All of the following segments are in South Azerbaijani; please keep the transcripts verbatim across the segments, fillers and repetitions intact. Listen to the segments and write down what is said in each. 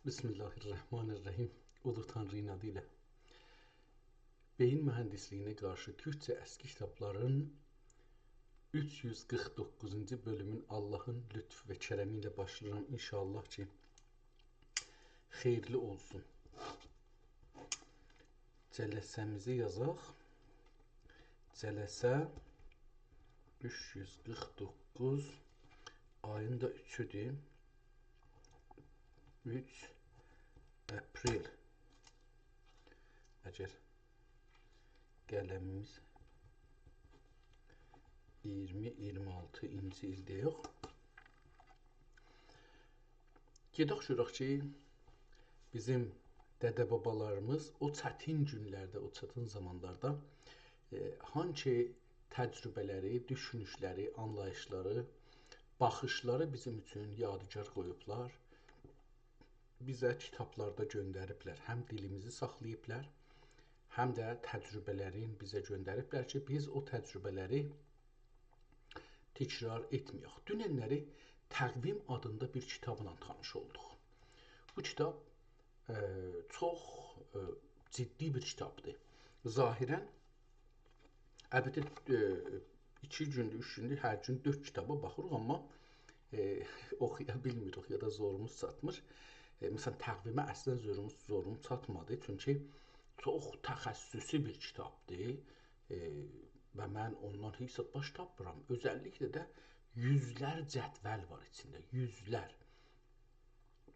بسم الله الرحمن الرحیم. اولو تانری‌نین آدی ایله. بئیین موهندیسلیگینه قارشی تورکجه اسکی کیتابلارین اوچ یوز قیرخ دوققوزونجو بؤلومون آللاهین لطفو و کرمی ایله باشلاییرام. انشاءالله کی، خئییرلی اولسون. جلسه‌میزی یازاق. جلسه اوچ یوز قیرخ دوققوز، آیین دا اوچودور. اوچ آپریل. اگر قلمیمیز اییرمی، اییرمی آلتینجی ایلده یوخ. گئدک گؤرک کی، بیزیم دده-بابالاریمیز او چتین گونلرده، او چتین زامانلاردا، ائ، هانسی تجربه‌لری، دوشونوشلری، آنلاییشلاری، باخیشلاری بیزیم اوچون یادگار قویوبلار. بیزه کیتابلاردا گؤندریبلر. هم دیلیمیزی ساخلاییبلار، هم ده تجربه‌لرین بیزه گؤندریبلر کی، بیز او تجربه‌لری تکرار ائتمه‌یک. دوننلری تقویم آدیندا بیر کیتابلا تانیش اولدوق. بو کیتاب، ائ، چوخ، ائ، جدی بیر کیتابدیر. ظاهراً، البته، ائ، ایکی گوندور، اوچ گوندور، هر گون دؤرد کیتابا باخیریق، آمما، ائ، اوخویا بیلمیریک، یا دا زوروموز چاتمیر. ائ، مثلاً، تقویمه اصلاً زوروموز، زوروم چاتمادی، چونکی چوخ تخصصی بیر کیتابدیر. ائ، و من اوندان هئچ زاد باش تاپمیرام. اؤزللیکله ده یوزلر جدول وار ایچینده، یوزلر.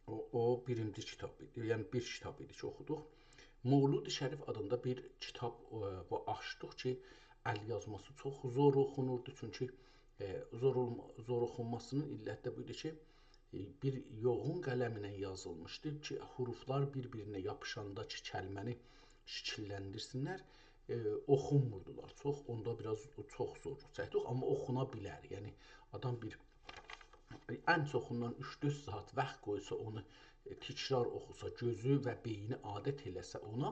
او، او بیرینجی کیتاب ایدی، یعنی بیر کیتاب ایدی کی، اوخودوق. مولود شریف آدیندا بیر کیتاب، ائ، بو آچدیق کی، ال یازماسی چوخ زور اوخونوردو، چونکی، ائ، زور اولما-، زور اوخونماسینین علتی ده بو ایدی کی، ائ، بیر یوغون قلم ایله یازیلمیشدی کی، حروفلار بیر-بیرینه یاپیشاندا کی، کلمه‌نی شکیللندیرسینلر، ائ، اوخونموردولار چوخ. اوندا بیر آز چوخ زورلوق چکدیک، آمما اوخونا بیلر. یعنی، آدام بیر، ان چوخوندان اوچ-دؤرد ساعات واخت قویسا، اونو، ائ، تکرار اوخوسا، گؤزو و بئینی عادت ائله‌سه اونا،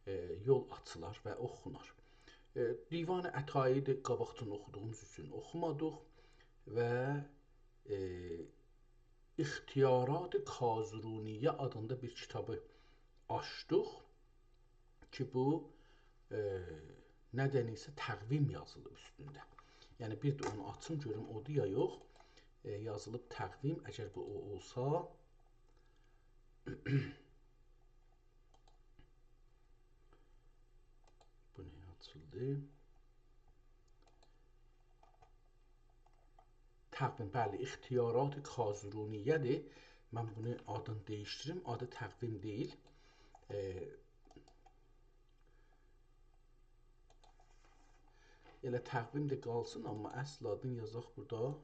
ائ، یول آچیلار و اوخونار. ائ، دیوان عطایی‌دی، قاباقجان اوخودوغوموز اوچون اوخومادیق و، ائ، اختیارات کاظرونیه آدیندا بیر کیتابی آچدیق کی، بو، ائ، نه‌دن ایسه تقویم یازیلیب اوستونده. یعنی، بیر ده اونو آچیم، گؤروم اودور یا یوخ. ائ، یازیلیب تقویم، اگر بو او اولسا، بو نییه آچیلدی؟ تقویم، بلی، اختیارات کاظرونیه‌دیر. من بونو آدینی دییشدیریم، آدی تقویم دئییل. ائ، ائله تقویم ده قالسین، آمما اصل آدینی یازاق بورادا.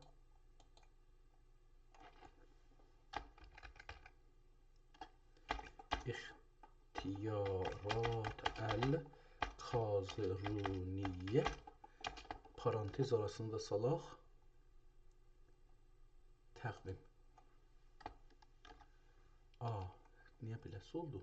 اختیارات الکاظرونیه، پارانتز آراسیندا سالاق، تقویم. آ، نییه بئله‌سی اولدو؟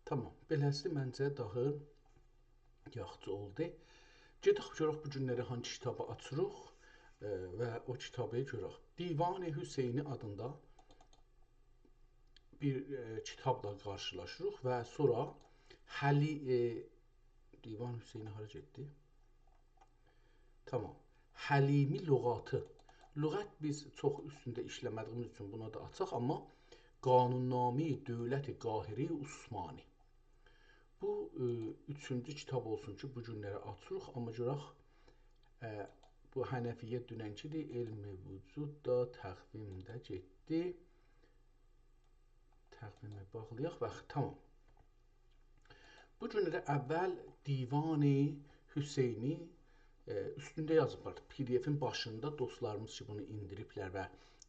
تامام، بئله‌سی منجه داها یاخشی اولدو. گئدک گؤرک بو گونلری هانسی کیتابی آچیریق، ائ، و او کیتابی گؤرک. دیوان حسینی آدیندا بیر، ائ، کیتابلا قارشیلاشیریق و سونرا حلی-، ائ، دیوان حسینی هارا گئتدی؟ تامام. حلیمی لغاتی. لغت بیز چوخ اوستونده ایشله‌مه‌دیییمیز اوچون بونا دا آچاق، آمما قانون‌نامهٔ دولت قاهرهٔ عثمانی. بو، ائ، اوچونجو کیتاب اولسون کی، بو گونلری آچیریق، آمما گؤرک، ائ، بو حنفیه دوننکی‌دیر، علم وجود دا، تقویم ده گئتدی. تقویمی باغلایاق، باخ، تامام. بو گونلری اول دیوان حسینی، ائ، اوستونده یازیبلار. پی‌دی‌افین باشیندا دوستلاریمیز کی، بونو ایندیریبلر و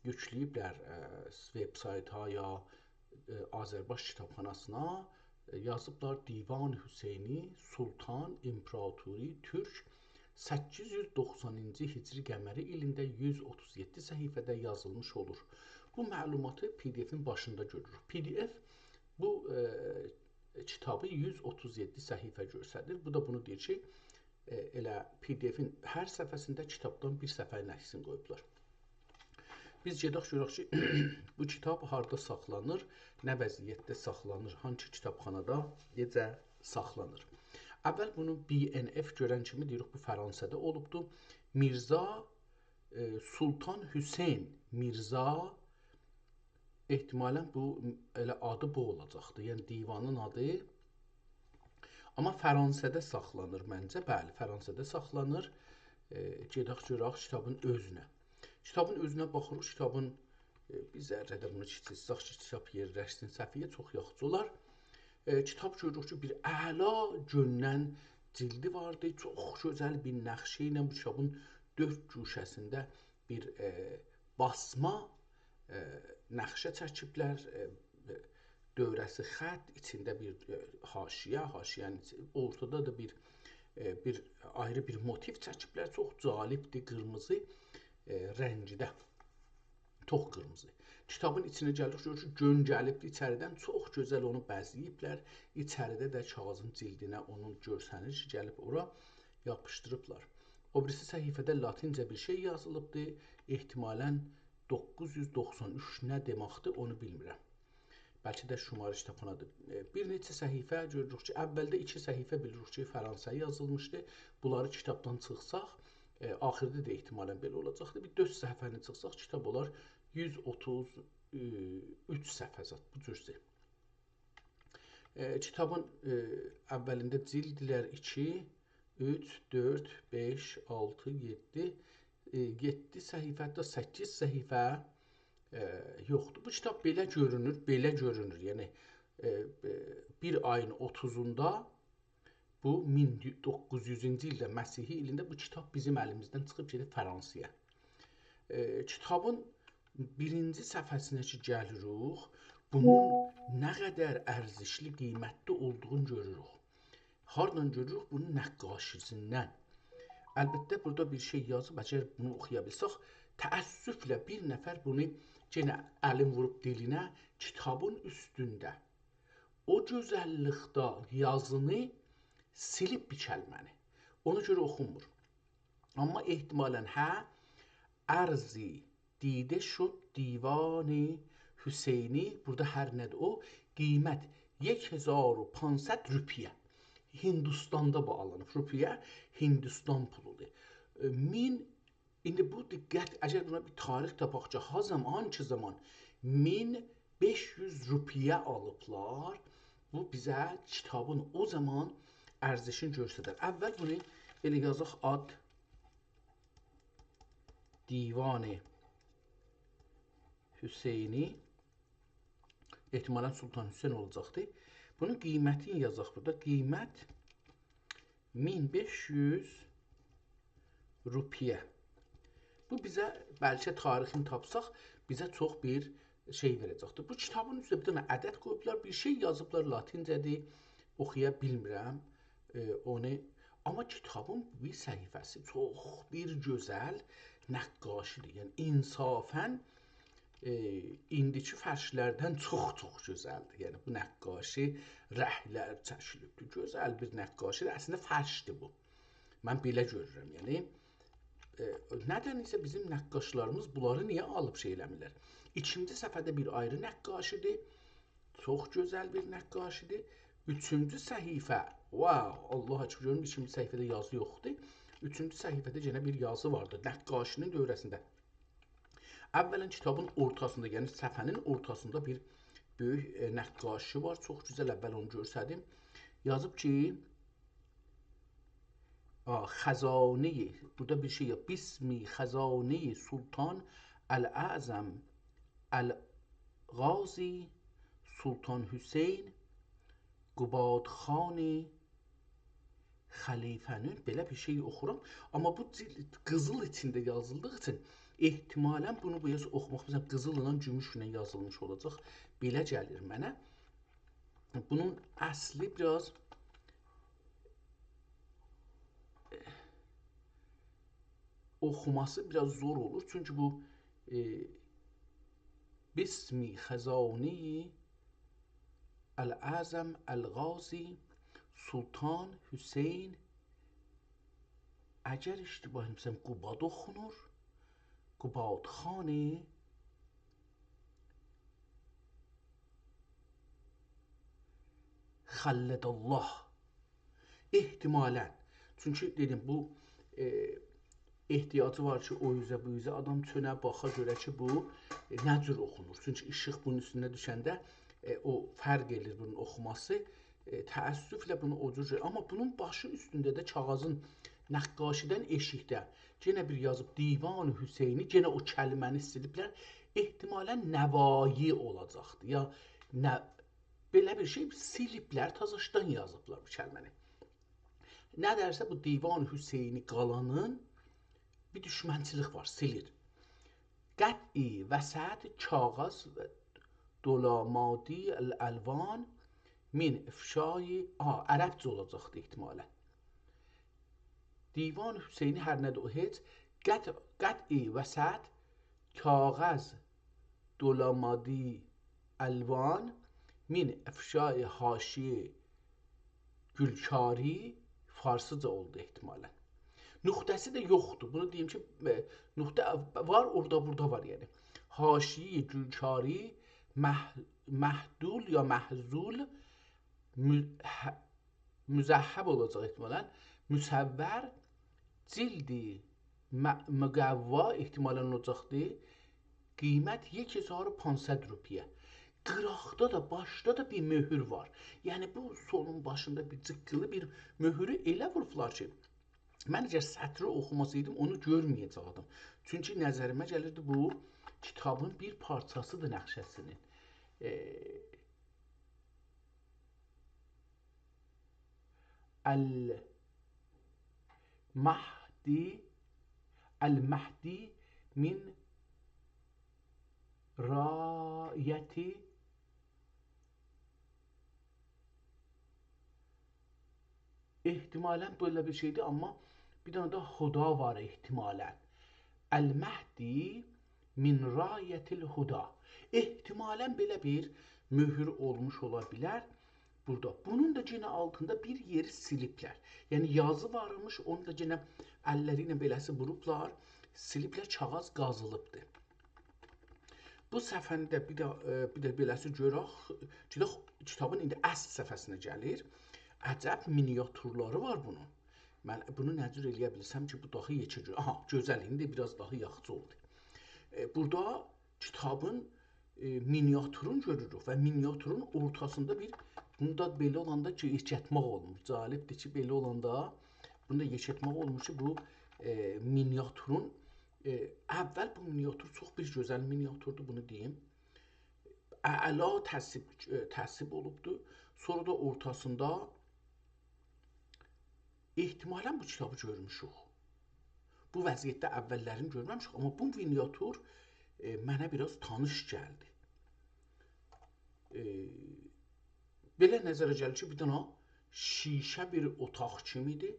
یوکله‌ییبلر، ائ، وب‌سایتا یا، ائ، آذرباش کیتابخاناسینا، ائ، یازیبلار: دیوان حسینی، سلطان، امپراتوری، تورک، سککیز یوز دوخسانینجی هجری قمری ایلینده یوز اوتوز یئددی صفحه‌ده یازیلمیش اولور. بو معلوماتی P D F-ین باشیندا گؤروروک. P D F بو، ائ، کیتابی یوز اوتوز یئددی صفحه گؤستریر. بو دا بونو دئییر کی، ائ، ائله P D F-ین هر صفحه‌سینده کیتابدان بیر صفحه‌نین عکسینی قویوبلار. بیز گئدک گؤرک کی، بو کیتاب هاردا ساخلانیر، نه وضعیتده ساخلانیر، هانسی کیتابخانادا، نئجه ساخلانیر. اول بونو B N F گؤرن کیمی دئییریک، بو فرانسه‌ده اولوبدو. میرزا، ائ، سلطان حسین میرزا، احتمالاً بو، ائله آدی بو اولاجاقدی. یعنی دیوانین آدی. آمما فرانسه‌ده ساخلانیر منجه. بلی، فرانسه‌ده ساخلانیر. ائ، گئدک گؤرک کیتابین اؤزونه. کیتابین اؤزونه باخیریق. کیتابین، ائ، بیر ذره ده بونو کیچیلتسک کی، کیتاب یئرلشسین صفحه‌یه، چوخ یاخشی اولار. ائ، کیتاب گؤروروک کی، بیر اعلا گؤندن جیلدی واردی. چوخ گؤزل بیر نقشه ایله بو کیتابین دؤرد گوشه‌سینده بیر، ائ، باسما، ائ، نقشه چکیبلر. ائ، دؤوره‌سی خط، ایچینده بیر، ائ، حاشیه، حاشیه‌نین ایچی-، اورتادا دا بیر، ائ، بیر آیری بیر موتیو چکیبلر. چوخ جالبدیر، قیرمیزی، ائ، رنگده. چوخ قیرمیزی. کیتابین ایچینه گلیریک، گؤروروک کی، گؤن گلیبدیر ایچریدن، چوخ گؤزل اونو بزه‌ییبلر. ایچریده ده کاغیذین جیلدینه اونون گؤرسنیر کی، گلیب اورا یاپیشدیریبلار. او بیریسی صفحه‌ده لاتینجه بیر شئی یازیلیبدی. احتمالاً دوققوز یوز دوخسان اوچ نه دئمکدیر، اونو بیلمیرم. بلکه ده شمارش تاپانادیر. ائ، بیر نئچه صفحه گؤروروک کی، اولده ایکی صفحه بیلیریک کی، فرانسه‌یه یازیلمیشدی. بونلاری کیتابدان چیخساق، ائ، آخیردا دا احتمالاً بئله اولاجاقدیر. بیر دؤرد صفحه‌نی چیخساق، کیتاب اولار یوز اوتوز اوچ صفحه زاد، بو جور شئی. ائ، کیتابین، ائ، اولینده جیلدلر ایکی، اوچ، دؤرد، بئش، آلتی، یئددی، ائ، یئددی صفحه، حتی سککیز صفحه، ائ، یوخدور. بو کیتاب بئله گؤرونور، بئله گؤرونور. یعنی، ائ، ائ، بیر آیین اوتوزوندا بو مین دوققوز یوزونجو ایلده، مسیحی ایلینده بو کیتاب بیزیم الیمیزدن چیخیب گئدیب فرانسه‌یه. ائ، کیتابین بیرینجی صفحه‌سینه کی گلیریک، بونون نه قدر ارزشلی، قیمتلی اولدوغونو گؤروروک. هاردان گؤروروک؟ بونون نقاشی‌سیندن. البته، بورادا بیر شئی یازیب، اگر بونو اوخویا بیلسک، تأسفله بیر نفر بونو یئنه الین ووروب دیلینه، کیتابین اوستونده او گؤزللیکده یازینی سیلیب بیر کلمه‌نی. اونا گؤره اوخونمور. آمما احتمالاً هه، ارضی دیده شد دیوان حسینی، بورادا هر نه‌دیر او، قیمت یک هزار و پانصد روپیه. هندوستاندا بو آلینیب. روپیه هندوستان پولودور. ائ، مین، ایندی بو دقت، اگر بونا بیر تاریخ تاپاق کی، ها زامان، هانسی زامان مین بئش یوز روپیه آلیبلار، بو بیزه کیتابین او زامان ارزشینی گؤسترر. اول بونو ائله یازاق، آد دیوان حسینی. احتمالاً سلطان حسین اولاجاقدی. بونون قیمتینی یازاق بورادا. قیمت مین بئش یوز روپیه. بو بیزه، بلکه تاریخینی تاپساق، بیزه چوخ بیر شئی وئره‌جکدیر. بو کیتابین اوسته بیر دنه عدد قویوبلار، بیر شئی یازیبلار، لاتینجه‌دیر، اوخویا بیلمیرم، ائ، اونو. آمما کیتابین بیر صفحه‌سی چوخ بیر گؤزل نقاشی‌دیر. یعنی، انصافاً، ائ، ایندیکی فرشلردن چوخ-چوخ گؤزلدیر. یعنی، بو نقاشی رنگلر چکیلیبدیر. گؤزل بیر نقاشی‌دیر. اصلینده فرشدیر بو. من بئله گؤرورم، یعنی. ائ، ندنسه بیزیم نقاشلاریمیز بونلاری نییه آلیب شئی ائله‌میرلر؟ ایکینجی صفحه‌ده بیر آیری نقاشی‌دیر. چوخ گؤزل بیر نقاشی‌دیر. اوچونجو صفحه، واو، الله اکبر، گؤرون، ایکینجی صفحه‌ده یازی یوخدور. اوچونجو صفحه‌ده یئنه بیر یازی واردیر نقاشی‌نین دؤوره‌سینده. اولاً کیتابین اورتاسیندا، یعنی صفحه‌نین اورتاسیندا بیر بؤیوک، ائ، نقاشی وار. چوخ گؤزل، اول اونو گؤرسدیم. یازیب کی، آ، خزانه‌ی، بورادا بیر شئی یوخ. باسم خزانه‌ی سلطان الاعظم الغازی سلطان حسین قبادخان خلیفه‌نین، بئله بیر شئی اوخورام. آمما بو جیل-، قیزیل ایچینده یازیلدیغی اوچون احتمالاً بونو بو یاز اوخوماق، مثلاً، قیزیللا گوموشله یازیلمیش اولاجاق. بئله گلیر منه. بونون اصلی بیر آز، ائ، اوخوماسی بیر آز زور اولور. چونکی بو، ائ، باسم خزانی الاعظم الغازی سلطان حسین، اگر اشتباه ائتمه‌سم، قباد اوخونور. قباد خان خلد الله. احتمالاً. چونکی دئدیم، بو، ائ، احتیاجی وار کی، او اوزه، بو اوزه آدام چؤنه، باخا، گؤره کی، بو، ائ، نه جور اوخونور. چونکی ایشیق بونون اوستونه دوشنده، ائ، او فرق ائله‌ییر بونون اوخوماسی. ائ، تأسفله بونو او جور گؤر-، آمما بونون باشی اوستونده ده کاغیذین نقاشی‌دن ائشیکده یئنه بیر یازیب دیوان حسینی، یئنه او کلمه‌نی سیلیبلر. احتمالاً نوایی اولاجاقدی. یا نه، بئله بیر شئی، سیلیبلر، تازاشدان یازیبلار بو کلمه‌نی. نه دئیرسه، بو دیوان حسینی قالانین بیر دوشمنچیلیک وار، سیلیر. قطع وسط کاغذ دولامادی الالوان من افشای، آ، عربجه اولاجاقدی احتمالاً. دیوان حسینی هر نه‌دیر او هئچ. قطع، قطع وسط کاغذ دولامادی الوان من افشای حاشیه گلکاری، فارسیجا اولدو احتمالاً. نقطه‌سی ده یوخدور. بونو دئییم کی، ائ، نقطه وار، اورادا، بورادا وار، یعنی. حاشیه گلکاری، مح-، محدول یا محذول، مو-، ه-، مذهب اولاجاق احتمالاً. مصور، جلد م-، مقوا احتمالاً اولاجاقدی. قیمت یک هزار و پانصد روپیه. قیراقدا دا، باشدا دا بیر مؤهور وار. یعنی، بو سونون باشیندا بیر جیققیلی بیر مؤهورو ائله ووروبلار کی، من اگر سطری اوخوماسایدیم، اونو گؤرمه‌یه‌جکدیم. چونکی نظریمه گلیردی، بو کیتابین بیر پارچاسیدیر نقشه‌سینین. ائ، المهدی، المهدی من رایة، احتمالاً بئله بیر شئیدیر، آمما بیر دنه ده هدا وار احتمالاً. المهدی من رایة الهدی. احتمالاً بئله بیر مؤهور اولموش اولا بیلر بورادا. بونون دا یئنه آلتیندا بیر یئری سیلیبلر. یعنی یازی وارمیش، اونو دا یئنه اللری ایله بئله‌سی ووروبلار، سیلیبلر، کاغیذ قازیلیبدیر. بو صفحه‌نی ده بیر ده، ائ، بیر ده بئله‌سی گؤرک. گئدک کیتابین ایندی اصل صفحه‌سینه گلیر. عجب مینیاتورلاری وار بونون. من بونو نه جور ائلیه بیلسم کی، بو داها یئکه گؤ-، آها، گؤزل، ایندی بیر آز داها یاخشی اولدو. ائ، بورادا کیتابین، ائ، مینیاتورون گؤروروک و مینیاتورون اورتاسیندا بیر، بوندا بئله اولاندا کی، یئکلتمک اولموش. جالبدیر کی، بئله اولاندا بوندا یئکلتمک اولموش کی، بو، ائ، مینیاتورون، ائ، اول بو مینیاتور چوخ بیر گؤزل مینیاتوردور، بونو دئییم. اعلا تصویب، ائ، تصویب اولوبدور. سونرا دا اورتاسیندا احتمالاً بو کیتابی گؤرموشوک. بو وضعیتده اوللرینی گؤرمه‌میشیک، آمما بو مینیاتور، ائ، منه بیر آز تانیش گلدی. ائ، بئله نظره گلیر کی، بیر دنه شیشه بیر اوتاق کیمیدیر.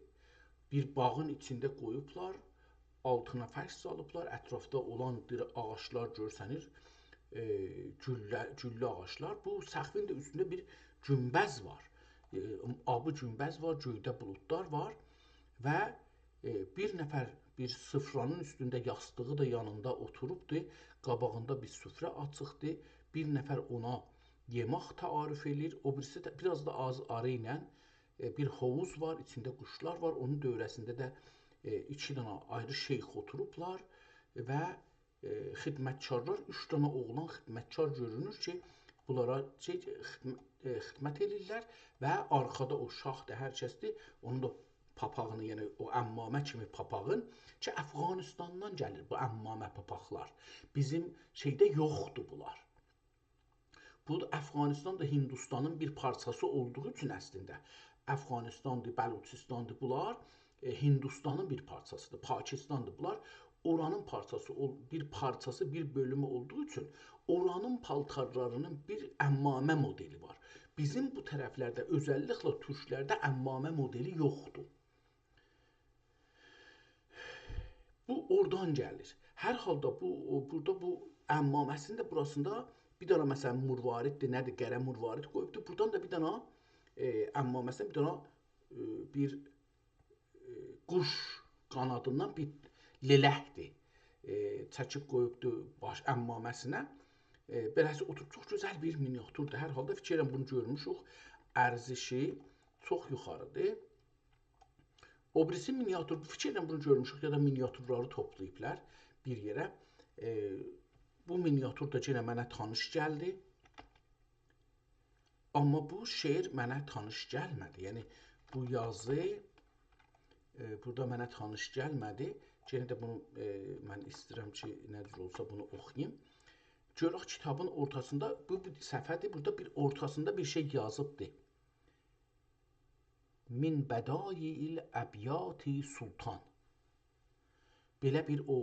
بیر باغین ایچینده قویوبلار، آلتینا فرش سالیبلار، اطرافدا اولان بیر آغاجلار گؤرسنیر، ائ، گولله، گولله آغاجلار. بو سقفین ده اوستونده بیر گونبذ وار. ائ، آبی گونبذ وار، گؤیده بولودلار وار و، ائ، بیر نفر بیر سفره‌نین اوستونده، یاستیغی دا یانیندا اوتوروبدور. قاباغیندا بیر سفره آچیقدیر. بیر نفر اونا یئمک تعارف ائله‌ییر. او بیریسی ده بیر آز دا آز آرا ایله، ائ، بیر حوووض وار، ایچینده قوشلار وار. اونون دؤوره‌سینده ده، ائ، ایکی دنه آیری شیخ اوتوروبلار و، ائ، خدمتکارلار، اوچ دنه اوغلان خدمتکار گؤرونور کی، بونلارا شئی، خدم-، ائ، خدمت ائله‌ییرلر و آرخادا او شاهدیر، هر کسدیر، اونون دا پاپاغینی، یعنی او عمامه کیمی پاپاغین کی، افغانستاندان گلیر بو عمامه پاپاقلار. بیزیم شئیده یوخدور بونلار. بو افغانستان دا هندوستانین بیر پارچاسی اولدوغو اوچون اصلینده افغانستاندیر، بلوچستاندیر، بونلار، ائ، هندوستانین بیر پارچاسیدیر، پاکستاندیر. بونلار اورانین پارچاسی اول-، بیر پارچاسی، بیر بؤلومو اولدوغو اوچون اورانین پالتارلارینین بیر عمامه مدلی وار. بیزیم بو طرفلرده، اؤزللیکله تورکلرده عمامه مدلی یوخدور. بو اورادان گلیر. هر حالدا بو، او، بورادا بو عمامه‌سینین ده بوراسیندا بیر دنه، مثلا، مرواریددیر، نه‌دیر، قره مرواریدی قویوبدور. بورادان دا بیر دنه، ائ، عمامه‌سینه بیر دنه، ائ، بیر، ائ، قوش قانادیندان بیر لئلکدیر. ائ، چکیب قویوبدور باش عمامه‌سینه. ائ، بئله‌سی اوتوروب، چوخ گؤزل بیر مینیاتوردور. هر حالدا فیکر ائلیرم بونو گؤرموشوک. ارزشی چوخ یوخاریدیر. او بیریسی مینیاتور، فیکر ائلیرم بونو گؤرموشوک یا دا مینیاتورلاری توپلاییبلار بیر یئره. ائ، بو مینیاتور دا یئنه منه تانیش گلدی. آمما بو شعر منه تانیش گلمه‌دی. یعنی بو یازی، ائ، بورادا منه تانیش گلمه‌دی. یئنه ده بونو، ائ، من ایسته‌ییرم کی، نه جور اولسا بونو اوخویوم. گؤرک کیتابین اورتاسیندا، بو، بو صفحه‌دیر، بورادا بیر اورتاسیندا بیر شئی یازیبدی. «من بدایع الابیات سلطان». بئله بیر او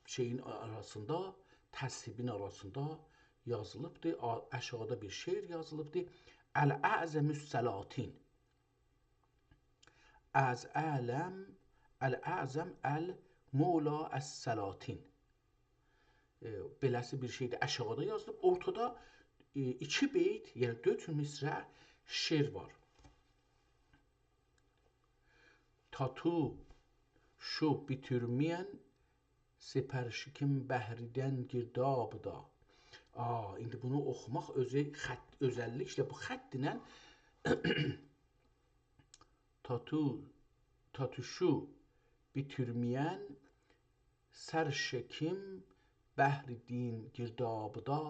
شئیین آراسیندا، تذهیبین آراسیندا یازیلیبدی. آ-، آشاغیدا بیر شعر یازیلیبدی. «الاعظم السلاطین». از اعلم، الاعظم المولا السلاطین. ائ، بئله‌سی بیر شئیدیر. آشاغیدا یازیلیب. اورتادا، ائ، ایکی بیت، یعنی دؤرد مصرع شعر وار. «تا تو شو بیتورمه‌ین، سپر شکیم بحریدن گردابدا». آ، ایندی بونو اوخوماق اؤزو خط، اؤزللیکله بو خط ایله «تا تو، تا تو شو بیتورمه‌ین، سر شکیم بحریدن گردابدا،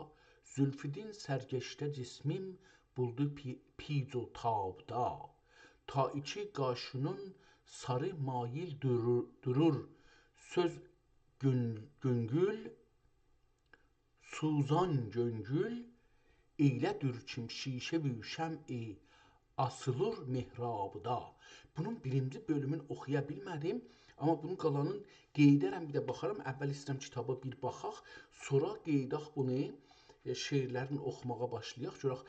زلفودن سرگشته جسمیم بولدو پی-، پیچ و تابدا. تا ایکی قاشینین ساری مایل دورور، دورور سؤز گؤن-، گؤنگول، سوزان گؤنگول، ائیله دور کیم شیشه بو شمع آسیلیر محرابدا. بونون بیرینجی بؤلومون اوخویا بیلمه‌دیم، آمما بونون قالانین قئییده‌رم، بیر ده باخارام. اول ایسته‌ییرم کیتابا بیر باخاق، سونرا قئییداق بونو، ائ، شعرلرین اوخوماغا باشلایاق. گؤرک،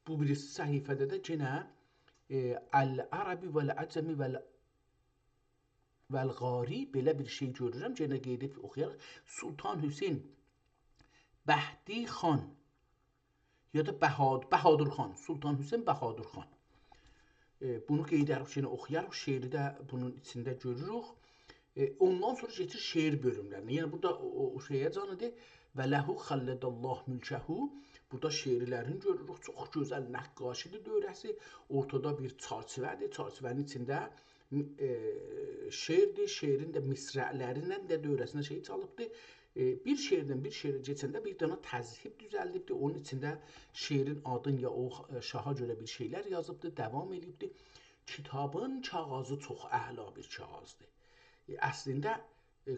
بو بیریسی صفحه‌ده ده یئنه، ائ، «العربی والعجمی وال-، والغاری» بئله بیر شئی گؤرورم. یئنه قئییدیب اوخویاراق. سلطان حسین بهدی خان، یا دا بهاد-، بهادر خان، سلطان حسین بهادر خان. ائ، بونو قئییده‌ریک، یئنه اوخویاریق، شعری ده بونون ایچینده گؤروروک. ائ، اوندان سونرا کئچیر شعر بؤلوملرینه. یعنی بورادا او، او، او شئیه‌جانیدیر. «و له خلد الله ملکه». بورادا شعرلرینی گؤروروک. چوخ گؤزل نقاشی‌دیر دؤوره‌سی. اورتادا بیر چرچیوه‌دیر. چرچیوه‌نین ایچینده م-، ائ، شعردیر، شعرین ده مصرع‌لریندن ده دؤوره‌سینه شئی چالیبدی. ائ، بیر شعردن بیر شعره کئچنده بیر دنه تذهیب دوزلدیبدی. اونون ایچینده شعرین آدین یا او، ائ، شاها گؤره بیر شئیلر یازیبدی، داوام ائله‌ییبدی. کیتابین کاغیذی چوخ اعلا بیر کاغیذدیر. ائ، اصلینده، ائ،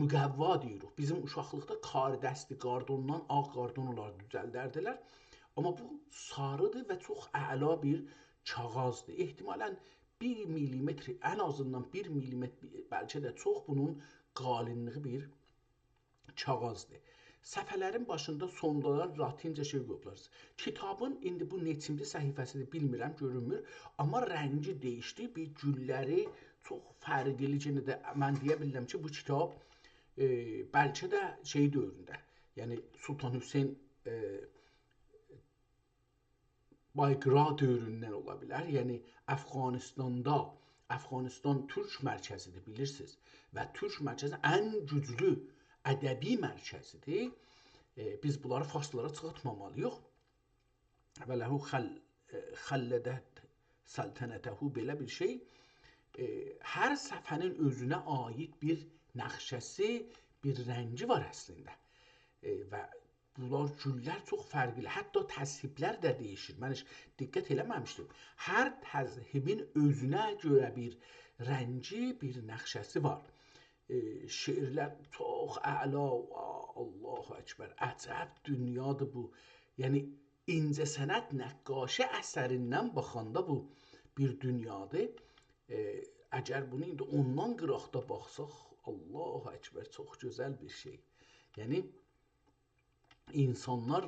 مقوا دئییریک. بیزیم اوشاقلیقدا کاردستی، کاردوندان، آغ کاردون اولار، دوزلدردیلر. آمما بو ساریدیر و چوخ اعلا بیر کاغیذدیر. احتمالاً بیر میلیمتر، ان آزیندان بیر میلیمتر، بلکه ده چوخ بونون قالینلیغی بیر کاغیذدیر. صفحه‌لرین باشیندا، سوندا دا لاتینجه شئی قویوبلار. کیتابین ایندی بو نئچینجی صفحه‌سیدیر، بیلمیرم، گؤرونمور. آمما رنگی دییشدی، بیر گوللری چوخ فرقلی. یئنه ده من دئیه بیلرم کی، بو کیتاب، ائ، بلکه ده شئی دؤورونده، یعنی سلطان حسین، ائ، بایقرا دؤوروندن اولا بیلر. یعنی افغانستاندا، افغانستان تورک مرکزیدیر، بیلیرسینیز. و تورک مرکزی ان گوجلو ادبی مرکزیدیر. ائ، بیز بونلاری فارسلارا چیخارتمامالی‌ییق. «و له خل-، ائ، خلدت سلطنته»، بئله بیر شئی. ائ، هر صفحه‌نین اؤزونه عایید بیر نقشه‌سی، بیر رنگی وار اصلینده. ائ، و بونلار، گوللر چوخ فرقلی. حتی تذهیبلر ده دییشیر. من هئچ دقت ائله‌مه‌میشدیم. هر تذهیبین اؤزونه گؤره بیر رنگی، بیر نقشه‌سی وار. ائ، شعرلر چوخ اعلا، آ، الله اکبر، عجب دونیادیر بو. یعنی اینجه‌صنعت نقاشی اثریندن باخاندا بو بیر دونیادیر. ائ، اگر بونو ایندی اوندان قیراقدا باخساق، الله اکبر، چوخ گؤزل بیر شئی. یعنی اینسانلار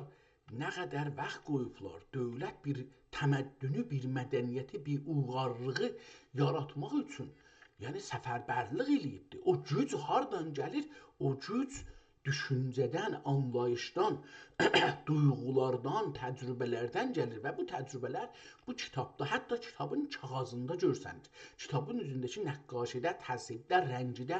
نه قدر واخت قویوبلار، دؤولت بیر تمدنو، بیر مدنیتی، بیر اویغارلیغی یاراتماق اوچون. یعنی سفربرلیک ائله‌ییبدی. او گوج هاردان گلیر؟ او گوج دوشونجه‌دن، آنلاییشدان، دویغولاردان، تجربه‌لردن گلیر و بو تجربه‌لر بو کیتابدا، حتی کیتابین کاغیذیندا گؤرسنیر. کیتابین اوزونده‌کی نقاشی‌ده، تضحیبده، رنگیده،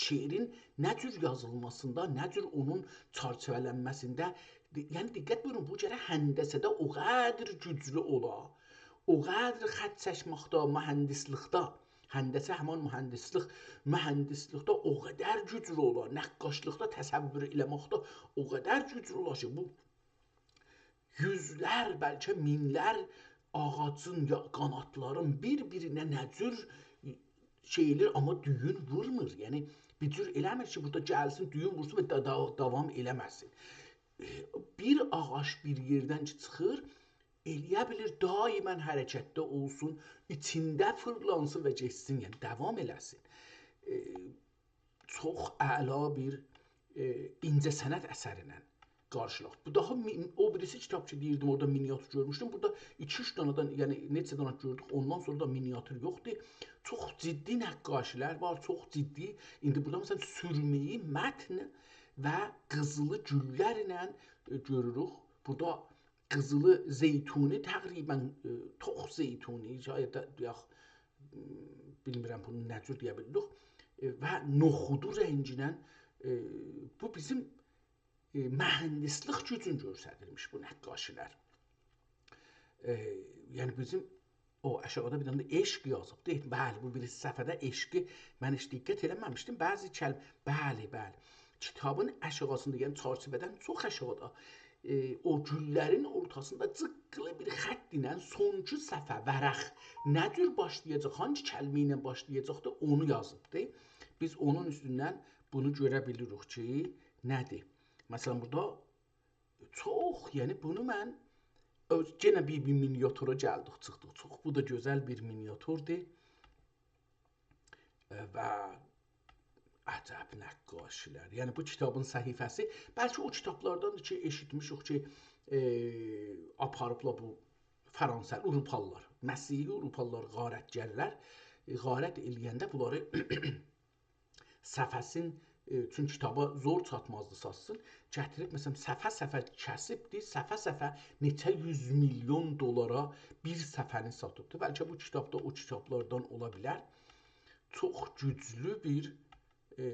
شعرین نه جور یازیلماسیندا، نه جور اونون چرچیوه‌لنمه‌سینده، دی-، یعنی دقت بویورون، بو گرک هندسه‌ده او قدر گوجلو اولا، او قدر خط چکمکده، مهندسلیکده، هندسه همان مهندسلیک، مهندسلیکده او قدر گوجلو اولا، نقاشلیقدا تصور ائله‌مکده او قدر گوجلو اولا کی، بو یوزلر، بلکه مینلر آغاجین یا قانادلارین بیر-بیرینه نه جور شئی ائله‌ییر، آمما دویون وورمور. یعنی بیر جور ائله‌میر کی، بورادا گلسین، دویون وورسون و دا-، دا-، داوام ائله‌مه‌سین. ائ، بیر آغاج بیر یئردن کی چیخیر، ائله‌یه بیلیر دائماً حرکتده اولسون، ایچینده فیرلانسین و گئتسین، یعنی داوام ائله‌سین. ائ، چوخ اعلا بیر، ائ، اینجه‌صنعت اثرینن قارشیلاق. بو داها می-، او بیریسی کیتاب کی، دئییردیم، اورادا مینیاتور گؤرموشدوم. بورادا ایکی-اوچ دانادان، یعنی نئچه دانا گؤردوک، اوندان سونرا دا مینیاتور یوخدور. چوخ جدی نقاشی‌لر وار، چوخ جدی. ایندی بورادا، مثلاً، سورمه‌یی متن و قیزیلی گوللر ایله، ائ، گؤروروک. بورادا قیزیلی زیتونی، تقریباً، ائ، توخ زیتونی، شاید ده، یاخ، م، بیلمیرم بونو نه جور دئیه بیلیریک، ائ، و نوخودو رنگینن، ائ، بو بیزیم، ائ، مهندسلیک گوجون گؤستریرمیش بو نقاشی‌لر. ائ، یعنی بیزیم او آشاغیدا بیر دنه ده عشق یازیبدی. بلی، بو بیر صفحه‌ده عشقی من هئچ دقت ائله‌مه‌میشدیم. بعضی کلم-، بلی، بلی. کیتابین آشاغیسیندا، یعنی چرچیوه‌دن چوخ آشاغیدا، ائ، او گوللرین اورتاسیندا جیققیلی بیر خط ایله سونکی صفحه، ورق نه جور باشلایاجاق، هانگی کلمه ایله باشلایاجاقدی، اونو یازیبدی. بیز اونون اوستوندن بونو گؤره بیلیریک کی، نه‌دیر. مثلاً، بورادا چوخ، یعنی بونو من اؤز-، یئنه بیر، بیر مینیاتورا گلدیک، چیخدیق. چوخ، بو دا گؤزل بیر مینیاتوردور. ائ، و عجب نقاشی‌لر. یعنی بو کیتابین صفحه‌سی، بلکه او کیتابلارداندیر کی، ائشیتمیشیک کی، ائ، آپاریبلار بو فرانسه، آوروپالیلار، مسیحی آوروپالیلار غارتگرلر، ائ، غارت ائله‌ینده بونلاری صفحه‌سین، ائ، چون کیتابا زور چاتمازدی ساتسین، گتیریب، مثلاً، صفحه-صفحه کسیبدی، صفحه-صفحه نئچه یوز میلیون دلارا بیر صفحه‌نی ساتیبدی. بلکه بو کیتاب دا او کیتابلاردان اولا بیلر. چوخ گوجلو بیر، ائ،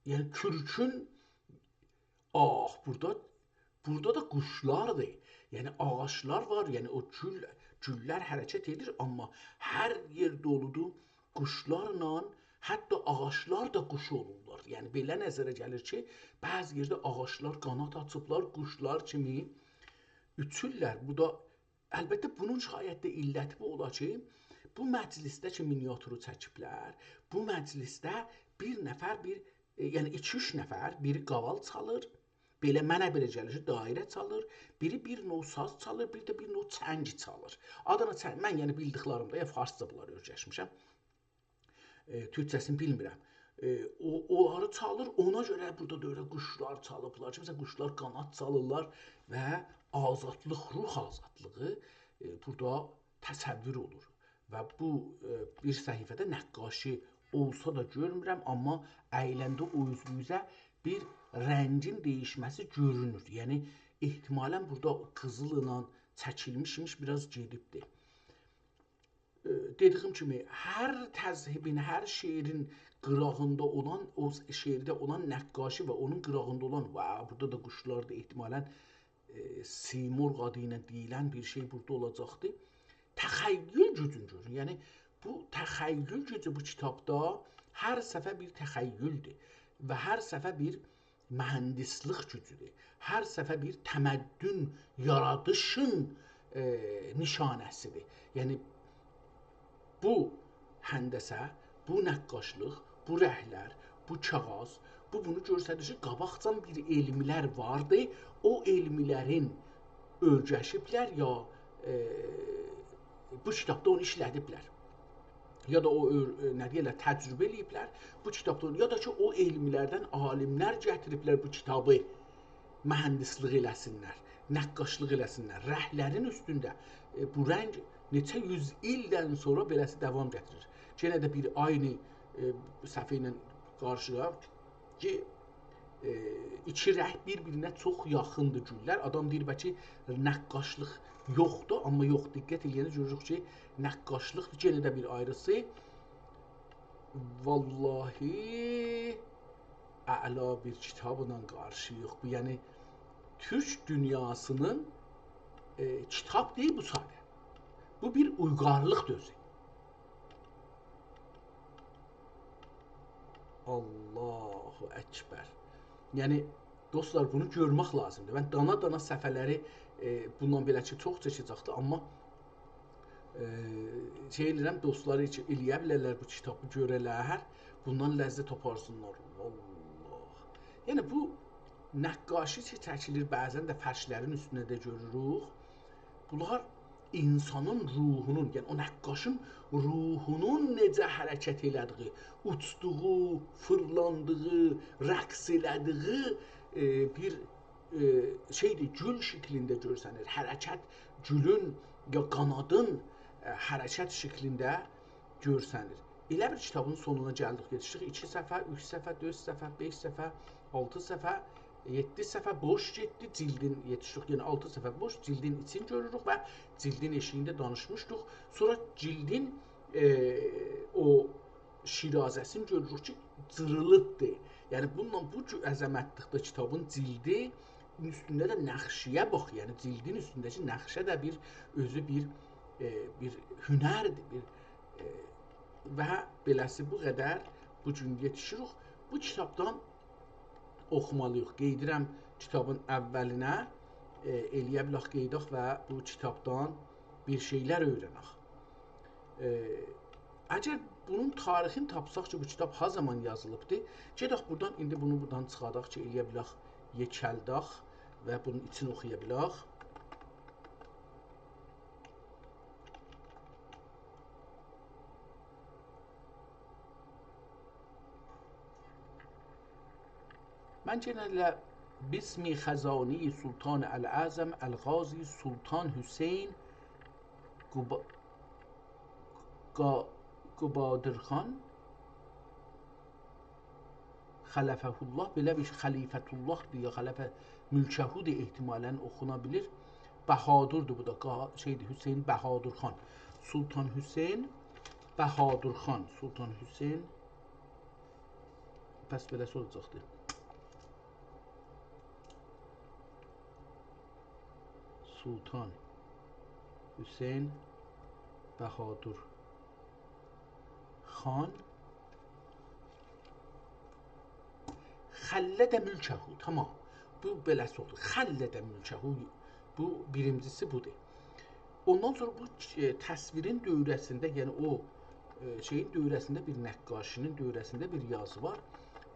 یعنی کورکون، آه، بورادا، بورادا دا قوشلاردیر. یعنی آغاجلار وار، یعنی او گول، گوللر حرکت ائدیر، آمما هر یئر دولودور قوشلارلا، حتی آغاجلار دا قوش اولورلار. یعنی بئله نظره گلیر کی، بعضی یئرده آغاجلار قاناد آچیبلار، قوشلار کیمی اوچورلر. بو دا البته، بونون شاید ده علتی بو اولا کی، بو مجلسده کی، مینیاتورو چکیبلر، بو مجلسده بیر نفر، بیر، ائ، یعنی ایکی-اوچ نفر، بیری قاوال چالیر، بئله، منه بئله گلیر کی، دایره چالیر، بیری بیر نوع ساز چالیر، بیری ده بیر نوع چنگ چالیر. آدانا چنگ، من، یعنی، بیلدیکلریمده، یا فارسجا بونلاری اؤیرشمیشم. ائ، تورکجه‌سینی بیلمیرم. ائ، او، اونلاری چالیر، اونا گؤره بورادا دا ائله قوشلار چالیبلار کی، مثلاً، قوشلار قاناد چالیرلار و آزادلیق، روح آزادلیغی، ائ، بورادا تصور اولور. و بو، ائ، بیر صفحه‌ده نقاشی اولسا دا گؤرمورم، آمما ایلنده او اوزوزه بیر رنگین دییشمه‌سی گؤرونور. یعنی، احتمالاً بورادا او قیزیللا چکیلمیش ایمیش، بیر آز گئدیبدی. ائ، دئدیییم کیمی، هر تذهیبین، هر شعرین قیراغیندا اولان، او شعرده اولان نقاشی و اونون قیراغیندا اولان، «واو، بورادا دا قوشلاردیر»، احتمالاً، ائ، سیمرغ آدی ایله دئییلن بیر شئی بورادا اولاجاقدی. تخیل گوجون گؤرون. یعنی، بو تخیل گوجو بو کیتابدا، هر صفحه بیر تخیلدور و هر صفحه بیر مهندسلیک گوجودور. هر صفحه بیر تمدن، یارادیشین، ائ، نشانه‌سیدیر. یعنی، بو هندسه، بو نقاشلیق، بو رنگلر، بو کاغیذ، بو بونو گؤستریر کی، قاباقجان بیر علملر واردی، او علملرین اؤیرشیبلر یا، ائ، بو کیتابدا اونو ایشله‌دیبلر. یا دا او اؤر-، ائ، نه دئیرلر، تجربه ائله‌ییبلر بو کیتابدا، یا دا کی، او علملردن عالیملر گتیریبلر بو کیتابی مهندسلیک ائله‌سینلر. نقاشلیق ائله‌سینلر. رنگلرین اوستونده، ائ، بو رنگ نئچه یوز ایلدن سونرا بئله‌سی داوام گتیریر. یئنه ده بیر عینی، ائ، صفحه ایله قارشییا کی، ائ، ایکی رنگ بیر-بیرینه چوخ یاخیندیر گوللر. آدام دئییر، بلکه نقاشلیق یوخدور، آمما یوخ، دقت ائله‌ینده گؤروروک کی، نقاشلیق یئنه ده بیر آیریسی. واللهی اعلا بیر کیتابلا قارشیییق. بو، یعنی، تورک دونیاسینین، ائ، کیتاب دئییل بو ساده. بو بیر اویغارلیق دؤزو. الله اکبر. یعنی، دوستلار، بونو گؤرمک لازیمدیر. من دانا-دانا صفحه‌لری، ائ، بوندان بئله کی، چوخ چکه‌جکدی، آمما، ائ، شئی ائله‌ییرم، دوستلار کی، ائله‌یه بیلرلر بو کیتابی گؤره‌لر، بوندان لذت آپارسینلار. والله. یعنی، بو نقاشی کی، چکیلیر، بعضا ده فرشلرین اوستونده ده گؤروروک. بونلار اینسانین روحونون، یعنی او نقاشین روحونون نئجه حرکت ائله‌دیگی، اوچدوغو، فیرلاندیغی، رقص ائله‌دیگی، ائ، بیر، ائ، شئیدیر، گول شکلینده گؤرسنیر. حرکت، گولون یا قانادین، ائ، حرکت شکلینده گؤرسنیر. ائله بیل کیتابین سونونا گلدیک، یئتیشدیک ایکی صفحه، اوچ صفحه، دؤرد صفحه، بئش صفحه، آلتی صفحه، یئددی صفحه بوش گئتدی، جیلدین یئتیشدیک، یعنی آلتی صفحه بوش، جیلدین ایچین گؤروروک و جیلدین ائشیگینده دانیشمیشدیق. سونرا جیلدین، ائ، او شیرازه‌سینی گؤروروک کی، جیریلیبدیر. یعنی بونونلا بو گو-، عظمتلیکده کیتابین جیلدی، اوستونده ده نقشه‌یه باخ، یعنی جیلدین اوستونده‌کی نقشه ده بیر، اؤزو بیر، ائ، بیر هنردیر، بیر، ائ، و بئله‌سی بو قدر بو گون یئتیشیریک. بو کیتابدان اوخومالیییق. قئییدیرم کیتابین اولینه، ائ، ائله‌یه بیلک قئییداق و بو کیتابدان بیر شئیلر اؤیرنک. ائ، اگر بونون تاریخینی تاپساق کی، بو کیتاب ها زامان یازیلیبدی، گئدک بورادان، ایندی بونو بورادان چیخاداق کی، ائله‌یه بیلک، یئکلدک و بونون ایچینی اوخویا بیلک. من یئنه ائله باسم خزانی سلطان الاعظم القاضی سلطان حسین قبا-، قا-، قبادرخان خلفه الله، بئله بیر خلیفة الله دئیه، خلفه ملکه‌دی احتمالاً اوخونا بیلیر. بهادردور بو دا، قا-، شئیدیر، حسین بهادرخان. سلطان حسین بهادرخان، سلطان حسین، پس بئله‌سی اولاجاقدی. سلطان حسین بهادر خان خلد ملکه، تامام. بو بئله‌سی اولدو. خلد ملکه. بو بیرینجیسی بودور. اوندان سونرا بو، ائ، تصویرین دوره‌سینده، یعنی او، ائ، شئیین دوره‌سینده، بیر نقاشی‌نین دوره‌سینده بیر یازی وار.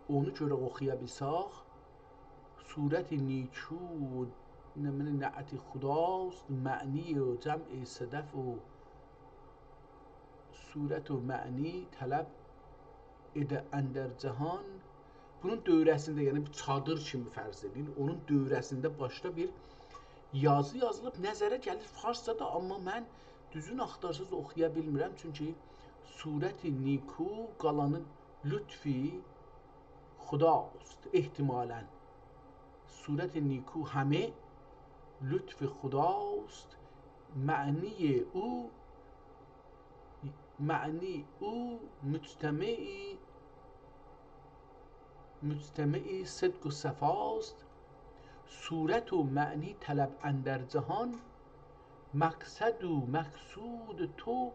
اونو گؤرک اوخویا بیلسک. صورت نیکو، نمنه، نعت خداست، معنی و جمع صدف و صورت و معنی طلب ائده اندر جهان. بونون دوره‌سینده، یعنی بیر چادیر کیمی فرض ائدین، اونون دوره‌سینده باشدا بیر یازی یازیلیب، نظره گلیر فارسجادیر، آمما من دوزون آختارساز اوخویا بیلمیرم، چونکی صورت نیکو قالانی لطف خداست، احتمالاً. صورت نیکو همه لطف خداست، معنی او، معنی او مجتمعی، مجتمعی صدق و صفاست. صورت و معنی طلب اندر جهان، مقصد و مقصود تو.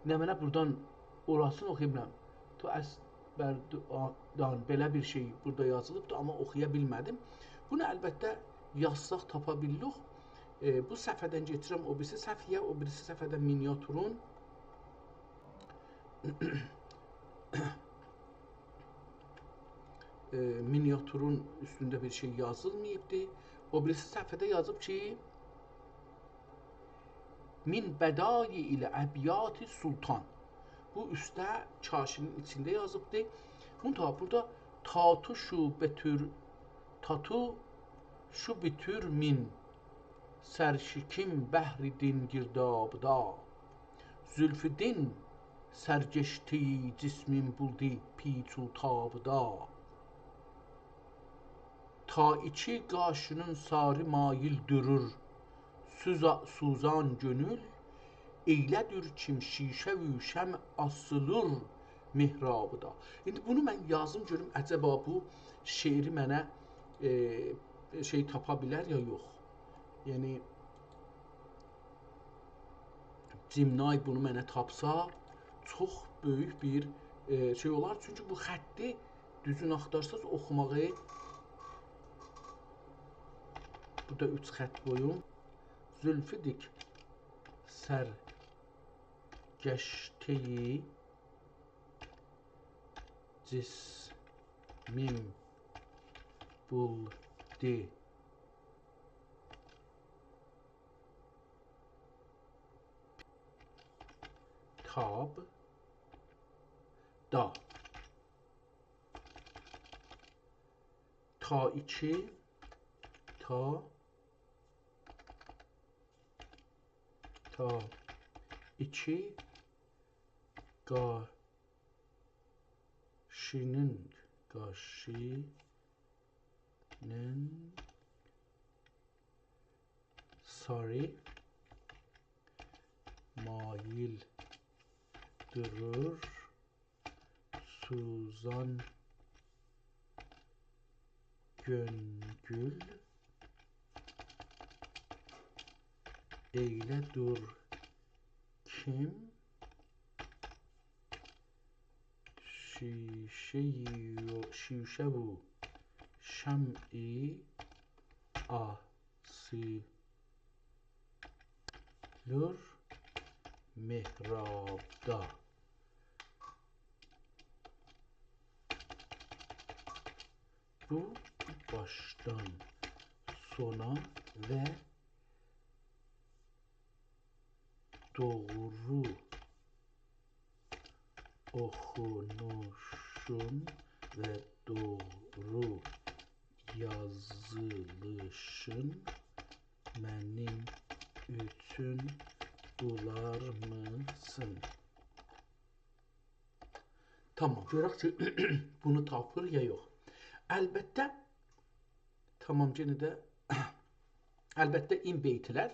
نمنه، بورادان اوراسینی اوخویا بیلمیرم. تو اسبردان، بئله بیر شئی بورادا یازیلیبدیر، آمما اوخویا بیلمه‌دیم. بونو البته یازساق تاپا بیلیریک. ائ، بو صفحه‌دن کئچیرم او بیریسی صفحه‌یه، او بیریسی صفحه‌ده مینیاتورون، ائ، مینیاتورون اوستونده بیر شئی یازیلماییبدی. او بیریسی صفحه‌ده یازیب کی، من بدایع الابیات سلطان. بو اوسته کاشی‌نین ایچینده یازیبدی. منتها بورادا تاتو شو بتور، تاتو شو بوتور مین سرشکم بحر دین گردابدا، زلف دین سرگشته‌یی جسمین بولدو پیچ و تابدا. تا ایکی قاشینین ساری مایل دورور سوزا-، سوزان گؤنول، ائیله دور کیم شیشه و شمع آسیلیر محرابدا. ایندی بونو من یازیم، گؤروم عجبا بو شعری منه، ائ، شئی تاپا بیلر یا یوخ. یعنی، جیمنای بونو منه تاپسا، چوخ بؤیوک بیر، ائ، شئی اولار. چونکی بو خطی دوزون آختارساز اوخوماغی، بو دا اوچ خط بویون. زلفو دیک سرگشته‌یی جسمیم بولدی تابدا. تا ایکی، تا، تا ایکی قا-، شینین، قاشینین ساری مایل دورور سوزان گؤنگول، ائیله دور کیم شیشه و، شیشه و شمع آسیلیر محرابدا. بو باشدان سونا و دوغرو اوخونوشون و دوغرو یازیلیشین منیم اوچون بولاریمیسین؟ تامام، گؤرک کی، بونو تاپیر یا یوخ. البته، تامام، یئنه ده، البته، این بیت‌لر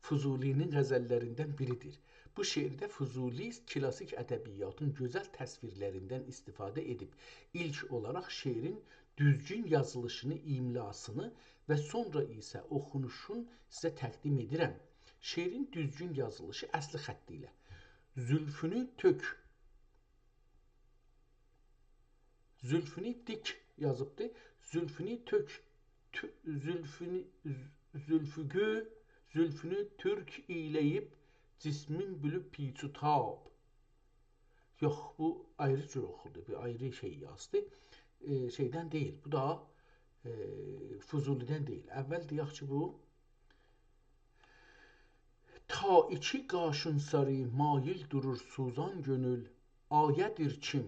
فضولی‌نین غزل‌لریندن بیریدیر. بو شعرده فضولی کلاسیک ادبیاتین گؤزل تصویرلریندن استفاده ائدیب، ایلک اولاراق شعرین دوزگون یازیلیشینی، املاسینی و سونرا ایسه اوخونوشون سیزه تقدیم ائدیرم. شعرین دوزگون یازیلیشی اصلی خطی ایله. زولفونو تؤک، زولفونو دیک یازیبدی. زولفونو تؤک، تؤ-، زولفونو، ز-، زولفوگو، زولفونو تؤک ائیله‌ییب جسمین بولوب پیچ و تاب. یوخ، بو آیری جور اوخودو، بیر آیری شئی یازدی. ائ، شئیدن دئییل، بو دا، ائ، فضولی‌دن دئییل. اول دئیک کی، بو تا ایکی قاشین ساری مایل دورور سوزان گؤنول، آیه‌دیر کیم.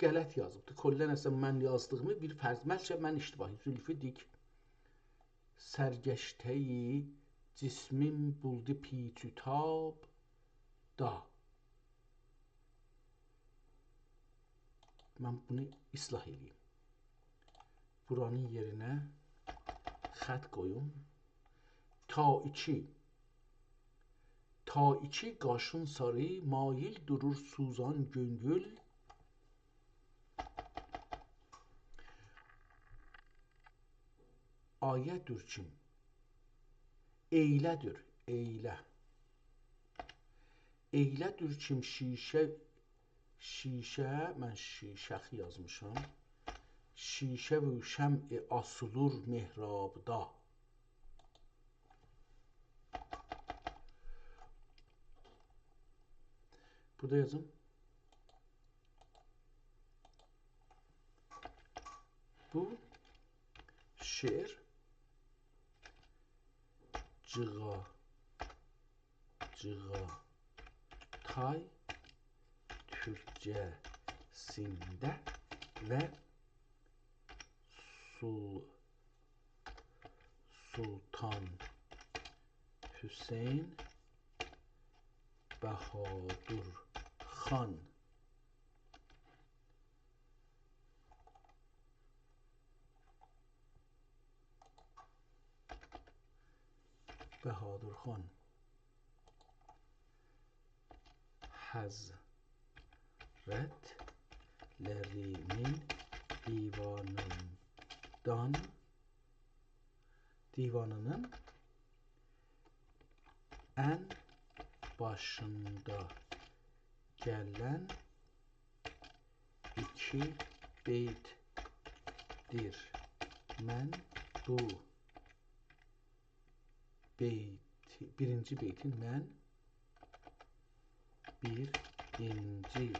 غلط یازیبدی. کلاً اصلاً من یازدیغیمی بیر فرض، بلکه من اشتباهی، زولفو دیک سرگشته‌یی جسمین بولدو پیچ و تابدا. من بونو اصلاح ائله‌ییم. بورانین یئرینه خط قویوم. تا ایکی. تا ایکی قاشین ساری مایل دورور سوزان گؤنگول. آیه‌دیر کیم. ائیله‌دیر، ائیله. ائیله‌دیر کیم شیشه، شیشه، من شیشه‌خی یازمیشام. شیشه و شمع آسیلیر محرابدا. بورادا یازیم. بو شعر جیغا، جیغاتای تورکجه‌سینده و سول-، سلطان حسین بهادر خان. بهادر خان حضرتلری‌نین دیوانیندان، دیوانی‌نین ان باشیندا گلن ایکی بیتدیر. من بو بیت، بیرینجی بیتین، من بیرینجی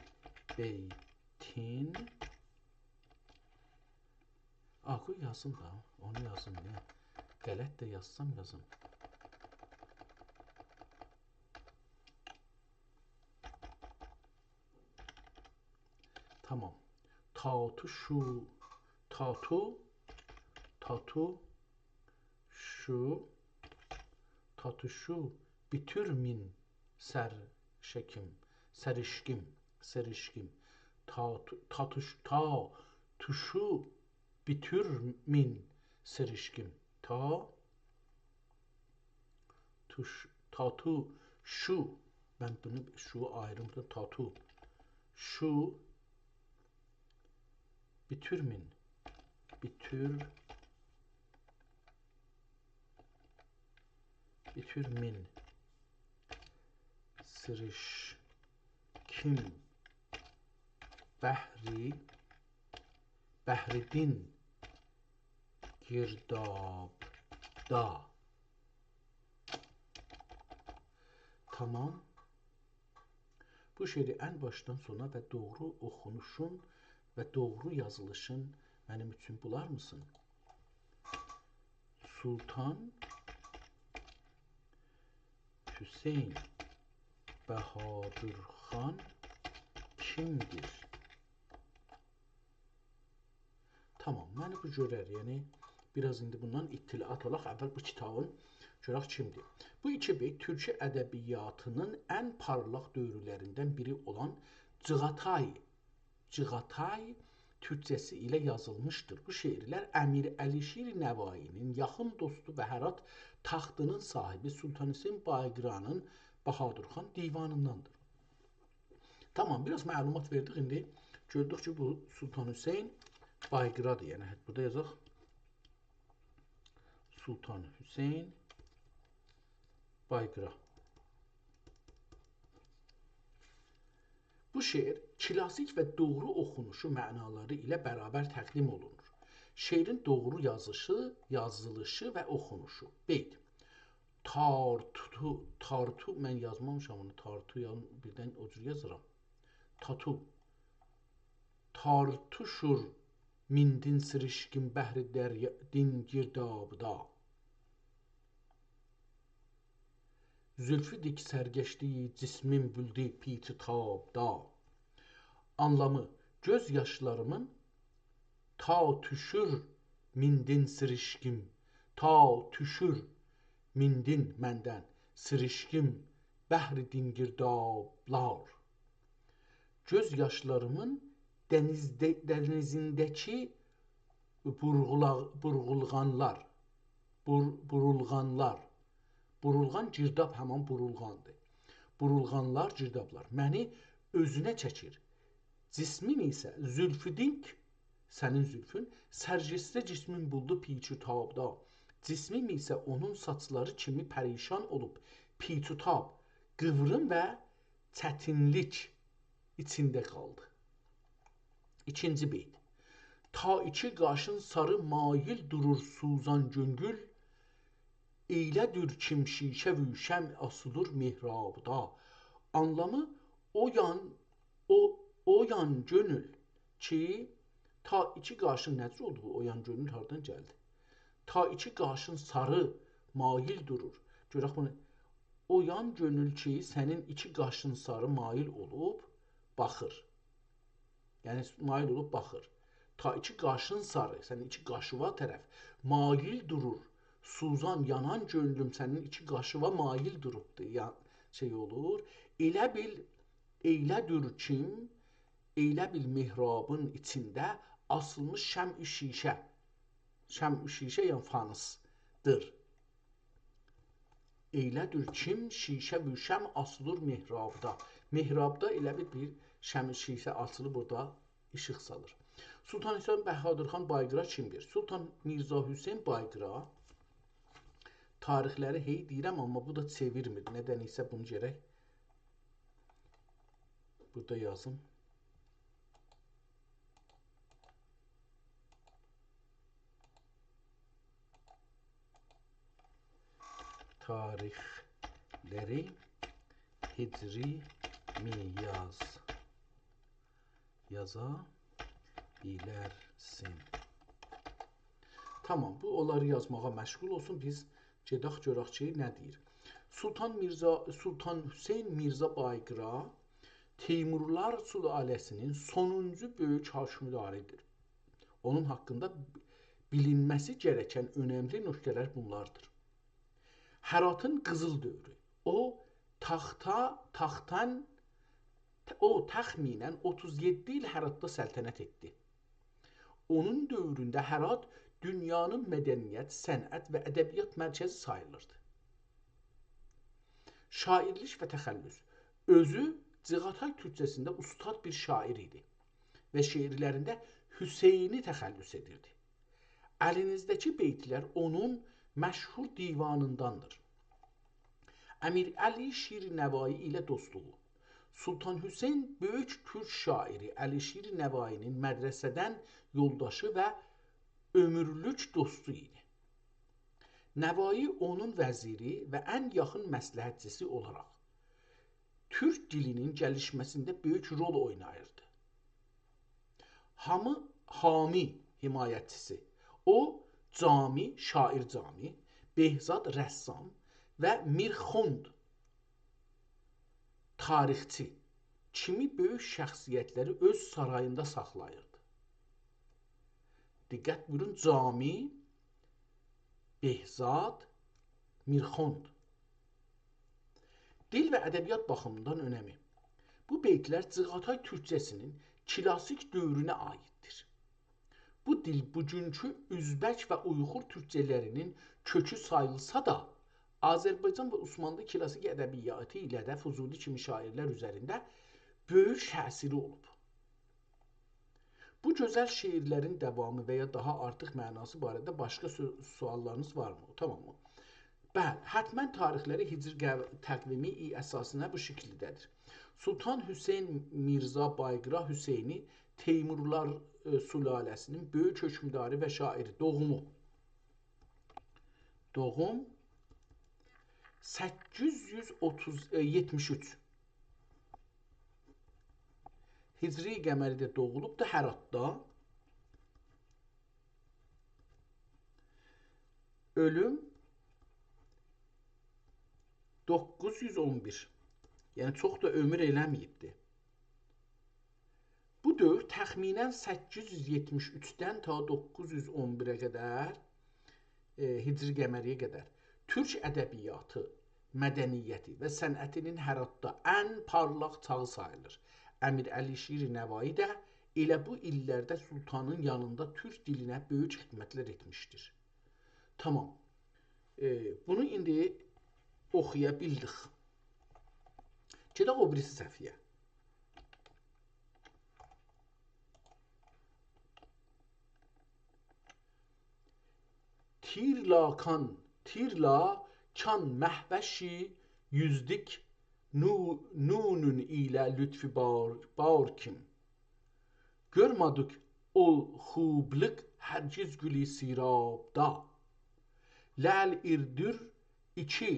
بیتین، آ، قوی یازیم دا، اونو یازیم، نه؟ غلط ده یازسام یازیم. تامام. تاتو شو، تاتو، تاتو شو، تاتو شو بیتورمین سرشکیم، سریشکیم، سریشکیم. تاتو، تاتو ش-، تاتو شو بیتورمین سریشکیم. تا توش، تاتو شو. من بونو شو آییریم، بورادا تاتو. شو بیتورمین. بیتور، بیتورمین سریشکیم بهری، بهری دین گردابدا. تامام. بو شعری ان باشدان سونا و دوغرو اوخونوشون و دوغرو یازیلیشین منیم اوچون بولار میسین؟ سلطان حسین بهادر خان کیمدیر؟ تامام، منی بو گؤرر، یعنی بیر آز ایندی بوندان اطلاعات آلاق. اول بو کیتابین گؤرک کیمدیر. بو ایکی بیت تورکی ادبیاتینین ان پارلاق دؤورلریندن بیری اولان جیغاتای، جیغاتای تورکجه‌سی ایله یازیلمیشدیر. بو شعرلر امیر علیشیر نوایی‌نین یاخین دوستو و هرات تاختی‌نین صاحیبی سلطان حسین بایقرانین بهادر خان دیوانیندان‌دیر. تامام، بیر آز معلومات وئردیک. ایندی گؤردوک کی، بو سلطان حسین بایقرادیر. یعنی، حتی بورادا یازاق سلطان حسین بایقرا. بو شعر کلاسیک و دوغرو اوخونوشو معنالاری ایله برابر تقدیم اولونور. شعرین دوغرو یازیشی، یازیلیشی و اوخونوشو. بیت. تارتو، تارتو، من یازمامیشام اونو، تارتو، یا بیردن او جور یازیرام. تاتو. تارتوشور میندین سریشکیم بحر دریا، دین گردابدا. زولفو دیک سرگشته‌یی جسمیم بولدو پیچ و تابدا. آنلامی، گؤز یاشلاریمین تا توشور میندین سریشکیم، تا توشور میندین مندن سریشکیم بحر دین گردابلار. گؤز یاشلاریمین دنیزده، دنیزینده‌کی بورغولا-، بورغولغانلار، بور-، بورولغانلار. بورولغان، گرداب همان بورولغاندیر. بورولغانلار، گردابلار. منی اؤزونه چکیر. جسمیم ایسه، زولفودینک، سنین زولفون، سرگشته جسمیم بولدو پیچ و تابدا. جسمیم ایسه اونون ساچلاری کیمی پریشان اولوب، پیچ و تاب، قیوریم و چتینلیک ایچینده قالدی. ایکینجی بیت. تا ایکی قاشین ساری مایل دورور سوزان گؤنگول، ائیله دور کیم شیشه وو شمع آسیلیر محرابدا. آنلامی، او یان، او، او یان گؤنول کی، تا ایکی قاشین، نئجه اولدو بو؟ او یان گؤنول هاردان گلدی؟ تا ایکی قاشین ساری مایل دورور. گؤرک بونو. او یان گؤنول کی، سنین ایکی قاشین ساری مایل اولوب باخیر. یعنی، مایل اولوب باخیر. تا ایکی قاشین ساری، سنین ایکی قاشیوا طرف مایل دورور سوزان، یانان گؤنلوم سنین ایکی قاشیوا مایل دوروبدور، یا، شئی اولور. ائله بیل، ائیله‌دیر کیم، ائیله بیل محرابین ایچینده آسیلمیش شمع شیشه. شمع شیشه، یعنی فانوسدور. ائیله‌دیر کیم، شیشه و شمع آسیلیر محرابدا. محرابدا ائله بیل بیر شمع شیشه آسیلیب، اورادا ایشیق سالیر. سلطان حسین بهادر خان بایقیرا کیمدیر؟ سلطان میرزا حسین بایقیرا تاریخلری هئی دئییرم، آمما بو دا چئویرمیر. ندن ایسه بونو گرک بورادا یازیم. تاریخلری هجری می یاز، یازا بیلرسن. تامام، بو اونلاری یازماغا مشغول اولسون. بیز گئدک گؤرک کی، نه دئییر. سلطان میرزا، سلطان حسین میرزا بایقیرا تیمورلار سلاله‌سینین سونونجو بؤیوک حاکمداریدیر. اونون حاقیندا بیلینمه‌سی گرکن اؤنملی نکته‌لر بونلاردیر. هراتین قیزیل دؤورو. او تاختا، تاختان، او تخمیناً اوتوز یئددی ایل هراتدا سلطنت ائتدی. اونون دؤورونده هرات دونیانین مدنیت، صنعت و ادبیات مرکزی ساییلیردی. شاعرلیک و تخلص. اؤزو جیغاتای تورکجه‌سینده اوستاد بیر شاعر ایدی و شعرلرینده حسینی تخلص ائدیردی. الینیزده‌کی بیتلر اونون مشهور دیوانینداندیر. امیرعلی شیر نوایی ایله دوستلوغو. سلطان حسین بؤیوک تورک شاعری علیشیر نوایی‌نین مدرسه‌دن یولداشی و عؤمورلوک دوستو ایدی. نوایی اونون وزیری و ان یاخین مصلحتچی‌سی اولاراق تورک دیلینین گلیشمه‌سینده بؤیوک رول اویناییردی. حامی، حامی حمایتچی‌سی. او، جامی، شاعر جامی، بهزاد رسام و میرخوند تاریخچی کیمی بؤیوک شخصیتلری اؤز ساراییندا ساخلاییردی. دقت بویورون، جامی، بهزاد، میرخوند. دیل و ادبیات باخیمیندان اؤنمی. بو بیتلر جیغاتای تورکجه‌سینین کلاسیک دؤورونه عاییددیر. بو دیل بوگونکو اؤزبک و اویغور تورکجه‌لرینین کؤکو ساییلسا دا، آذربایجان و عثمانلی کلاسیک ادبیاتی ایله ده فضولی کیمی شاعرلر اوزرینده بؤیوک تأثیری اولوب. بو گؤزل شعرلرین داوامی و یا داها آرتیق معناسی باره‌ده باشقا سؤ-، سؤاللارینیز وارمی؟ تامام می؟ بلی، حتماً تاریخلری هجری قو-، تقویمی اساسیندا بو شکیلده‌دیر. سلطان حسین میرزا بایقیرا حسینی تیمورلار، ائ، سلاله‌سینین بؤیوک حؤکمداری و شاعری. دوغومو. دوغوم سککیز یوز اوتوز، ائ، یئتمیش اوچ. هجری قمری‌ده دوغولوبدو هراتدا. اؤلوم دوققوز یوز اون بیر. یعنی، چوخ دا عؤمور ائله‌مه‌ییبدی. بو دؤور تخمیناً سککیز یوز یئتمیش اوچدن تا دوققوز یوز اون بیره قدر، ائ، هجری قمری‌یه قدر تورک ادبیاتی، مدنیتی و صنعتینین هراتدا ان پارلاق چاغی ساییلیر. امیر علیشیر نوایی ده ائله بو ایللرده سلطانین یانیندا تورک دیلینه بؤیوک خدمتلر ائتمیشدیر. تامام. ائ، بونو ایندی اوخویا بیلدیک. گئدک او بیریسی صفحه‌یه. تیرلا کان، تیرلا کان مهوشی یوزدوک نو-، نونون ایله لطفی بار، بار کیم. گؤرمه‌دیک او خوبلوق هرگیز گولو سیرابدا. لعل ایردور ایکی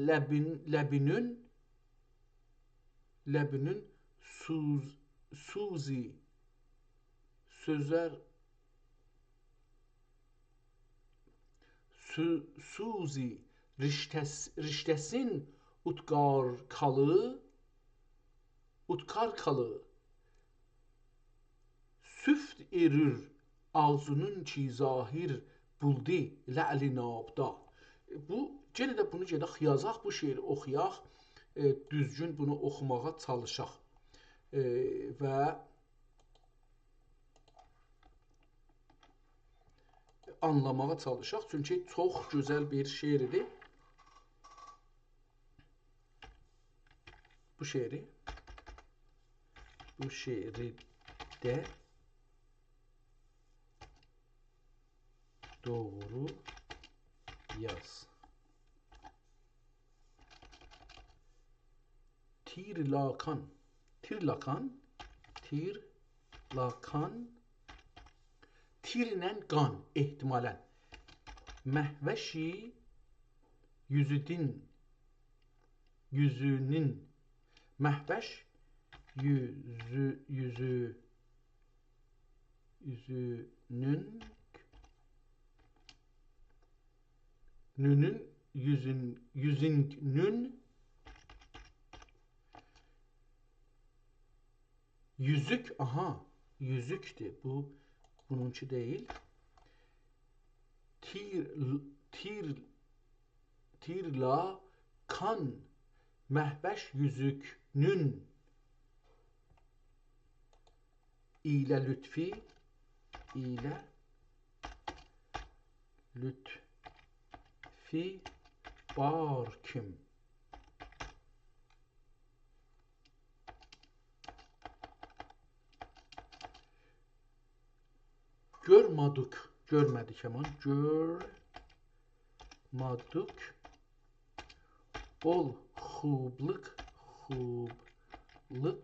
لبین، لبینین، لبینین سوز-، سوزی، سؤزر، سو-، سوزی رشته‌س-، رشته‌سین اوتقار کالی، اوتقار کالی، سوفت ائریر آغزینین کی ظاهر بولدی لعلی نابدا. بو، یئنه ده بونو گئدک یازاق، بو شعری اوخویاق، ائ، دوزگون بونو اوخوماغا چالیشاق. ائ، و آنلاماغا چالیشاق. چونکی چوخ گؤزل بیر شعر ایدی. بو شعری، بو شعری ده دوغرو یاز. تیرلاکان. تیرلاکان. تیرلاکان. تیرله قان، احتمالاً. مهوشی یوزودون، یوزونون. مهوش یوزو، یوزو، یوزونون، نونون، یوزون، یوزونون، یوزوک، آها، یوزوکدور. بو، بونونکی دئییل. تیر، تیر، تیرلاکان مهوش یوزوکنون ایله لطفی، ایله لطفی بار کیم. گؤرمادوک، گؤرمه‌دیک همان. گؤرمادوک. اول خوبلوق، خوبلوق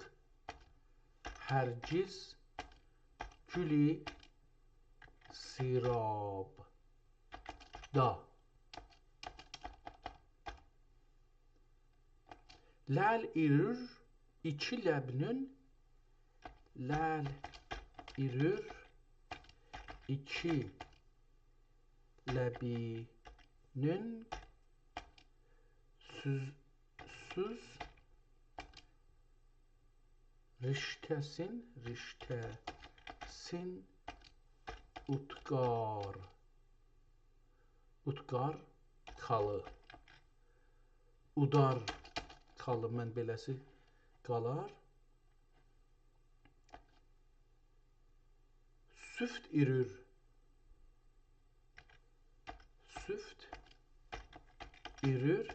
هرگیز گولی سیرابدا. لعل ایرور ایکی لبینین، لعل ایرور ایکی لبینین سوز، سوز رشته‌سین، رشته‌سین اودقار، اودقار کالی. اودار کالی، من بئله‌سی قالار. سوفت ایرور. سوفت ایرور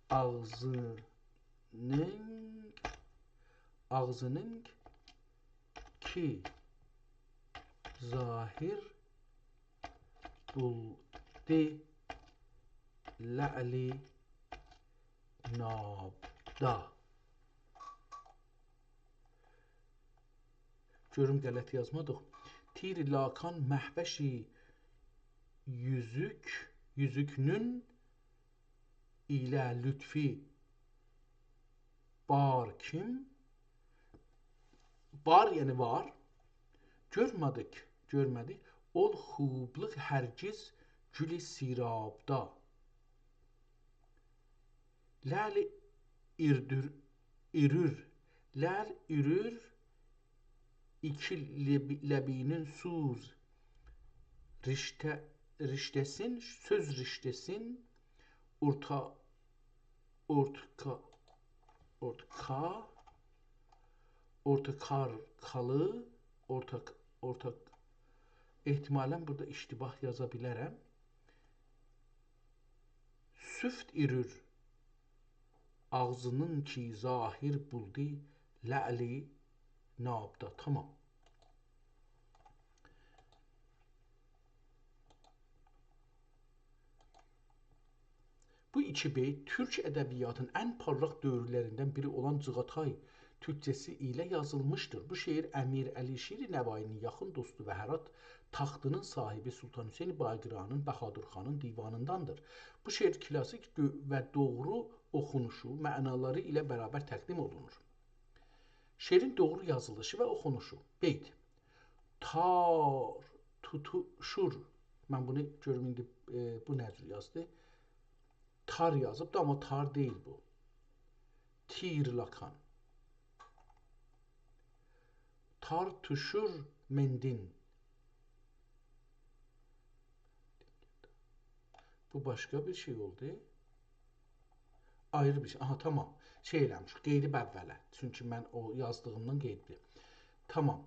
آغزینین، آغزینین کی ظاهر بولدی لعلی نابدا. گؤروم غلط یازمادیق. تیرلاکان مهوشی یوزوک، یوزوکنون ایله لطفی بار کیم. بار، یعنی وار. گؤرمه‌دیک، گؤرمه‌دیک. اول خوبلوق هرگیز گولی سیرابدا. لعل ایردور، ایرور. لعل ایرور ایکی لب، لبینین سوز رشته، رشته‌سین، سوز رشته‌سین اورتا، اورتقا، اورتقا، اورتقار کالی، اورتاق، اورتاق، احتمالاً بورادا اشتباه یازا بیلرم. سوفت ایرور آغزینین کی ظاهر بولدی لعلی نابدا. تامام. بو ایکی بیت تورک ادبیاتینین ان پارلاق دؤورلریندن بیری اولان جیغاتای تورکجه‌سی ایله یازیلمیشدیر. بو شعر امیر علیشیر نوایی‌نین یاخین دوستو و هرات تاختی‌نین صاحیبی سلطان حسین بایقرانین بهادر خانین دیوانیندان‌دیر. بو شعر کلاسیک دؤ، و دوغرو اوخونوشو، معنالاری ایله برابر تقدیم اولونور. شعرین دوغرو یازیلیشی و اوخونوشو. بیت. تار توتوشور. من بونو گؤروم ایندی، ائ، بو نه جور یازدی؟ تار یازیبدی، آمما تار دئییل بو. تیرلاکان. تار توشور مندین. بو باشقا بیر شئی اولدو. آیری بیر شئی. آها، تامام. شئی ائله‌میش، قئییدیب اوّله. چونکی من او یازدیغیمدان قئییدیب. تامام.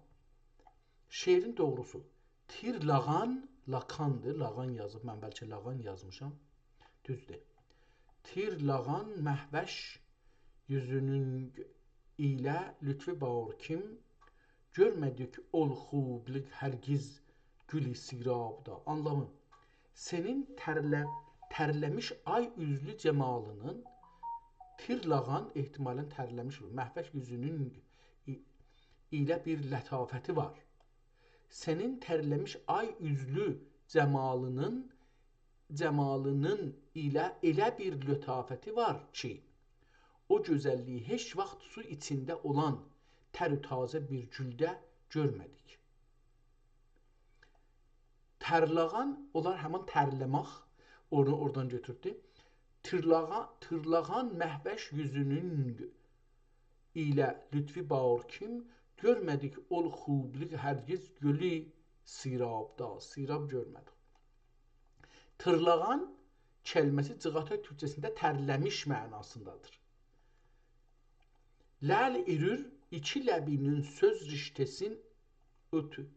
شعرین دوغروسو. تیر لاغان، لاکاندیر، لاغان یازیب. من بلکه لاغان یازمیشام. دوزدور. تیر لاغان مهوش یوزونون ایله لطفی بار کیم، گؤرمه‌دیک اول خوبلوق هرگز گول سیرابدا. آنلامی. سنین ترله-، ترله‌میش آی اوزلو جمالینین، تیر لاغان، احتمالاً ترله‌میش، مهوش یوزونون ای-، ایله بیر لطافتی وار. سنین ترله‌میش آی اوزلو جمالینین، جمالینین ایله ائله بیر لطافتی وار کی، او گؤزللیگی هئچ واخت سو ایچینده اولان تر و تازه بیر گولده گؤرمه‌دیک. ترلاغان، اولار همان ترله‌مک، اونو اورادان گؤتوروبدور. تیرلاغا-، تیرلاغان مهوش یوزونون ایله لطفی بار کیم، گؤرمه‌دیک اول خوبلوق هرگز گول سیرابدا، سیراب گؤرمه‌دیک. تیرلاغان کلمه‌سی جیغاتای تورکجه‌سینده ترله‌میش معناسیندادیر. لعل ایرور، ایکی لبینین سؤز رشته‌سین اوت-،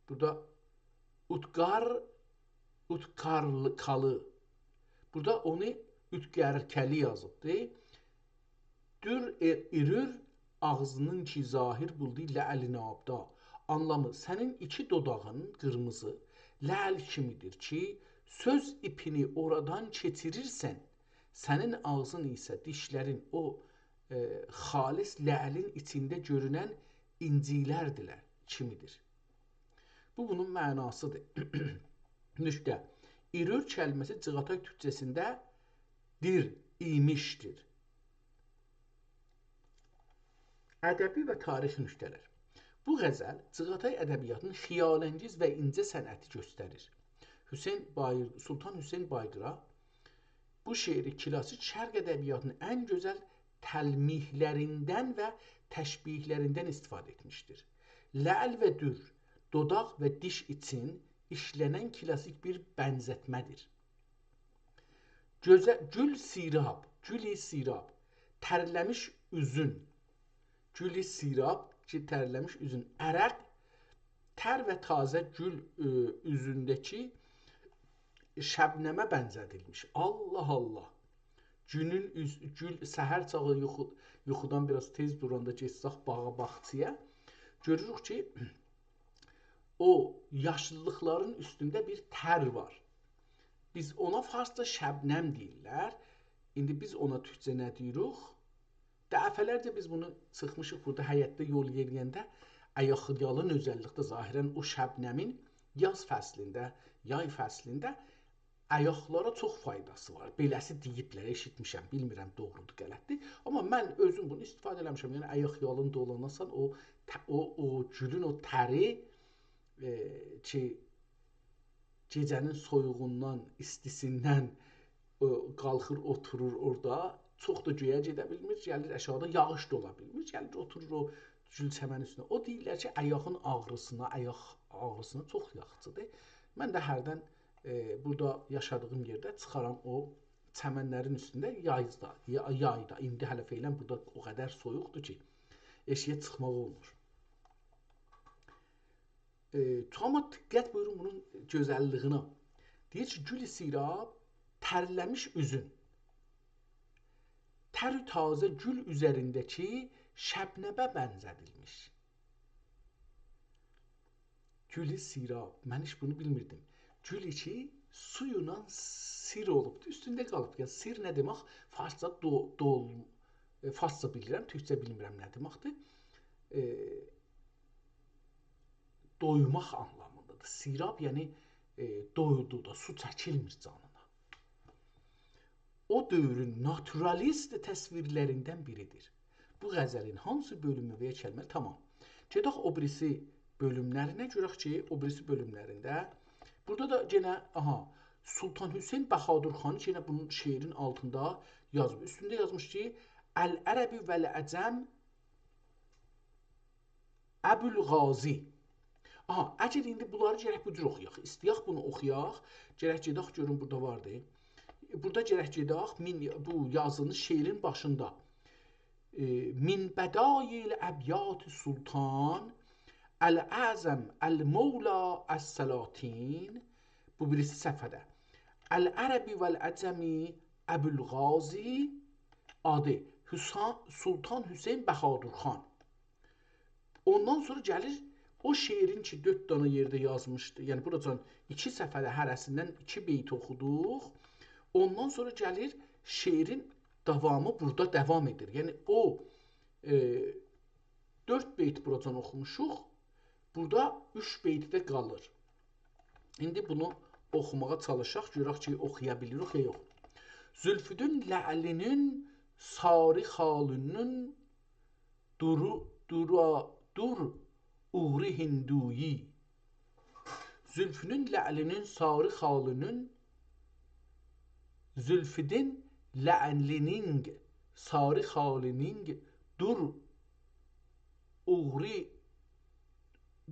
بورادا اوتقار، اوتقارلقالی. بورادا اونو اوتقارکلی یازیبدی. دور ائ-، ایرور آغزینین کی ظاهر بولدو لعل نابدا. آنلامی، سنین ایکی دوداغین قیرمیزی لعل کیمیدیر کی، سؤز ایپینی اورادان کئچیریرسن، سنین آغزین ایسه دیشلرین او، ائ، خالص لعلین ایچینده گؤرونن اینجیلردیلر کیمیدیر. بو بونون معناسیدیر. نکته. ایرور کلمه‌سی جیغاتای تورکجه‌سینده دیر، ایمیشدیر. ادبی و تاریخی نکته‌لر. بو غزل جیغاتای ادبیاتینین خیال‌انگیز و اینجه صنعتی گؤستریر. حسین باییر-، سلطان حسین بایقیرا بو شعری کلاسیک شرق ادبیاتینین ان گؤزل تلمیحلریندن و تشبیهلریندن استفاده ائتمیشدیر. لعل و دور، دوداق و دیش ایچین ایشله‌نن کلاسیک بیر بنزتمه‌دیر. گؤزه-، گول سیراب، گول سیراب، ترله‌میش اوزون. گول سیراب، کی، ترله‌میش اوزون. عرق، تر و تازه گول، ائ، اوزونده‌کی شبنمه بنزه‌دیلمیش. الله الله. گونون اوز-، گول، سحر چاغی یوخو-، یوخودان بیر آز تئز دوراندا گئتسک باغا، باغچایا، گؤروروک کی، او یاشیللیقلارین اوستونده بیر تر وار. بیز اونا فارسجا شبنم دئییرلر. ایندی بیز اونا تورکجه نه دئییریک؟ دفعه‌لرجه بیز بونو چیخمیشیق بورادا حیطده یول یئریینده، آیاق یالین اؤزللیکله ظاهراً او شبنمین یاز فصلینده، یای فصلینده آیاقلارا چوخ فایداسی وار. بئله‌سی دئییبلر، ائشیتمیشم، بیلمیرم دوغرودور، غلطدیر. آمما من اؤزوم بونو استفاده ائله‌میشم. یعنی آیاق یالین دولاناسان، او ت-، او، او گولون او تری، ائ، کی، گئجه‌نین سویوغوندان، ایستیسیندن، او، قالخیر، اوتورور اورادا. چوخ دا گؤیه گئده بیلمیر، گلیر آشاغیدا یاغیش دا اولا بیلمیر. گلیر، اوتورور او گول چمنین اوستونده. او دئییرلر کی، آیاغین آغریسینا، آیاق آغریسینا چوخ یاخشیدیر. من ده هردن، ائ، بورادا یاشادیغیم یئرده چیخارام او چمنلرین اوستونده یازدا، یا-، یایدا. ایندی هله فعلاً بورادا او قدر سویوقدور کی، ائشیگه چیخماق اولمور. ائ، آمما دقت بویورون بونون گؤزللیگینه. دئییر کی، گول سیراب، ترله‌میش اوزون. تر و تازه گول اوزرینده‌کی شبنمه بنزه‌دیلمیش. گول سیراب. من هئچ بونو بیلمیردیم. گول کی، سویونان سیر اولوبدور، اوستونده قالیب. یعنی، سیر نه دئمک؟ فارسجا دو-، دول-، ائ، فارسجا بیلیرم، تورکجه بیلمیرم نه دئمکدیر. ائ، دویماق آنلامیندادیر. سیراب، یعنی، ائ، دویدو دا، سو چکیلمیر جانینا. او دؤورون ناتورالیست تصویرلریندن بیریدیر. بو غزلین هانسی بؤلومو و یا کلمه؟ تامام. گئدک او بیریسی بؤلوملرینه، گؤرک کی، او بیریسی بؤلوملرینده. بورادا دا یئنه، آها، سلطان حسین بهادر خانی کی، یئنه بونون شعرین آلتیندا یازیب. اوستونده یازمیش کی، «العرب والعجم ابوالغازی». آها، اگر ایندی بونلاری گرک بو جور اوخویاق. ایسته‌یک بونو اوخویاق. گرک گئدک گؤروم بورادا واردی. بورادا گرک گئدک مین، بو یازینی شعرین باشیندا. ائ، «من بدایع ابیات سلطان الاعظم المولی السلاطین». بو بیریسی صفحه‌ده. «العربی والعجمی ابوالغازی»، آدی حسا-، سلطان حسین بهادرخان. اوندان سونرا گلیر او شعرین کی، دؤرد دنه یئرده یازمیشدی. یعنی، بوراجان ایکی صفحه‌ده هره‌سیندن ایکی بیت اوخودوق. اوندان سونرا گلیر شعرین داوامی بورادا داوام ائدیر. یعنی، او، ائ، دؤرد بیت بوراجان اوخوموشوق. بورادا اوچ بیت ده قالیر. ایندی بونو اوخوماغا چالیشاق، گؤرک کی، اوخویا بیلیریک یا یوخ. زلفودین لعلینین، ساری خالینین، دورو-، دورا-، دور اوغری هندویی. زلفونون لعلینین، ساری خالینین، زلفودین لعلینین، ساری خالینین، دور اوغری،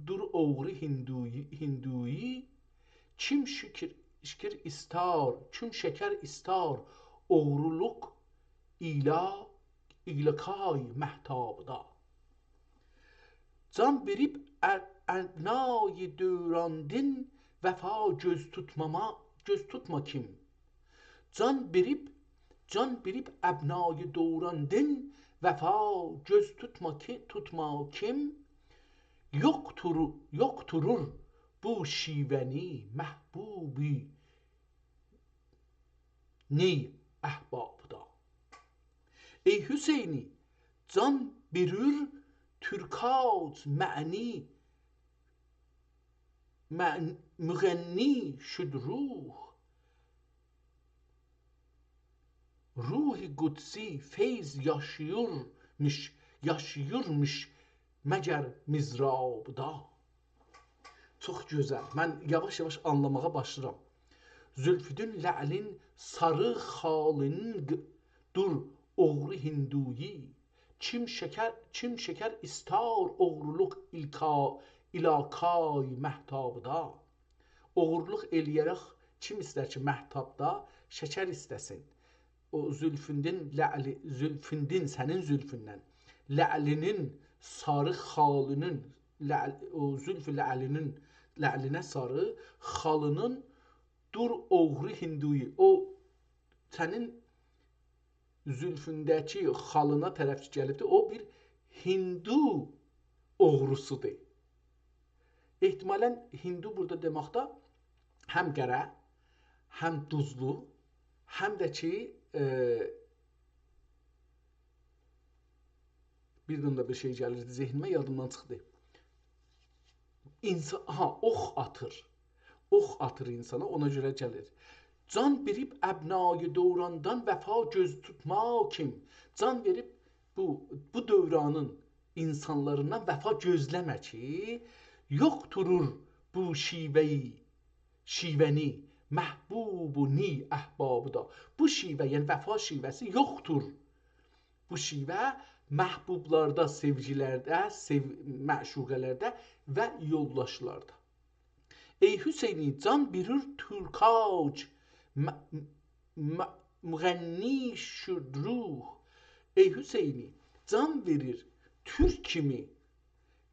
دور اوغری هندویی، هندویی، کیم شکر، شکر ایستار، کیم شکر ایستار اوغرولوق ایله، ایله کای مهتابدا. جان وئریب ا-، ابنای دوراندین، وفا گؤز توتماما، گؤز توتما کیم. جان وئریب، جان وئریب ابنای دوراندین، وفا گؤز توتما کی، توتما کیم. یوخدور، یوخدورور بو شیوه‌نی محبوبی نی احبابدا. ای حسینی، جان وئریر تورکاج معنی، مع-، مغنی شد روح، روح قدسی فیض یاشاییرمیش، یاشاییرمیش مگر مضرابدا. چوخ گؤزل. من یاواش-یاواش آنلاماغا باشلاییرام. زلفودون لعلین، ساری خالینین، دور اوغری هندویی. کیم شکر، کیم شکر ایستار اوغرولوق ایلکا، ایله کای مهتابدا. اوغرولوق ائله‌یه‌رک کیم ایستر کی، مهتابدا شکر ایسته‌سین؟ او زلفوندون لعلی، زلفوندون، سنین زلفوندن، لعلینین، ساری خالینین، لعل-، او زلف لعلینین، لعلینه ساری، خالینین، دور اوغری هندویی، او سنین زلفونده‌کی خالینا طرف کی گلیبدیر، او بیر هندو اوغروسودور. احتمالاً هندو بورادا دئمکده هم قره، هم دوزلو، هم ده کی، ائ، بیر دنه ده بیر شئی گلیردی ذهنیمه، یادیمدان چیخدی. اینسا-، ها، اوخ آتیر. اوخ آتیر اینسانا، اونا گؤره گلیر. جان وئریب ابنای دوراندان وفا گؤز توتما کیم. جان وئریب بو، بو دورانین اینسانلاریندان وفا گؤزله‌مه کی، یوخدورور بو شیوه‌یی، شیوه‌نی محبوبو نی احبابدا. بو شیوه، یعنی وفا شیوه‌سی یوخدور. بو شیوه محبوبلاردا، سئوگیلرده، سئو-، معشوقه‌لرده و یولداشلاردا. ای حسینی، جان وئریر تورکاج م-، م-، مغنی شد روح. ای حسینی، جان وئریر تورک کیمی.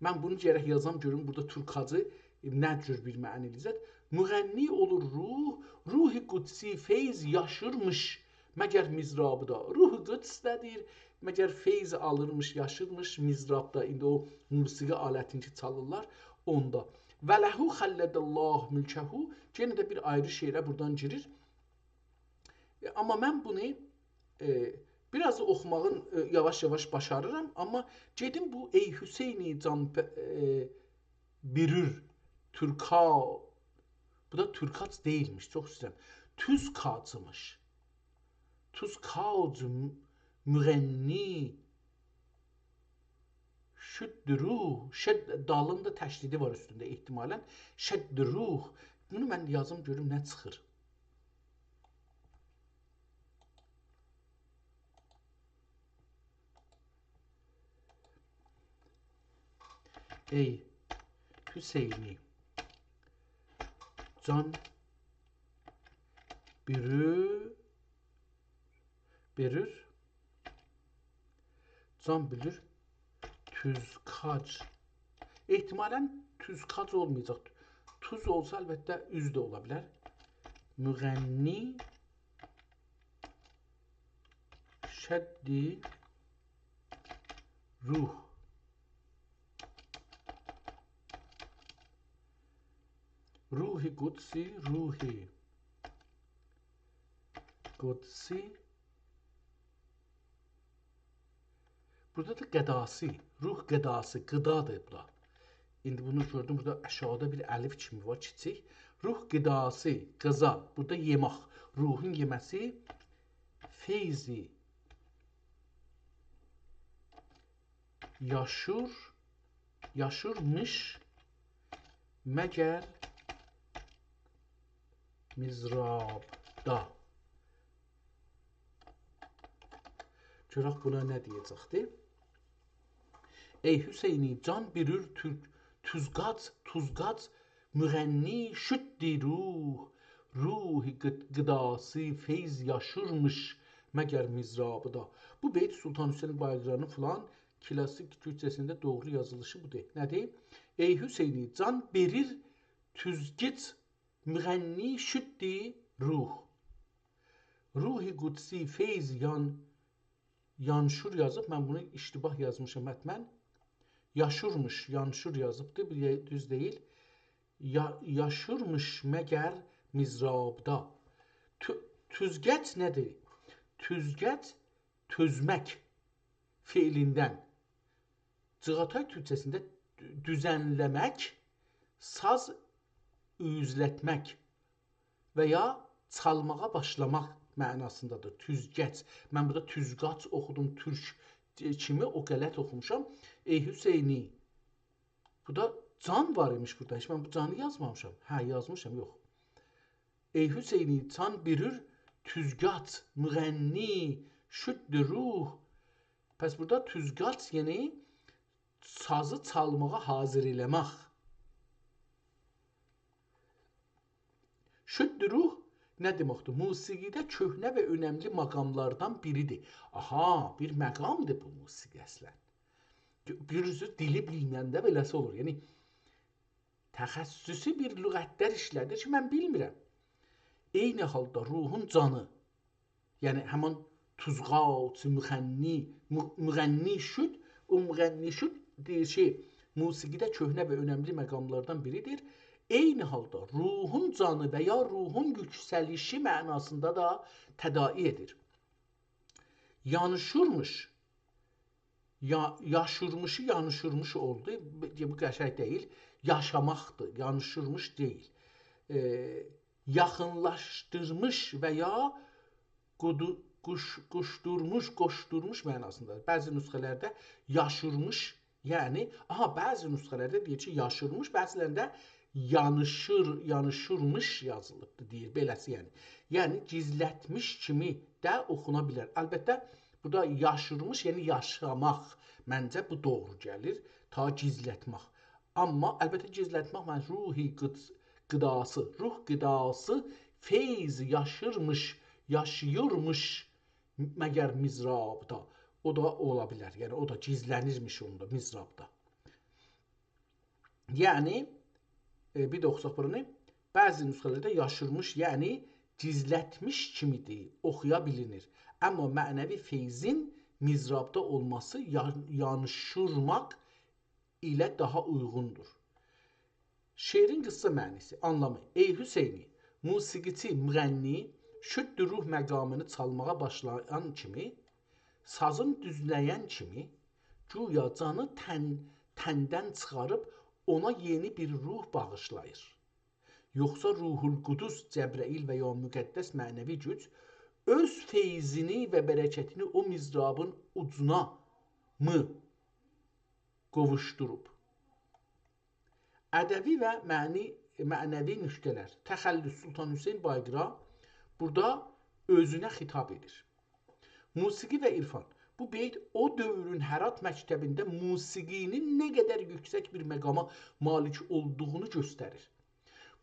من بونو گرک یازام، گؤروم بورادا تورکاجی نه جور بیر معنی ائله‌یه‌جک. مغنی اولور روح، روح قدسی فیض یاشیرمیش مگر مضرابدا. روح قدسده‌دیر، مگر فیض آلیرمیش، یاشیرمیش مضرابدا. ایندی او موسیقی آلتینی کی چالیرلار، اوندا. «و له خلد الله ملکه»، یئنه ده بیر آیری شعره بورادان گیریر. ائ، آمما من بونو، ائ، بیر آز اوخوماغین، ائ، یاواش-یاواش باشاریرام، آمما گئدیم بو «ای حسینی جان پ-، ائ، بیرور تورکا»، بو دا تورکاج دئییلمیش، چوخ اوسته‌م. توز کاجیمیش. توز کاج م-، مغنی شد روح، شد، دالیندا تشدیدی وار اوستونده احتمالاً. شد روح. بونو من یازیم، گؤروم نه چیخیر. ای حسینی جان بیرور، بیرور، جان بیرور، توزکاج. احتمالاً توزکاج اولمایاجاق. توز اولسا، البته، اوز ده اولا بیلر. مغنی شدّ روح. روح قدسی، روح قدسی. بورادا دا غذاسی، روح غذاسی، غذادیر بو دا. ایندی بونو گؤردوم، بورادا آشاغیدا بیر الف کیمی وار، کیچیک. روح غذاسی، غذا، بورادا یئمک. روحون یئمه‌سی، فیضی یاشور، یاشورمیش مگر مضرابدا. گؤرک بونا نه دئیه‌جکدی. ای حسینی جان بیرور توز، توزقاج، توزقاج، مغنی شدّ روح، روح غد-، غذاسی فیض یاشورمیش مگر مضرابدا. بو بیت سلطان حسین بایقاری‌نین فلان کلاسیک تورکجه‌سینده دوغرو یازیلیشی بودور. نه‌دیر؟ ای حسینی جان بیرور توزقاج، مغنی شدّ روح، روح قدسی فیض یان-، یانشور یازیب. من بونو اشتباه یازمیشام حتماً. یاشورمیش، یانشور یازیبدی. بو یه-، دوز دئییل. یا-، یاشورمیش مگر مضرابدا. تو-، توزقاج نه‌دیر؟ توزقاج تؤزمک فعلیندن. جیغاتای تورکجه‌سینده دو-، دوزنله‌مک، ساز اویوزلتمک و یا چالماغا باشلاماق معناسیندادیر. توزقاج. من بورادا توزقاج اوخودوم، تورک کیمی، او غلط اوخوموشام. ای حسینی. بورادا جان وار ایمیش بورادا. هئچ من بو جانی یازمامیشام. هه، یازمیشام، یوخ. ای حسینی جان بیرور توزقاج، مغنی شدّ روح. پس بورادا توزقاج، یعنی سازی چالماغا حاضر ائله‌مک. شدّ روح نه دئمکدیر؟ موسیقیده کؤهنه و اؤنملی مقاملاردان بیریدیر. آها، بیر مقامدیر بو موسیقی اصلاً. گؤ-، گؤرورسوز، دیلی بیلمه‌ینده بئله‌سی اولور. یعنی، تخصصی بیر لغتلر ایشله‌دیر کی، من بیلمیرم. عینی حالدا روحون جانی، یعنی همین توزقاج، مغنی، مو-، مغنی شدّ، او مغنی شدّ دئییر کی، موسیقیده کؤهنه و اؤنملی مقاملاردان بیریدیر. عینی حالدا روحون جانی و یا روحون یوکسلیشی معناسیندا دا تداعی ائدیر. یانیشیرمیش، یا-، یاشورمیشی یانیشیرمیش اولدو. بو، بو قشنگ دئییل. یاشاماقدیر، یانیشیرمیش دئییل. ائ، یاخینلاشدیرمیش و یا قودو-، قوش-، قوشدورموش، قوشدورموش معناسیندا. بعضی نسخه‌لرده یاشیرمیش، یعنی، آها، بعضی نسخه‌لرده دئییر کی، یاشیرمیش، بعضی‌لرینده یانیشیر، یانیشیرمیش یازیلیبدیر، دئییر، بئله‌سی، یعنی. یعنی، گیزلتمیش کیمی ده اوخونا بیلر. البته، بورادا یاشیرمیش، یعنی یاشاماق. منجه، بو دوغرو گلیر، تا گیزلتمک. آمما، البته، گیزلتمک، من روحی قد-، قداسی، روح قداسی، فیض یاشیرمیش، یاشیییرمیش، مگر مضرابدا. او دا اولا بیلر. یعنی، او دا گیزلنیرمیش اوندا، مضرابدا. یعنی، ائ، بیر ده اوخوساق بورانی، بعضی نسخه‌لرده یاشیرمیش، یعنی گیزلتمیش کیمی دئییل، اوخویا بیلینیر. آمما معنوی فیضین مضرابدا اولماسی یا-، یانیشیرماق ایله داها اویغوندور. شعرین قیسا معناسی، آنلامی. ای حسینی، موسیقیچی، مغنی، شدّ روح مقامینی چالماغا باشلایان کیمی، سازین دوزله‌ین کیمی، گویا جانی تن-، تندن چیخاریب اونا یئنی بیر روح باغیشلاییر. یوخسا روح‌القدس، جبرئیل و یا مقدس معنوی گوج اؤز فیضینی و برکتینی او مضرابین اوجونا می قوووشدوروب؟ ادبی و معنی، معنوی نکته‌لر. تخلص، سلطان حسین بایقارا بورادا اؤزونه خطاب ائدیر. موسیقی و عرفان. بو بیت او دؤورون هرات مکتبینده موسیقی‌نین نه قدر یوکسک بیر مقاما مالیک اولدوغونو گؤستریر.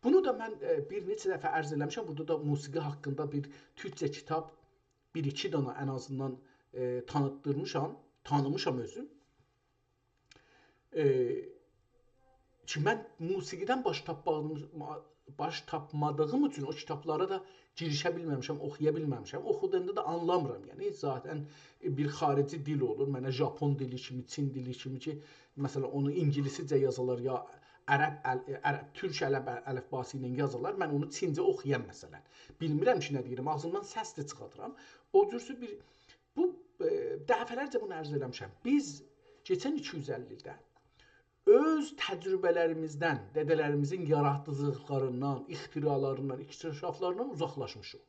بونو دا من، ائ، بیر نئچه دفعه عرض ائله‌میشم. بورادا دا موسیقی حاقیندا بیر تورکجه کیتاب، بیر-ایکی دانا ان آزیندان، ائ، تانیتدیرمیشام، تانیمیشام اؤزوم. ائ، کی، من موسیقی‌دن باش تاپمادیغیم، باش تاپمادیغیم اوچون او کیتابلارا دا گیریشه بیلمه‌میشم، اوخویا بیلمه‌میشم. اوخوداندا دا آنلامیرام، یعنی ذاتاً بیر خاریجی دیل اولور. منه ژاپون دیلی کیمی، چین دیلی کیمی کی، مثلا، اونو اینگیلیسیجه یازالار، یا عرب ال-، عرب، تورک عرب ال-، الفباسی ایله یازالار، من اونو چینجه اوخویام، مثلا. بیلمیرم کی، نه دئییرم، آغزیمدان سس ده چیخاردیرام. او جورسو بیر، بو، ائ، دفعه‌لرجه بونو عرض ائله‌میشم. بیز کئچن ایکی یوز اللی ایلده اؤز تجربه‌لریمیزدن، دده‌لریمیزین یاراتیجیلیقلاریندان، اختراعلاریندان، اکتشافلاریندان اوزاقلاشمیشیق.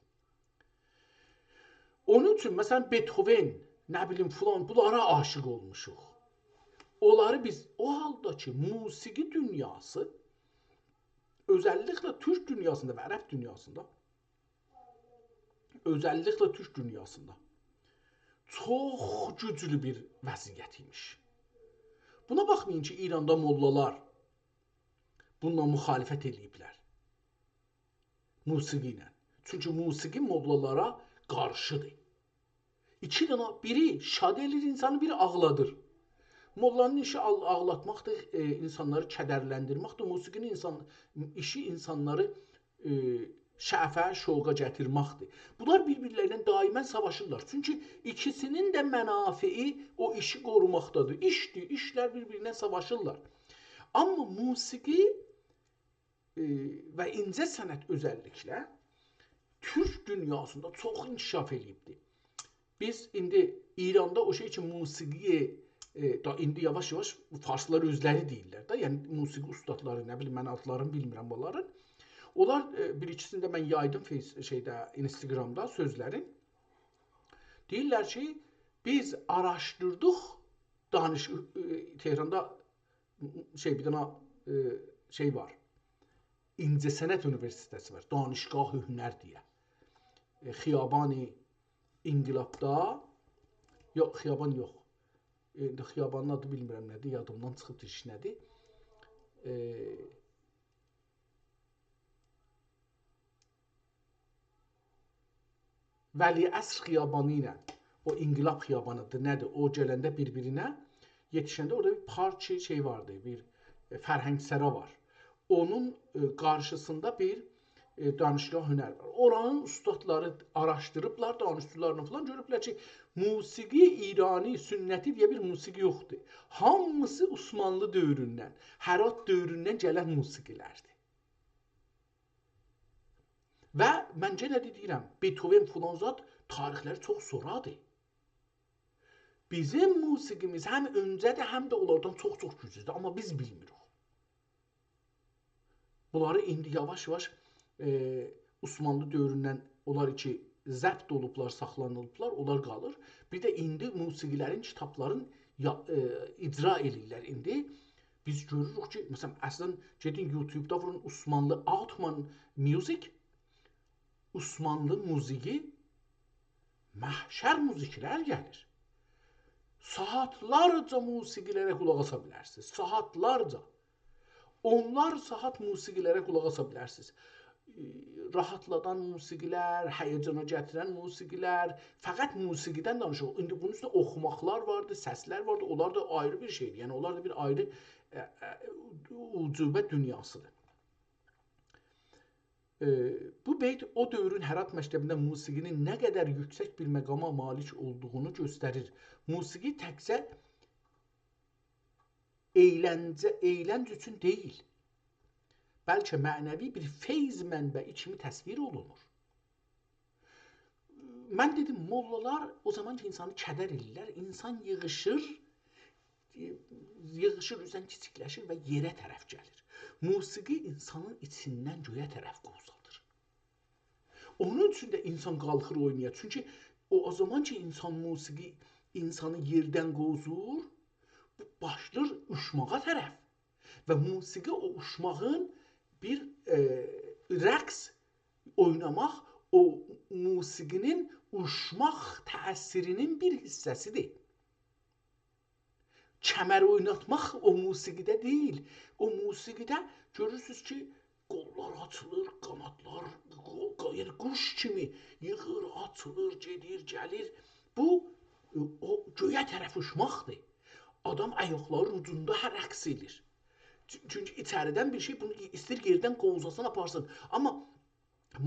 اونون اوچون، مثلا، بتهوون، نه بیلیم، فلان، بونلارا عاشیق اولموشوق. اونلاری بیز، او حالدا کی، موسیقی دونیاسی، اؤزللیکله تورک دونیاسیندا و عرب دونیاسیندا، اؤزللیکله تورک دونیاسیندا چوخ گوجلو بیر وضعیت ایمیش. بونا باخمایین کی، ایراندا موللالار بونونلا مخالفت ائله‌ییبلر. موسیقی ایله. چونکی موسیقی موللالارا قارشیدیر. ایکی دنه، بیری شاد ائله‌ییر اینسانی، بیری آغلادیر. موللانین ایشی آغ-، آغلاتماقدیر، ائ، اینسانلاری کدرلندیرمکدیر. موسیقی‌نین اینسان، ایشی اینسانلاری، ائ، شعفه، شوقا گتیرمکدیر. بونلار بیر-بیرلرینن دائما ساواشیرلار. چونکی ایکیسی‌نین ده منافعی او ایشی قوروماقدادیر. ایشدیر، ایشلر بیر-بیرینه ساواشیرلار. آمما موسیقی، ائ، و اینجه‌صنعت اؤزللیکله تورک دونیاسیندا چوخ انکشاف ائله‌ییبدیر. بیز ایندی ایراندا او شئی کی، موسیقی، ائ، دا ایندی یاواش-یاواش فارسلار اؤزلری دئییرلر ده، یعنی موسیقی اوستادلاری، نه بیلیم، من آدلارینی بیلمیرم اونلارین. اونلار، ائ، بیر-ایکیسینی ده من یایدیم فیس-، شئیده، اینستاگرامدا سؤزلرین. دئییرلر کی، بیز آراشدیردیق، دانیش-، ائ، تهراندا شئی، بیر دنه، ائ، شئی وار. اینجه‌صنعت اونیوئرسیته‌سی وار. دانشگاه هنر دئیه. ائ، خیابان انقلابدا، یوخ، خیابان یوخ. ائ، ایندی خیابانین آدی بیلمیرم نه‌دیر، یادیمدان چیخیبدیر کی، نه‌دیر. ائ، ولیعصر خیابانی ایله او انقلاب خیابانیدیر، نه‌دیر؟ او گلنده بیر-بیرینه یئتیشنده اورادا بیر پارک شئی واردی، بیر، ائ، فرهنگ‌سرا وار. اونون، ائ، قارشیسیندا بیر، ائ، دانشگاه هنر وار. اورانین اوستادلاری آراشدیریبلار، دانشجولارلا فلان گؤروبلر کی، موسیقی ایرانی سنتی دئیه بیر موسیقی یوخدور. هامیسی عثمانلی دؤوروندن، هرات دؤوروندن گلن موسیقی‌لردیر. و من یئنه ده دئییرم، بتهوون فلان زاد تاریخلری چوخ سونرادیر. بیزیم موسیقیمیز هم اؤنجه‌دیر، هم ده اونلاردان چوخ-چوخ گوجلودور، آمما بیز بیلمیریک. بونلاری ایندی یاواش-یاواش، ائ، عثمانلی دؤوروندن اونلار کی، ضبط اولوبلار، ساخلانیلیبلار، اونلار قالیر. بیر ده ایندی موسیقی‌لرین، کیتابلارین یا-، ائ، اجرا ائله‌ییرلر ایندی. بیز گؤروروک کی، مثلا، اصلا، گئدین یوتیوبدا وورون عثمانلی Ottoman Music، عثمانلی موزیکی، محشر موزیکلر گلیر. ساعاتلارجا موسیقی‌لره قولاق آسا بیلرسینیز. ساعاتلارجا. اونلار ساعات موسیقی‌لره قولاق آسا بیلرسینیز. راحاتلادان موسیقی‌لر، هیجانا گتیرن موسیقی‌لر، فقط موسیقی‌دن دانیشیریق. ایندی بونون اوستونده اوخوماقلار واردی، سسلر واردی، اونلار دا آیری بیر شئیدیر. یعنی، اونلار دا بیر آیری، ائ، ائ، عجوبه دونیاسیدیر. ائ، بو بیت او دؤورون هرات مکتبینده موسیقی‌نین نه قدر یوکسک بیر مقاما مالیک اولدوغونو گؤستریر. موسیقی تکجه ائیلنجه، ائیلنج اوچون دئییل، بلکه معنوی بیر فیض منبعی کیمی تصویر اولونور. من دئدیم، موللالار او زامان کی، اینسانی کدر ائله‌ییرلر، اینسان ییغیشیر، ییغیشیر، اوزدن کیچیکلشیر و یئره طرف گلیر. موسیقی اینسانین ایچیندن گؤیه طرف قووزالدیر. اونون اوچون ده اینسان قالخیر اوینایا. چونکی او، او زامان کی، اینسان موسیقی اینسانی یئردن قووزور، بو باشلاییر اوچماغا طرف. و موسیقی او اوچماغین بیر، ائ، رقص اویناماق، او موسیقی‌نین اوچماق تأثیری‌نین بیر حیصه‌سی‌دیر. کمر اویناتماق او موسیقی‌ده دئییل. او موسیقی‌ده گؤرورسونوز کی، قوللار آچیلیر، قانادلار، قو-، قو-، یعنی قوش کیمی ییغیر، آچیلیر، گئدیر، گلیر. بو، او گؤیه طرف اوچماقدیر. آدام آیاقلارین اوجوندا هر رقص ائله‌ییر. چون-، چونکی ایچریدن بیر شئی بونو ایسته‌ییر یئردن قووزاسین، آپارسین. آمما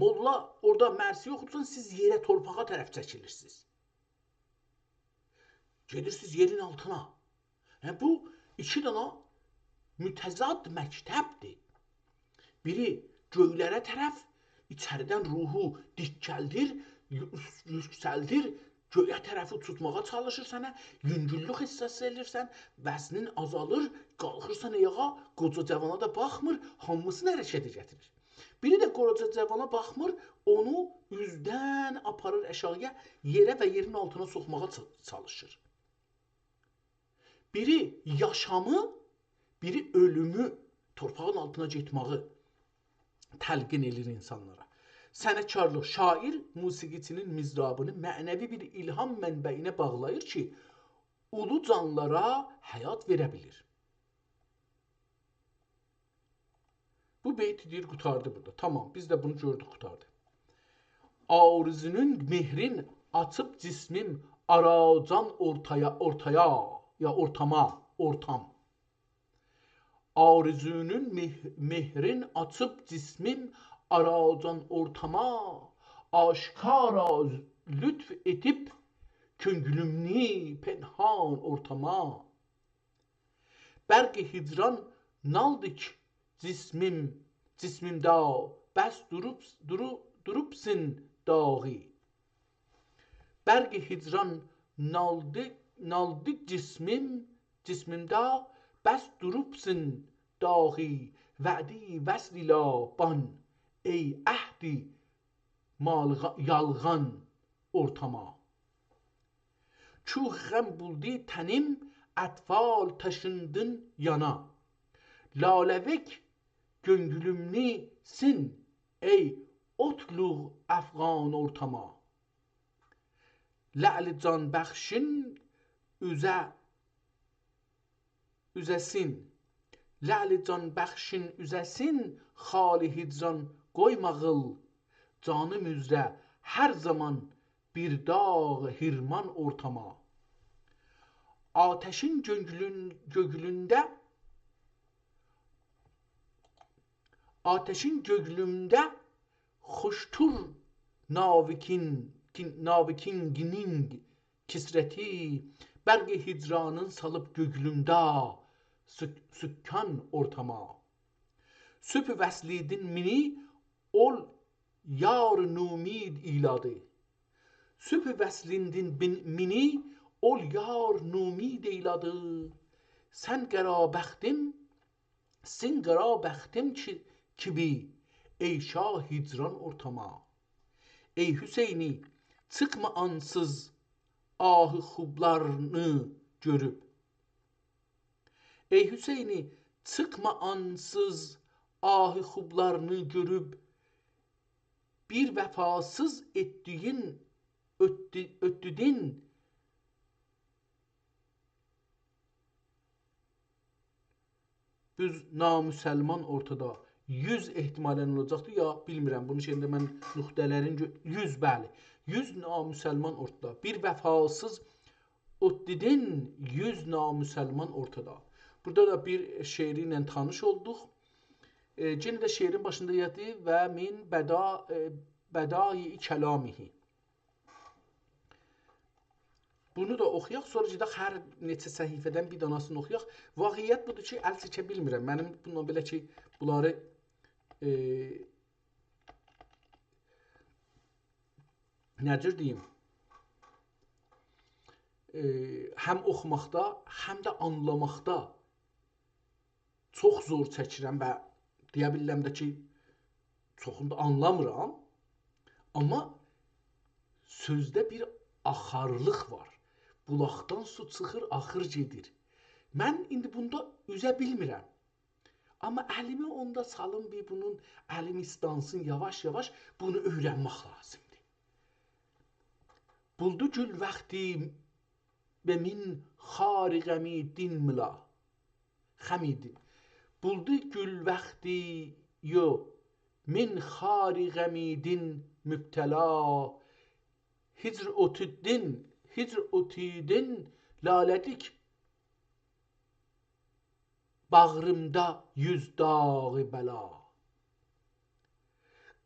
موللا اورادا مرثیه اوخودوسان، سیز یئره، تورپاغا طرف چکیلیرسینیز. گئدیرسینیز یئرین آلتینا. یعنی، بو ایکی دانا متضاد مکتبدیر. بیری گؤیلره طرف، ایچریدن روحو دیکلدیر، یو-، یوکسلدیر، گؤیه طرف اوچورتماغا چالیشیر سنه، یونگوللوک احساس ائلیرسن، وزنین آزالیر، قالخیرسان آیاغا، قوجا جاوانا دا باخمیر، هامیسینی حرکته گتیریر. بیری ده قوجا جاوانا باخمیر، اونو اوزدن آپاریر آشاغییا، یئره و یئرین آلتینا سوخماغا چا-، چالیشیر. بیری یاشامی، بیری اؤلومو، تورپاغین آلتینا گئتمه‌یی تلقین ائدیر اینسانلارا. صنعتکارلیق، شاعیر موسیقیچی‌نین مضرابینی معنوی بیر الهام منبعینه باغلاییر کی، اولو جانلارا حیات وئره بیلیر. بو بیت دئییر، قوتاردی بورادا. تامام، بیز ده بونو گؤردوک، قوتاردی. آرزونون مهرین آچیب جسمیم آراجان اورتایا، اورتایا، یا اورتاما، اورتام. آرزونون مه-، مهرین آچیب جسمیم آراجان اورتاما، آشکارا لطف ائدیب کؤنگلومنی پنهان اورتاما. برق هجران نالدیک جسمیم، جسمیمده، بس دوروب، دورو-، دوروبسون داغی. برق هجران نالدیک، نالدیک جسمیم، جسمیمده، بس دوروبسون داغی. وعده وصل ایله بان، ای عهد مالغا-، یالغان اورتاما. کوه غم بولدو تنیم، اطفال تاشیندین یانا. لاله‌وک کؤنگلومنی سین، ای اوتلوق افغان اورتاما. لعل جان بخشین اوزه اوزه‌سین. لعل جان بخشین اوزه‌سین، خال هجران قویماغیل. جانیم اوزره هر زامان بیر داغ حرمان اورتاما. آتشین گؤنگلون-، گؤگلونده، آتشین گؤگلومده خوشتور ناوکین، کین-، ناوکینگینین کسرتی، برق هجرانین سالیب گؤگلومده سک-، سکان اورتاما. صبح وصلیندین مینی اول یار نومید ایلادی. صبح وصلیندین بین-، مینی اول یار نومید ایلادی. سن قارا بختیم، سین قارا بختیم کی-، کیبی، ای شاه هجران اورتاما. ای حسینی، چیخما آنسیز آه خوبلارینی گؤروب. ای حسینی، چیخما آنسیز آه خوبلارینی گؤروب، بیر وفاسیز ائتدیگین، اؤتدو-، اؤتدودون یوز نامسلمان اورتادا. یوز احتمالاً اولاجاقدی، یا بیلمیرم، بونون شئیینده من نقطه‌لرین گؤ-، یوز، بلی. یوز نامسلمان اورتادا. بیر وفاسیز ائتدیگین یوز نامسلمان اورتادا. بورادا دا بیر شعری ایله تانیش اولدوق. ائ، یئنه ده شعرین باشیندا یاتیر: «و من بدا-، ائ، بدایع کلامه.» بونو دا اوخویاق، سونرا گئدک هر نئچه صفحه‌دن بیر داناسینی اوخویاق. واقعیت بودور کی، ال چکه بیلمیرم. منیم بونونلا بئله کی، بونلاری، ائ، نه جور دئییم، ائ، هم اوخوماقدا، هم ده آنلاماقدا چوخ زور چکیرم و دئیه بیلیرم ده کی، چوخونو دا آنلامیرام. آمما سؤزده بیر آخارلیق وار. بولاقدان سو چیخیر، آخیر گئدیر. من ایندی بوندا اوزه بیلمیرم. آمما الیمی اوندا سالیم، بیر بونون الیم ایسلانسین، یاواش-یاواش بونو اؤیرنمک لازیمدیر. بولدو گول وقتی و من خار غمیدین ملا. خمیدین. بولدو گول وقتی یو، من خار غمیدین مبتلا. هجر اوتودون، هجر اوتودون لاله‌دیک باغریمدا یوز داغ بلا.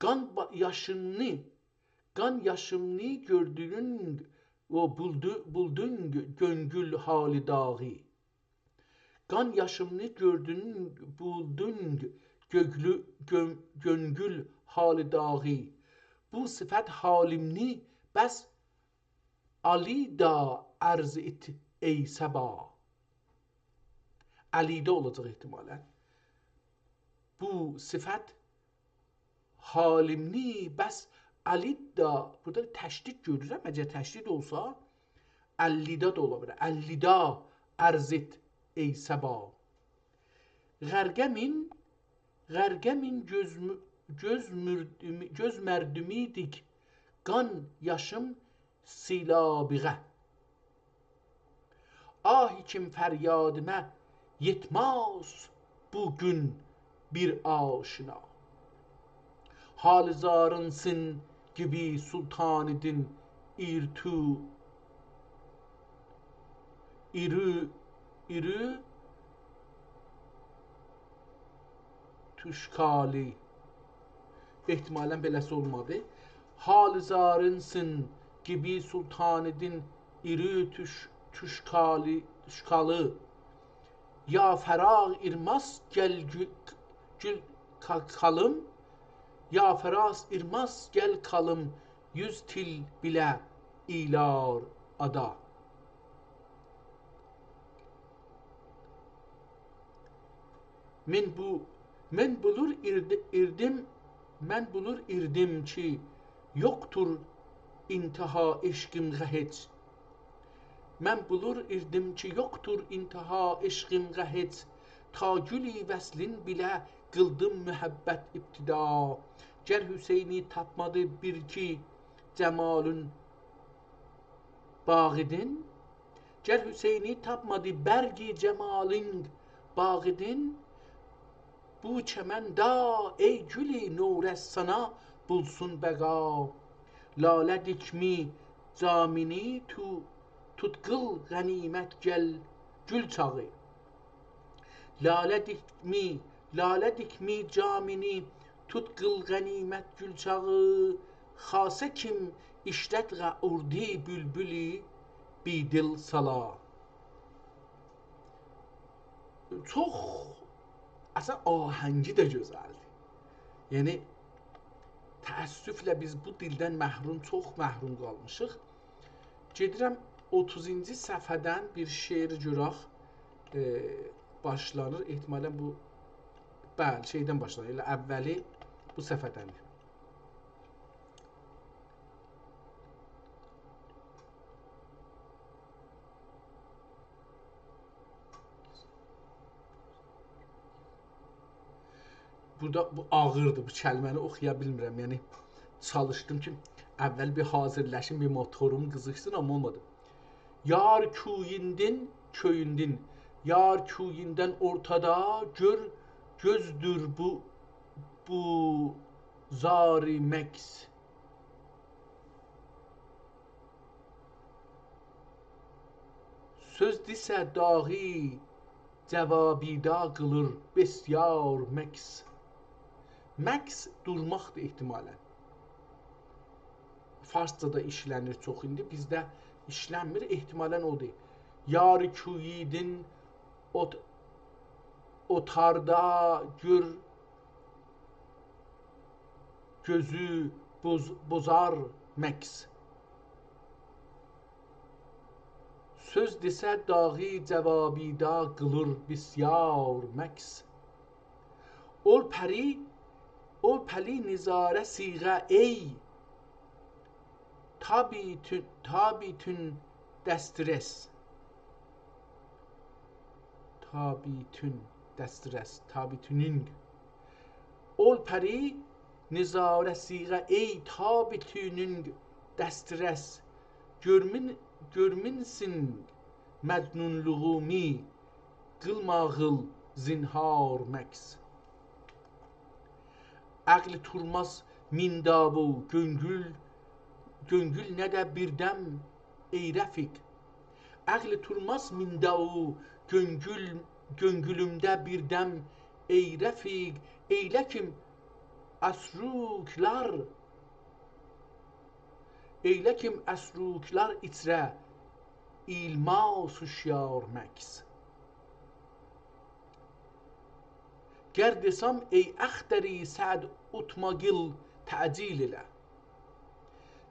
قان با-، یاشینی، قان یاشیمنی گؤردون، او بولدو-، بولدون گؤنگول حالی داغی. قان یاشیمنی گؤردون، بولدون گؤگلو-، گؤن-، گؤنگول حالی داغی. بو صفت حالیمنی بس علی دا عرض ائت ای صبا. علی‌ده اولاجاق احتمالاً. بو صفت حالیمنی بس علی‌ده، بورادا تشدید گؤرورم، اگر تشدید اولسا، علی‌ده ده اولا بیلر. علی‌ده عرض ائت ای صبا. غرقه‌مین، غرقه‌مین گؤز مو-، گؤز مردومو-، گؤز مردومویدیک، قان یاشیم سیلابیغه. آهی کیم فریادیما یئتمز بو گون بیر آشنا. حال زارین سین گیبی سلطانیدین ایرتو، ایرو، ایرو توشکالی. احتمالاً بئله‌سی اولمادی. حال زارین سین گیبی سلطانیدین ایرو توش-، توشکالی، توشکالی. یا فراق ایرماس گل گول، گول کا-، کالیم. یا فراق ایرماس گل کالیم، یوز تیل بیله ایلار آدا. من بو-، من بولور ایرد-، ایردیم، من بولور ایردیم کی، یوخدور انتها عشقیمغه هئچ. من بولور ایردیم کی، یوخدور انتها عشقیمغه هئچ. تا گول وصلین بیله قیلدیم محبت ابتدا. گر حسینی تاپمادی برگی جمالین باغیدین، گر حسینی تاپمادی برگی جمالین باغیدین، بو چمنده، ای گول نورس، سانا بولسون بقا. لاله دیکمی جامینی تو-، توت قیل غنیمت گل گول چاغی. لاله دیکمی، لاله دیکمی جامینی توت قیل غنیمت گول چاغی. خاصه کیم ایشلتغه اوردی بولبولی بی‌دل سالا. چوخ، اصلاً آهنگی ده گؤزلدیر. یعنی، تأسفله بیز بو دیلدن محروم، چوخ محروم قالمیشیق. گئدیرم اوتوزونجو صفحه‌دن بیر شعر گؤرک، ائ، باشلانیر. احتمالاً بو، بلی، شئیدن باشلانیر. ائله اوّلی بو صفحه‌دندیر. بورادا بو آغیردیر، بو کلمه‌نی اوخویا بیلمیرم. یعنی، چالیشدیم کی، اوّل بیر حاضرلاشیم، بیر موتوروم قیزیشسین، آمما اولمادی. یار کویوندون، کؤیوندون، یار کویوندون اورتادا گؤر، گؤزدور بو، بو زاری مکث. سؤز دئسه داغی جوابیدا قیلیر بسیار مکث. مکث دورماقدیر احتمالاً. فارسجادا ایشله‌نیر چوخ ایندی، بیزده ایشلنمیر، احتمالاً اودور. یار کوییدین اوت-، اوتاردا گؤر گؤزو بوز-، بوزار مکث. سؤز دئسه داغی جوابیدا قیلیر بسیار مکث. اول پری، اول پری نظاره صیغه ای، تابیتون، تابیتون دسترس. تابیتون دسترس، تابیتونون. اول پری نظاره صیغه ای، تابیتونون دسترس. گؤرمون، گؤرمونسون مجنونلوغومو، قیلما آغیل زینهار مکث. عقل تورماز میندا بو گؤنگول، گؤنگول نده بیر دم، ای رفیق. عقل تورماز میندا بو گؤنگول، گؤنگولومده بیر دم، ای رفیق. ائیله کیم اسروکلار، ائیله کیم اسروکلار ایچره، ایلماس هوشیار مکث. گر دئسم، ای اختری سعد، اوتما قیل تعجیل ائله.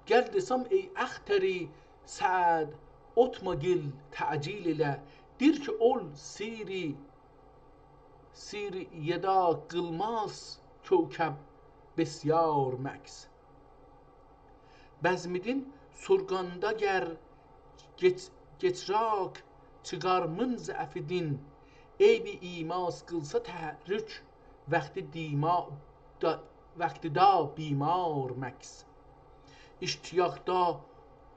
گر دئسم، ای اختری سعد، اوتما قیل تعجیل ائله. دیر کی اول سیری، سیری یدا قیلماز کوکب بسیار مکث. بزمیدین سورغاندا گر گئچ، گئچراک چیغارمین ضعفیدین، عیبی ایماس قیلسا تحرک، وقتی دیما، دا، وقتی دا بیمار مکث. اشتیاقدا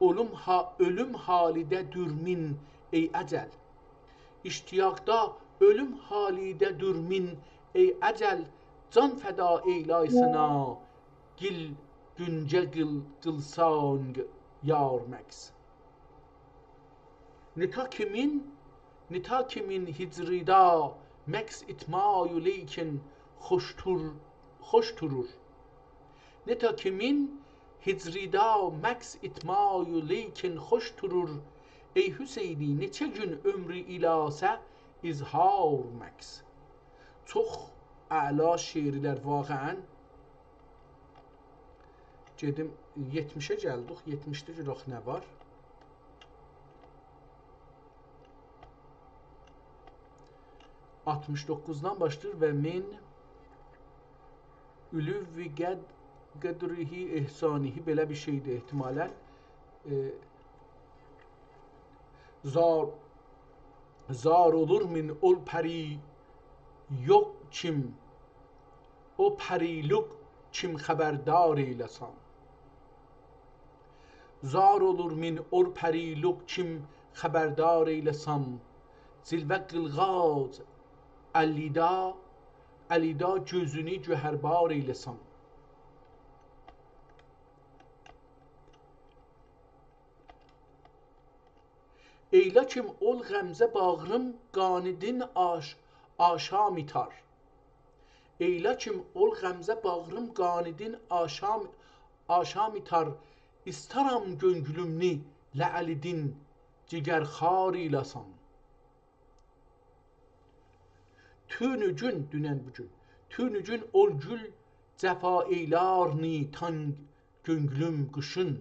اؤلوم ها، اؤلوم حالیده دورمون، ای اجل. اشتیاقدا اؤلوم حالیده دورمون، ای اجل. جان فدا ائیلای سانا، گیل گونجه قیل، قیلسان یار مکث. نتا کیمین، نتا کیمین هجریدا مکث ایتمای و لیکن خوش تور، خوش تورور. نتا کیمین هجریدا مکث ایتمای و لیکن خوش تورور. ای حسینی، نئچه گون عؤمرو ایلاسه اظهار مکث. چوخ اعلا شعرلر واقعاً. گئدیم یئتمیشه گلدیک. یئتمیشده گؤرک نه وار. آلتمیش دوققوزدان باشلاییر و من علو قد، قدره احسانه، بئله بیر شئیدیر احتمالاً. ائ، زار، زار اولور من اول پری یوخ کیم، او پریلوق کیم خبردار ائیله‌سم. زار اولور من اول پریلوق کیم خبردار ائیله‌سم. جلوه قیلغاج علیدا، علیدا گؤزونو گوهربار ائیله‌سم. ائیله کیم اول غمزه باغریم قانیدین آش، آشام ایتار. ائیله کیم اول غمزه باغریم قانیدین آشام، آشام ایتار. ایسترم گؤنگولومنو لعلیدین جگرخوار ائیله‌سم. تونو گون، دونن بو گون، تونو گون اول گول جفا ائیلار نیتان گؤنگولوم قیشین.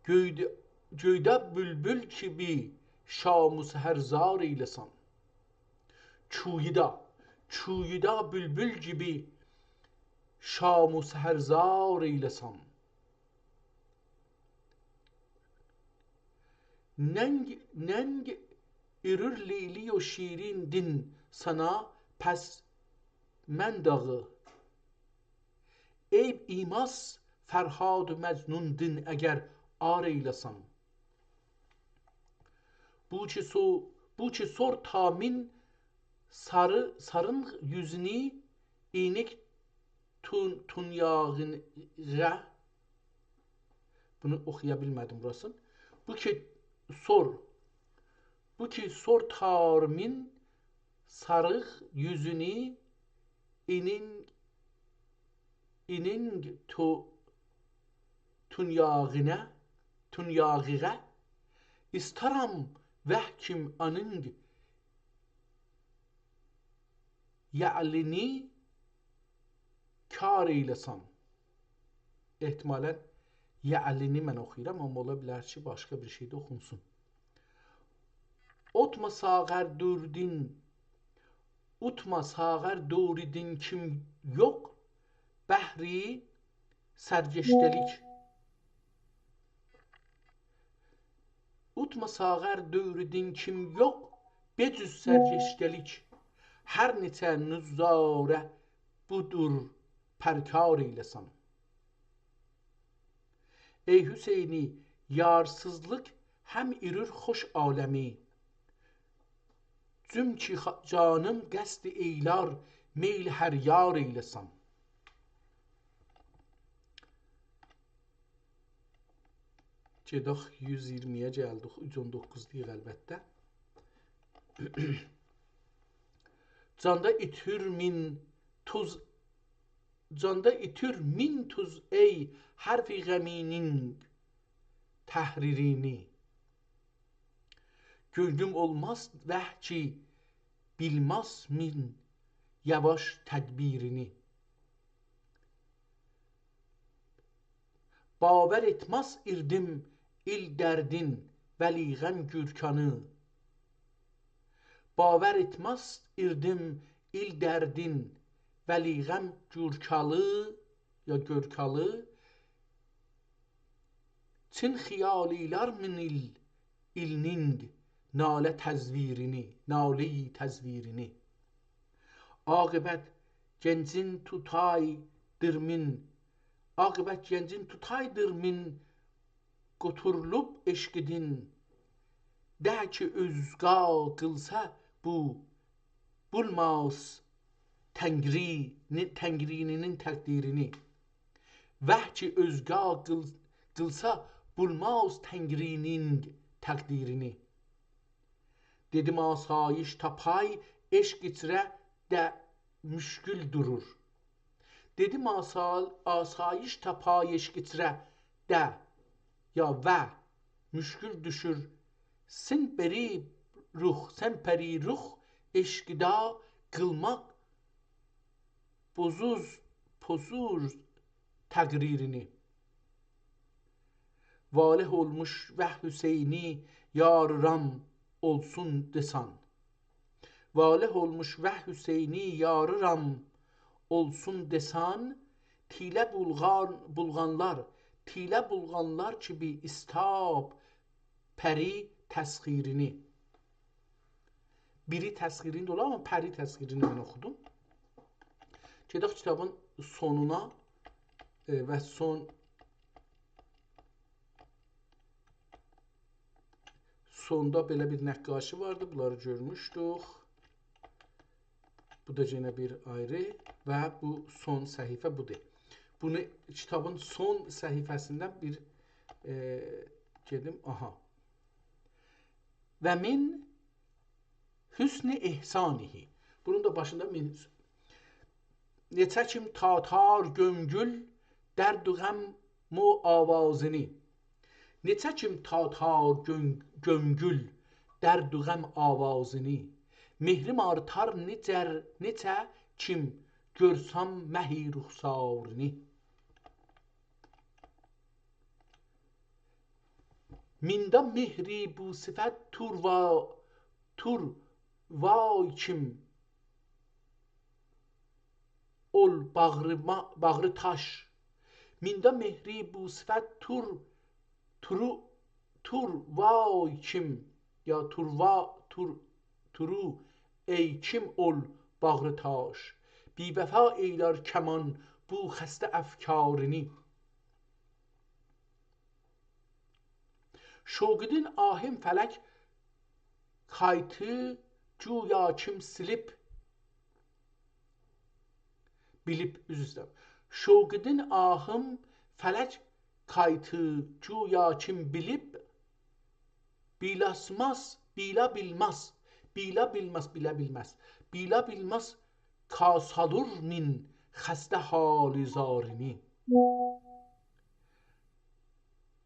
گؤیده، گؤیده بولبول کیمی شام و سحر زار ائیله‌سم. کویودا، کویودا بولبول کیمی شام و سحر زار ائیله‌سم. ننگ، ننگ ایرور لیلی و شیرین دین سانا، پس من داغی عیب ایماس فرهاد مجنون دین اگر عار ائیله‌سم. بو کی سو، بو کی سور تامین ساری، سارین یوزونو اینیک تون، تونیاغیغه. بونو اوخویا بیلمه‌دیم بوراسین. بو کی سور، بو کی سور تامین ساریق یوزونو اینین، اینین تو، تونیاغینه، تونیاغیغه، ایسترم وحکیم آنینگ یعلینی کار ائیله‌سم. احتمالاً یعلینی من اوخویورام، آمما اولا بیلر کی، باشقا بیر شئی ده اوخونسون. اوتما ساغر دوردین، اوتما ساغر دوریدین کیم یوخ، بحری سرگشته‌لیک. اوتما ساغر دوریدین کیم یوخ، بجز سرگشته‌لیک. هر نئچه نظاره بودور پرکار ائیله‌سم. ای حسینی، یارسیزلیق هم ایرور خوش عالمی. جوم کی خا-، جانیم قصد ائیلار، میل هر یار ائیله‌سن. گئدک یوز اییرمی‌یه گلدیک، اوچ اون دوققوز دئییر البته. جاندا ایتیر مین توز، جاندا ایتیر مین توز ای حرف غمینین تحریرینی. گؤنلوم اولماز وه کی بیلمز مین یاواش تدبیرینی. باور ائتمز ایردیم ایل دردین ولی غم گورکانی. باور ائتمز ایردیم ایل دردین ولی غم گورکانی، یا گورکانی. چین خیال ائیلر مین ایل، ایلنین ناله تزویرینی، ناله‌ی تزویرینی. عاقبت گنجین توتایدیر مین، عاقبت گنجین توتایدیر مین، قوتورولوب عشقیدین، ده کی اؤزگا قیلسا بو، بولماز تنگری، تنگرینین تقدیرینی. وه کی اؤزگا قیل-، قیلسا بولماز تنگرینین تقدیرینی. دئدیم آسایش تاپای عشق ایچره ده مشکل دورور. دئدیم آسا-، آسایش تاپای عشق ایچره ده، یا و مشکل دوشور. سن پری رخ، سن پری رخ عشقیدا قیلماق پوزوز، پوزور تقریرینی. واله اولموش وه حسینی یار رام اولسون دئسن. واله اولموش وه حسینی یار رام اولسون دئسن، تیله بولغان، بولغانلار، تیله بولغانلار کی بیر استاب پری تسخیرینی. بیری تسخیرینی ده اولار، آمما پری تسخیرینی من اوخودوم. گئدک کیتابین سونونا، ائ، و سون، سوندا بئله بیر نقاشی واردی، بونلاری گؤرموشدوک. بو دا یئنه بیر آیری و بو سون صفحه بودور. بونو کیتابین سون صفحه‌سیندن بیر، ائ، گئدیم، آها. و من حسن احسانه. بونون دا باشیندا من، نئچه کیم تاتار گؤمگول درد و غم و آوازینی. نئچه کیم تاتار گؤم-، گؤمگول درد و غم آوازینی. مهریم آرتار نئچه، نئچه کیم گؤرسم مهی رخسارینی. میندا مهری بو صفت تور وا-، تور وای کیم اول باغریما، باغری تاش. میندا مهری بو صفت تور، تورو، تور وای کیم، یا تور وا-، تور، تورو ای کیم اول باغری تاش. بی‌وفا ائیلر کمان بو خسته افکارینی. شوقیدین آهیم فلک قایتی گویا کیم سیلیب، بیلیب، عذر ایسته‌ییرم. شوقیدین آهیم فلک قایتی گویا کیم بیلیب، بیلاسماز، بیلا بیلمز، بیلا بیلمز، بیلا بیلمز، بیلا بیلمز کا سالور مین خسته حال زارینی.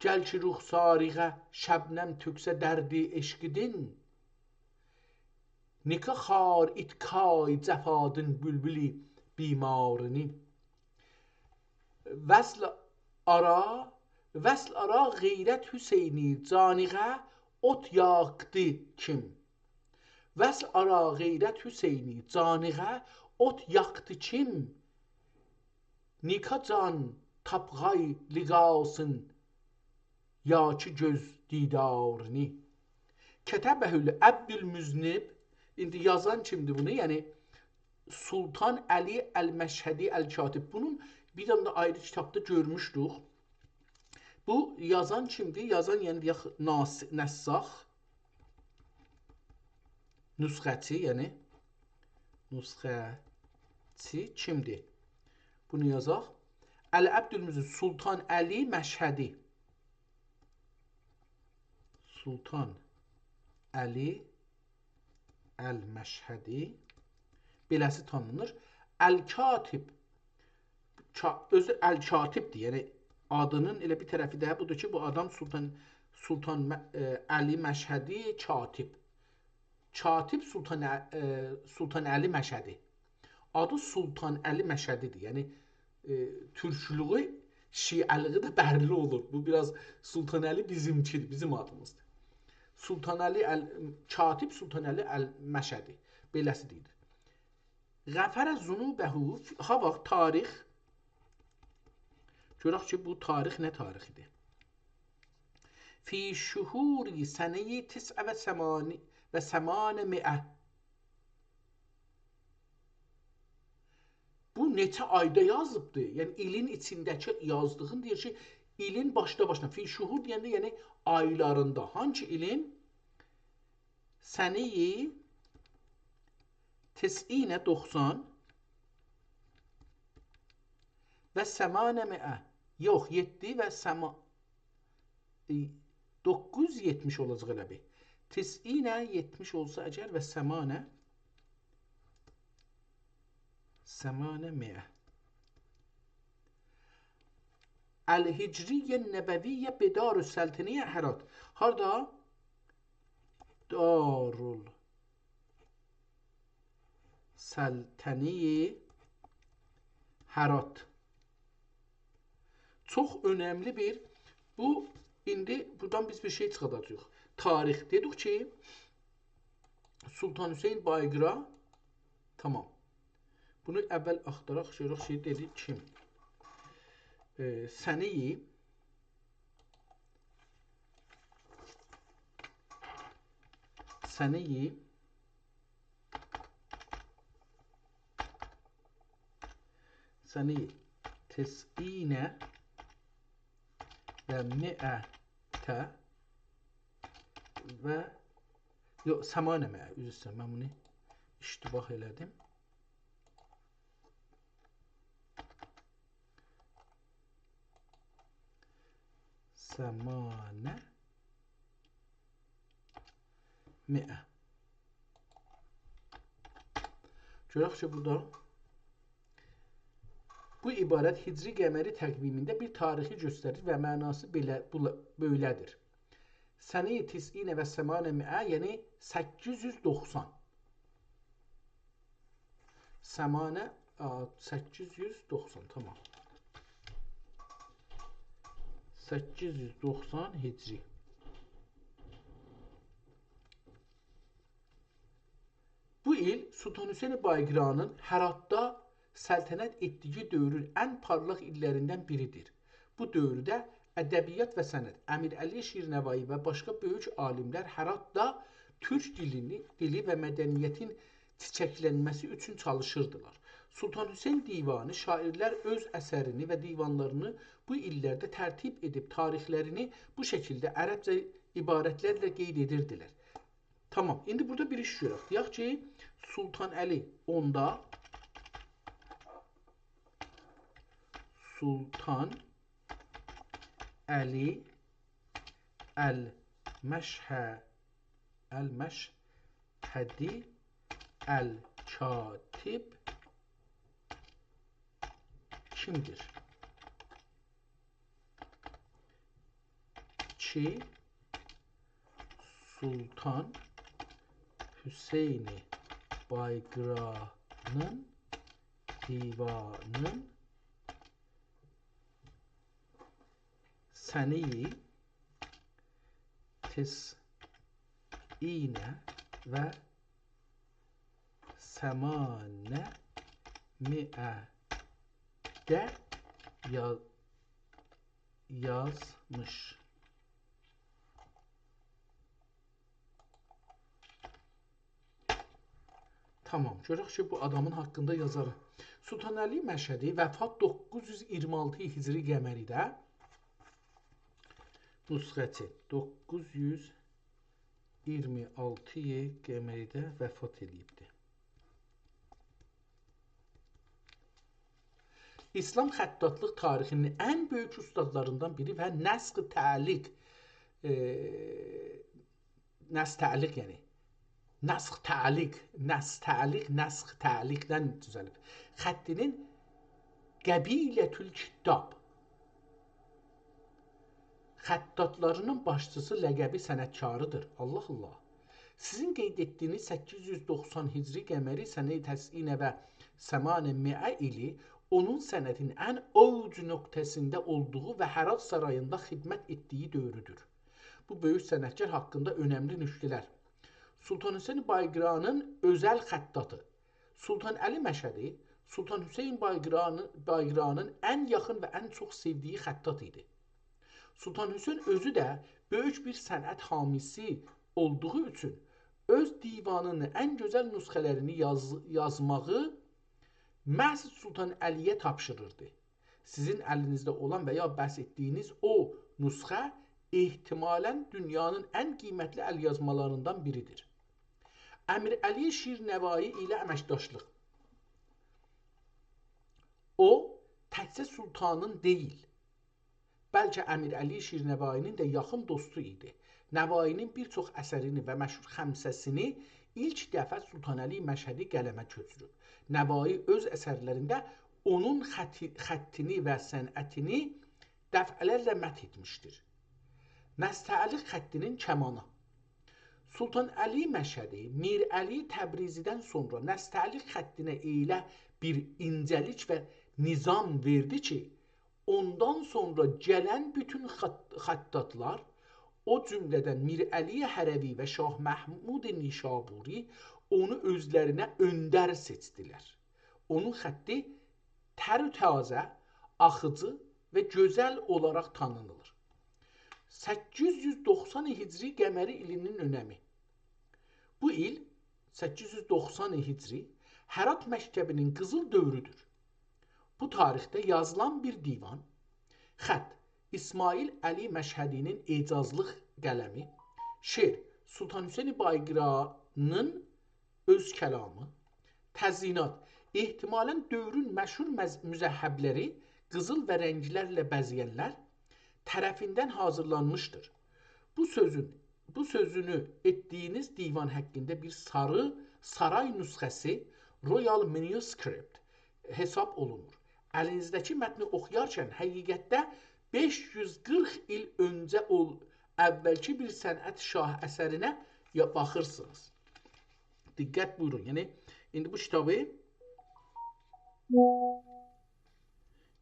گل کی رخساریغا شبنم تؤکسه دردی عشقیدین، نیکا خار ایتکای جفادین بولبولی بیمارینی. وصل آرا، وصل آرا غیرت حسینی جانیغا اوت یاقدی کیم. وصل آرا غیرت حسینی جانیغا اوت یاقدی کیم. نیکا جان تاپغای لقاسین یا کی گؤز دیدارینی. کتبه العبد المذنب، ایندی یازان کیمدیر بونو؟ یعنی سلطان علی المشهدی الکاتب. بونون بیر دنه ده آیری کیتابدا گؤرموشدوک. بو یازان کیمدیر؟ یازان، یعنی دئیک، ناس-، نساخ، نسخه‌چی، یعنی نسخه‌چی کیمدیر؟ بونو یازاق. علی عبدالمعز، سلطان علی مشهدی. سلطان علی المشهدی بئله‌سی تانینیر. الکاتب، کا-، اؤزو الکاتبدیر، یعنی آدینین ائله بیر طرفی ده بودور کی، بو آدام سلطان، سلطان م-، ائ، علی مشهدی کاتب. کاتب سلطان ع-، ائ، سلطان علی مشهدی. آدی سلطان علی مشهدی‌دیر. یعنی، ائ، تورکلویو، شیعه‌لیگی ده بللی اولور. بو بیر آز سلطان علی بیزیمکی‌دیر، بیزیم آدیمیزدیر. سلطان علی ال-، کاتب سلطان علی المشهدی. بئله‌سی دئییلیر. غفر ذنوبه، ها واخت تاریخ. گؤرک کی، بو تاریخ نه تاریخی‌دیر؟ فی شهور سنهٔ تسع و ثمانی-، و ثمانمائة. بو نئچه آیدا یازیبدی؟ یعنی، ایلین ایچینده‌کی یازدیغین دئییر کی، ایلین باشدا باشینا. فی شهور دئینده، یعنی آیلاریندا. هانسی ایلین؟ سنهٔ تسعین، دوخسان، و ثمانمائة. یوخ، یئددی و ثما-، ائ، دوققوز یوز یئتمیش اولاجاق ائله بیل. تسعین یئتمیش اولسا اگر و ثمانه، ثمانمائة. الهجری النبوی بدار السلطنة هرات. هاردا؟ دارالسلطنه هرات. چوخ اؤنملی بیر، بو، ایندی بورادان بیز بیر شئی چیخاداجاغیق. تاریخ. دئدیک کی، سلطان حسین بایقیرا، تامام. بونو اول آختاراق، گؤرک کی، دئدیک کیم؟ ائ، سنهٔ، سنهٔ، سنهٔ تسعین و مائة و، یوخ، ثمانمائة، عذر ایسته‌ییرم، من بونو اشتباه ائله‌دیم. ثمانمائة. گؤرک کی، بورادا بو عبارت هجری قمری تقویمینده بیر تاریخی گؤستریر و معناسی بئله، بولا-، بئله‌دیر. سنهٔ تسعین و ثمانمائة، یعنی سککیز یوز دوخسان. ثمانه، آ، سککیز یوز دوخسان، تامام. سککیز یوز دوخسان هجری. بو ایل سلطان حسین بایقیرانین هراتدا سلطنت ائتدیگی دؤورون ان پارلاق ایللریندن بیری‌دیر. بو دؤورده ادبیات و صنعت، امیرعلی شیرنوایی و باشقا بؤیوک عالیملر هراتدا تورک دیلینی، دیلی و مدنیتین چیچکلنمه‌سی اوچون چالیشیردیلار. سلطان حسین دیوانی، شاعیرلر اؤز اثرینی و دیوانلارینی بو ایللرده ترتیب ائدیب، تاریخلرینی بو شکیلده عربجه عبارتلرله قید ائدیردیلر. تامام. ایندی بورادا بیر ایش گؤرک. دئیک کی، سلطان علی اوندا، سلطان علی المشه-، المشهدی الکاتب کیمدیر؟ کی، سلطان حسین بایقیرانین دیوانین سنهٔ تسعین و ثمانمائه‌ده یا-، یازمیش. تامام، گؤرک کی، بو آدامین حاقیندا یازاریق. سلطان علی مشهدی، وفات دوققوز یوز اییرمی آلتی هجری قمری‌ده، نسخه‌چی، دوققوز یوز ایگیرمی آلتی قمری‌ده وفات ائله‌ییبدی. ایسلام خطاطلیق تاریخی‌نین ان بؤیوک اوستادلاریندان بیری و نسخ تعلیق، ائ، نسخ تعلیق، یعنی نسخ تعلیق، نسخ تعلیق، نسخ تعلیقدن دوزلیب. خطی‌نین قبیلة‌الکتاب، خطاطلاری‌نین باشچیسی، لقبی صنعتکاری‌دیر. الله الله. سیزین قید ائتدیگینیز سککیز یوز دوخسان هجری قمری سنه تسعین و ثمانمائه ایلی اونون صنعتین ان اوج نقطه‌سینده اولدوغو و هرات ساراییندا خدمت ائتدیگی دؤورودور. بو بؤیوک صنعتکار حاقیندا اؤنملی نکته‌لر. سلطان حسین بایقرانین اؤزل خطاطی. سلطان علی مشهدی، سلطان حسین بایقرانی-، بایقرانین ان یاخین و ان چوخ سئودیگی خطاط ایدی. سلطان حسین اؤزو ده بؤیوک بیر صنعت حامیسی اولدوغو اوچون اؤز دیوانینین ان گؤزل نسخه‌لرینی یاز-، یازماغی محض سلطان علی‌یه تاپشیریردی. سیزین الینیزده اولان و یا بحث ائتدیگینیز او نسخه احتمالاً دونیانین ان قیمتلی ال‌یازمالاریندان بیری‌دیر. امیرعلی شیرنوایی ایله امکداشلیق. او، تکجه سلطانین دئییل، بلکه امیرعلی شیرنوایی‌نین ده یاخین دوستو ایدی. نوایی‌نین بیر چوخ اثرینی و مشهور خمسه‌سینی ایلک دفعه سلطان علی مشهدی قلمه کؤچوروب. نوایی اؤز اثرلرینده اونون خطی-، خطینی و صنعتینی دفعه‌لرله مدح ائتمیشدیر. نسخ تعلیق خطی‌نین کمالی. سلطان علی مشهدی، میر علی تبریزی‌دن سونرا نسخ تعلیق خطینه ائله بیر اینجه‌لیک و نظام وئردی کی، اوندان سونرا گلن بوتون خط-، خطاطلار، او جمله‌دن میر علی هروی و شاه محمود نیشابوری اونو اؤزلرینه اؤندر سئچدیلر. اونون خطی تر و تازه، آخیجی و گؤزل اولاراق تانینیلیر. سککیز یوز دوخسان هجری قمری ایلینین اؤنمی. بو ایل، سککیز یوز دوخسان هجری، هرات مکتبی‌نین قیزیل دؤورودور. بو تاریخده یازیلان بیر دیوان، خط، اسماعیل علی مشهدی‌نین اعجازلیق قلمی، شعر، سلطان حسین بایقرانین اؤز کلامی، تزیینات، احتمالاً دؤورون مشهور مز-، مذهبلری قیزیل و رنگلرله بزه‌ینلر طرفیندن حاضیرلانمیشدیر. بو سؤزون، بو سؤزونو ائتدیگینیز دیوان حاقیندا بیر ساری سارای نسخه‌سی، Royal Manuscript، حساب اولونور. الینیزده‌کی متنی اوخویارکن حقیقتده بئش یوز قیرخ ایل اؤنجه اول-، اولکی بیر صنعت شاه اثرینه یا-، باخیرسینیز. دقت بویورون. یعنی، ایندی بو کیتابی،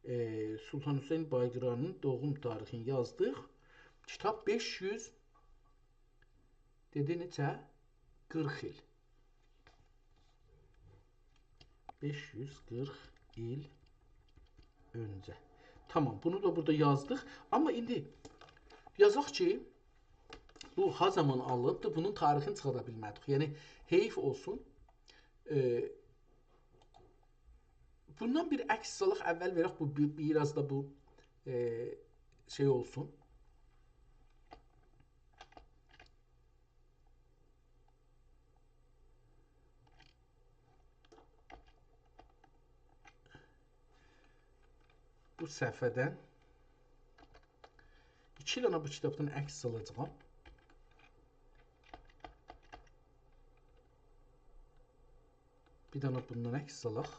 ائ، سلطان حسین بایقرانین دوغوم تاریخینی یازدیق. کیتاب بئش یوز، دئدی نئچه؟ قیرخ ایل. بئش یوز قیرخ ایل اؤنجه. تامام، بونو دا بورادا یازدیق. آمما ایندی یازاق کی، بو ها زامان آلینیبدیر، بونون تاریخینی چیخادا بیلمه‌دیک. یعنی، حئیف اولسون. ائ، بوندان بیر عکس سالاق، اول وئرک بو بی-، بیر آز دا بو، ائ، شئی اولسون. بو صفحه‌دن ایکی دنه بو کیتابدان عکس سالاجاغام. بیر دنه بوندان عکس سالاق.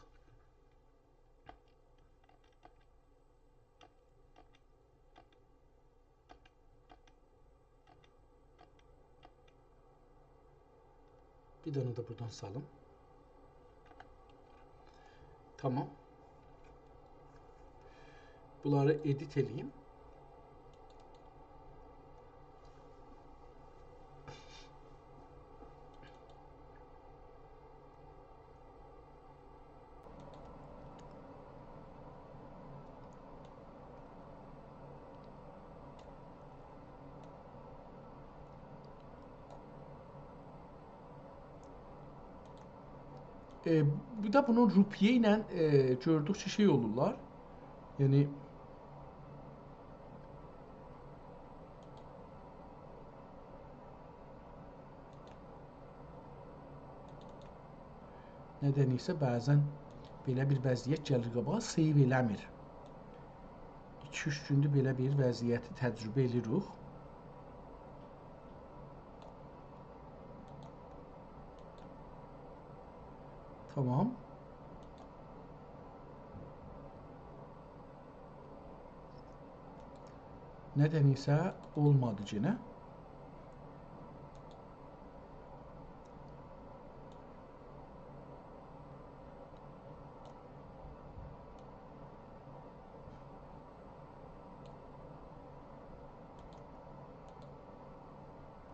بیر دنه ده بورادان سالیم. تامام. بونلاری ادیت ائله‌ییم. ائ، بو دا بونون روپیه ایله، ائ، گؤردوک کی، شئی اولورلار. یعنی، ندنسه بعضا بئله بیر وضعیت گلیر قاباغا، save ائله‌میر. ایکی-اوچ گوندور بئله بیر وضعیتی تجربه ائله‌ییریک. تامام. ندنسه اولمادی یئنه.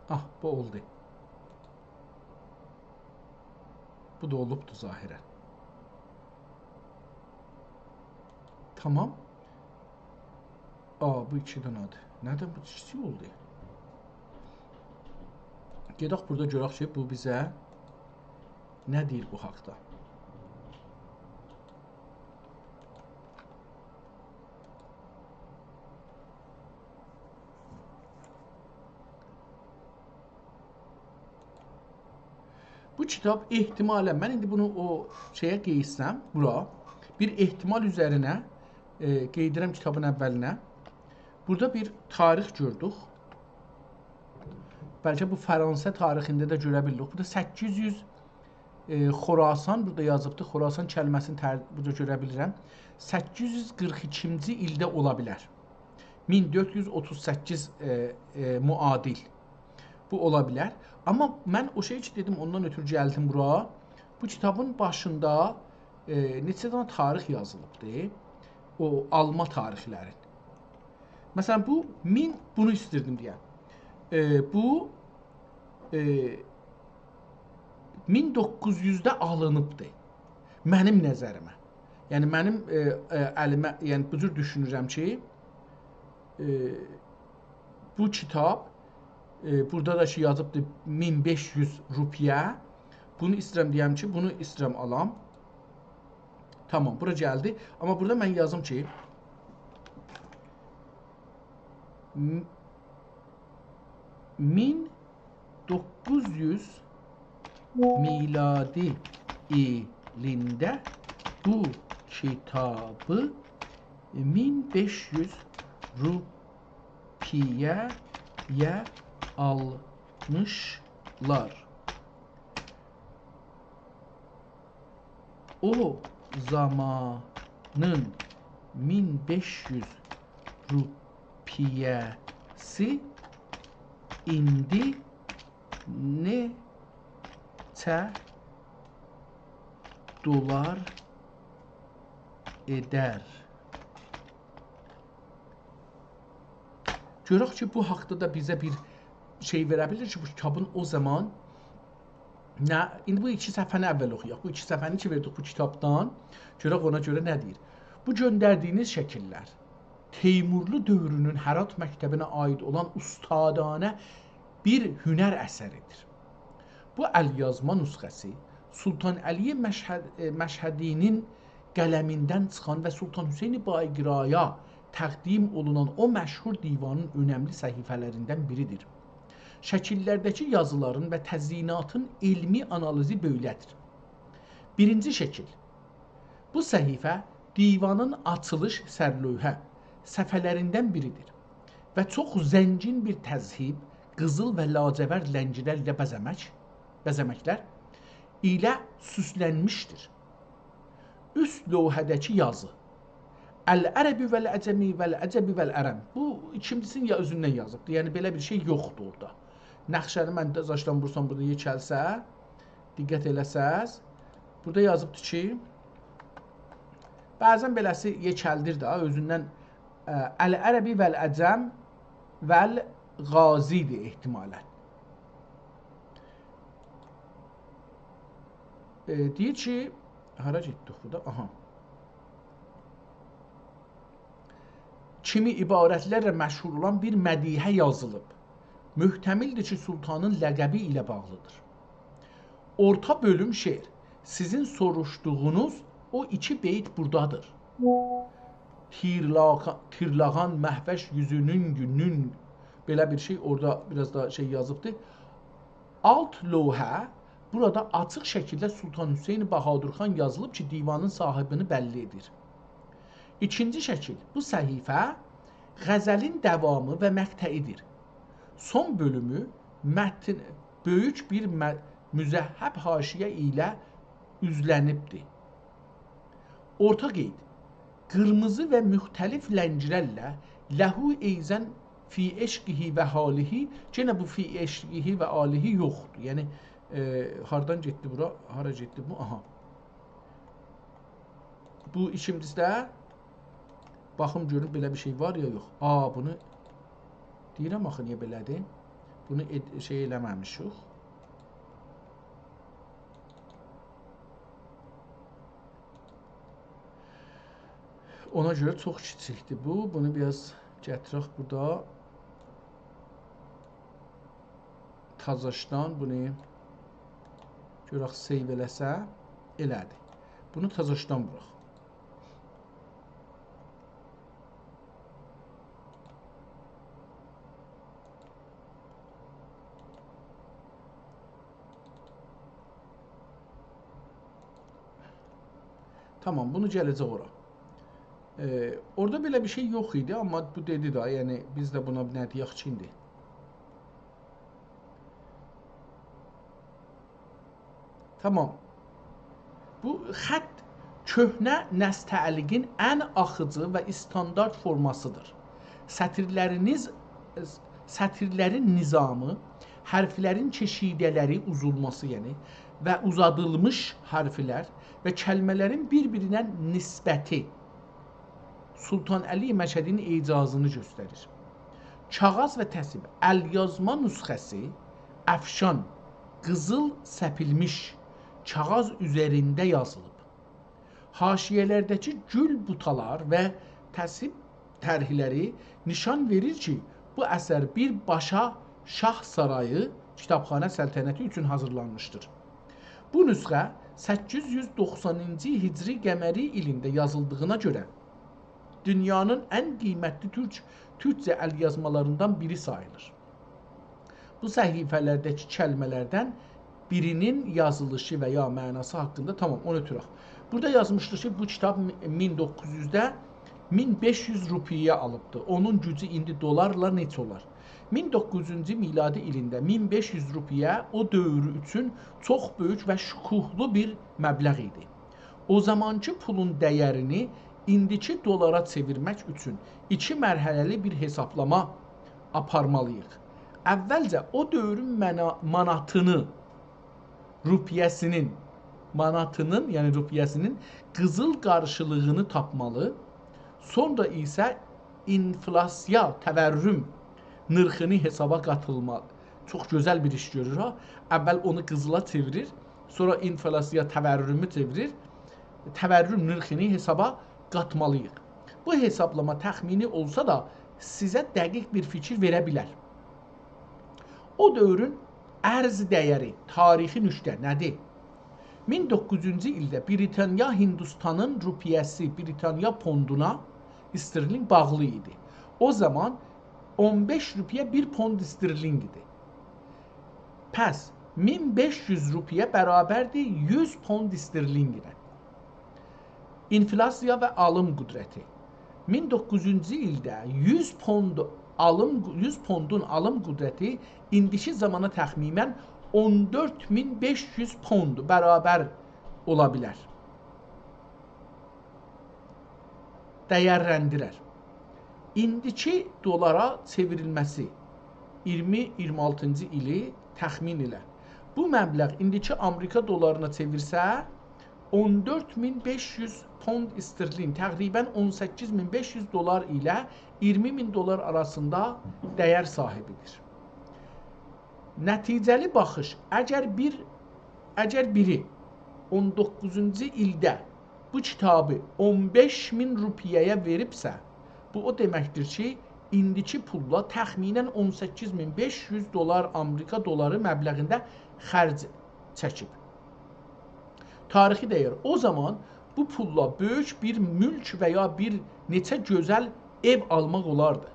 آه، بو اولدو. بو دا اولوبدو ظاهرا. تامام. آ، بو ایکی دنه‌دیر. ندن بو کیچیک اولدو؟ گئدک بورادا گؤرک کی، بو بیزه نه دئییر بو حاقدا. بو کیتاب احتمالا، من ایندی بونو او شئیه قئییتسم، بورا، بیر احتمال اوزرینه، ائ، قئییدیرم کیتابین اولینه. بورادا بیر تاریخ گؤردوک. بلکه بو فرانسه تاریخینده ده گؤره بیلیریک. بورادا سککیز یوز، ائ، خراسان، بورادا یازیبدی، خراسان کلمه‌سینی تر-، بورادا گؤره بیلیرم. سککیز یوز قیرخ ایکینجی ایلده اولا بیلر. مین دؤرد یوز اوتوز سککیز، ائ، ائ، معادل. بو اولا بیلر. آمما من او شئی کی دئدیم، اوندان اؤترو گلدیم بورا. بو کیتابین باشیندا، ائ، نئچه دنه تاریخ یازیلیبدی. او آلما تاریخلرین. مثلا، بو مین، بونو ایستیردیم دئیم. ائ، بو، ائ، مین دوققوز یوزده آلینیبدی. منیم نظریمه. یعنی، منیم، ائ، ائ، الیمه، یعنی، بو جور دوشونورم کی، ائ، بو کیتاب، ائ، بورادا دا کی یازیبدی مین بئش یوز روپیه. بونو ایسته‌ییرم دئیم کی، بونو ایسته‌ییرم آلام. تامام، بورا گلدی. آمما بورادا من یازیم کی، م-، مین دوققوز یوز میلادی ایلینده بو کیتابی مین بئش یوز روپیه‌یه آلمیشلار. او زامانین مین بئش یوز روپیه‌سی ایندی نئچه دلار ائدر؟ گؤرک کی، بو حاقدا دا بیزه بیر شئی وئره بیلیر کی، بو کیتابین او زامان نه، ایندی بو ایکی صفحه‌نی اول اوخویاق. بو ایکی صفحه‌نی کی وئردیک بو کیتابدان، گؤرک اونا گؤره نه دئییر. بو گؤندردیگینیز شکیللر تیمورلو دؤورونون هرات مکتبینه عایید اولان اوستادانه بیر هنر اثریدیر. بو ال‌یازما نسخه‌سی سلطان علی مشهد-، ائ، مشهدی‌نین قلمیندن چیخان و سلطان حسین بایقارایا تقدیم اولونان او مشهور دیوانین اؤنملی صفحه‌لریندن بیریدیر. شکیللرده‌کی یازیلارین و تزئیناتین علمی آنالیزی بئله‌دیر. بیرینجی شکیل. بو صفحه دیوانین آچیلیش سرلوحه صفحه‌لریندن بیریدیر و چوخ زنگین بیر تذهیب، قیزیل و لاجورد رنگلر ایله بزه‌مک، بزه‌مکلر ایله سوسلنمیشدیر. اوست لوحه‌ده‌کی یازی. العرب والعجم والعجب والعرب. بو ایکینجیسینی یا اؤزوندن یازیبدی. یعنی، بئله بیر شئی یوخدور اورادا. نقشه‌نی من ده زاشدان وورسام بورادا یئکلسه، دقت ائله‌سز، بورادا یازیبدی کی، بعضا بئله‌سی یئکلدیر ده، اؤزوندن، اه، العرب والعجم والغازی‌دیر احتمالا. ائ، دئییر کی، هارا گئتدیک بورادا؟ آها. کیمی عبارتلرله مشهور اولان بیر مدیحه یازیلیب. محتملدیر کی، سلطانین لقبی ایله باغلیدیر. اورتا بؤلوم شعر. سیزین سوروشدوغونوز او ایکی بیت بورادادیر. تیرلاغا-، تیرلاغان مهوش یوزونون گونون، بئله بیر شئی، اورادا بیر آز دا شئی یازیبدی. آلت لوحه بورادا آچیق شکیلده سلطان حسین بهادر خان یازیلیب کی، دیوانین صاحیبینی بللی ائدیر. ایکینجی شکیل. بو صفحه غزلین داوامی و مقطعی‌دیر. سون بؤلومو متن بؤیوک بیر م-، مذهب حاشیه ایله اوزلنیبدیر. اورتا قئید. قیرمیزی و مختلف رنگلرله «له ایضاً فی عشقه و حاله»، یئنه بو «فی عشقه و حاله» یوخدور. یعنی، ائ، هاردان گئتدی بورا؟ هارا گئتدی بو؟ آها. بو ایکینجیسی ده، باخیم گؤروم بئله بیر شئی وار یا یوخ. آ، بونو دئییرم آخی، نییه بئله‌دیر؟ بونو ائد-، شئی ائله‌مه‌میشیک. اونا گؤره چوخ کیچیکدیر بو. بونو بیر آز گتیرک بورادا. تازاشدان بونو گؤرک، save ائله‌سه، ائله‌دی. بونو تازاشدان ووراق. تامام، بونو گله‌جک اورا. ائ، اورادا بئله بیر شئی یوخ ایدی، آمما بو دئدی ده، یعنی بیز ده بونا نه دئیک کی، ایندی. تامام. بو خط کؤهنه نستعلیقین ان آخیجی و استاندارد فورماسیدیر. سطیرلرینیز، سطیرلرین نظامی، حرفلرین کشیده‌لری، اوزولماسی یعنی، و اوزادیلمیش حرفلر و کلمه‌لرین بیر-بیرینه نسبتی سلطان علی مشهدی‌نین اعجازینی گؤستریر. کاغیذ و تصویر. ال‌یازما نسخه‌سی، افشان، قیزیل سپیلمیش کاغیذ اوزرینده یازیلیب. حاشیه‌لرده‌کی گول بوتالار و تصویر طرحلری نشان وئریر کی، بو اثر بیر باشا شاه سارایی، کیتابخانا سلطنتی اوچون حاضیرلانمیشدیر. بو نسخه سککیز یوز دوخسانینجی هجری قمری ایلینده یازیلدیغینا گؤره دونیانین ان قیمتلی تورک، تورکجه ال‌یازمالاریندان بیری ساییلیر. بو صفحه‌لرده‌کی کلمه‌لردن بیرینین یازیلیشی و یا معناسی حاقیندا، تامام، اونو اؤتورک. بورادا یازمیشدی کی، بو کیتاب مین دوققوز یوزده مین بئش یوز روپیه‌یه آلیبدی. اونون گوجو ایندی دلارلا نئچه اولار؟ مین دوققوز یوزونجو میلادی ایلینده مین بئش یوز روپیه او دؤور اوچون چوخ بؤیوک و شکوهلو بیر مبلغ ایدی. او زامانکی پولون دیرینی ایندیکی دلارا چئویرمک اوچون ایکی مرحله‌لی بیر حسابلاما آپارمالی‌ییق. اولجه او دؤورون منا-، ماناتینی، روپیه‌سینین، ماناتینین، یعنی روپیه‌سینین قیزیل قارشیلیغینی تاپمالی، سونرا ایسه اینفلاسیا تورم نرخینی حسابا قاتیلما. چوخ گؤزل بیر ایش گؤرور ها. اول اونو قیزیلا چئویریر، سونرا اینفلاسیا تورمو چئویریر، تورم نرخینی حسابا قاتمالی‌ییق. بو حسابلاما تخمینی اولسا دا، سیزه دقیق بیر فیکیر وئره بیلر. او دؤورون ارز دیری، تاریخی نکته نه‌دیر؟ مین دوققوز یوزونجو ایلده بریتانیا هندوستانین روپیه‌سی بریتانیا پوندونا، استرلینگ، باغلی ایدی. او زامان اون بئش روپیه بیر پوند استرلینگ ایدی. پس مین بئش یوز روپیه برابردیر یوز پوند استرلینگ ایله. اینفلاسیا و آلیم قدرتی. مین دوققوزونجو ایلده یوز پوند آلیم، یوز پوندون آلیم قدرتی ایندیکی زامانا تخمیناً اون دؤرد مین بئش یوز پوند برابر اولا بیلر. دیرلندیرر. ایندیکی دلارا چئوریلمه‌سی اییرمی اییرمی آلتینجی ایلی تخمین ایله. بو مبلغ ایندیکی آمریکا دلارینا چئویرسه، اون دؤرد مین بئش یوز پوند استرلینگ، تقریباً اون سککیز مین بئش یوز دلار ایله اییرمی مین دلار آراسیندا دیر صاحیبیدیر. نتیجه‌لی باخیش، اگر بیر، اگر بیری اون دوققوزونجو ایلده بو کیتابی اون بئش مین روپیه‌یه وئریبسه، بو او دئمکدیر کی، ایندیکی پوللا تخمیناً اون سککیز مین بئش یوز دلار، آمریکا دلاری مبلغینده خرج چکیب. تاریخی دیر. او زامان بو پوللا بؤیوک بیر مولک و یا بیر نئچه گؤزل ائو آلماق اولاردی.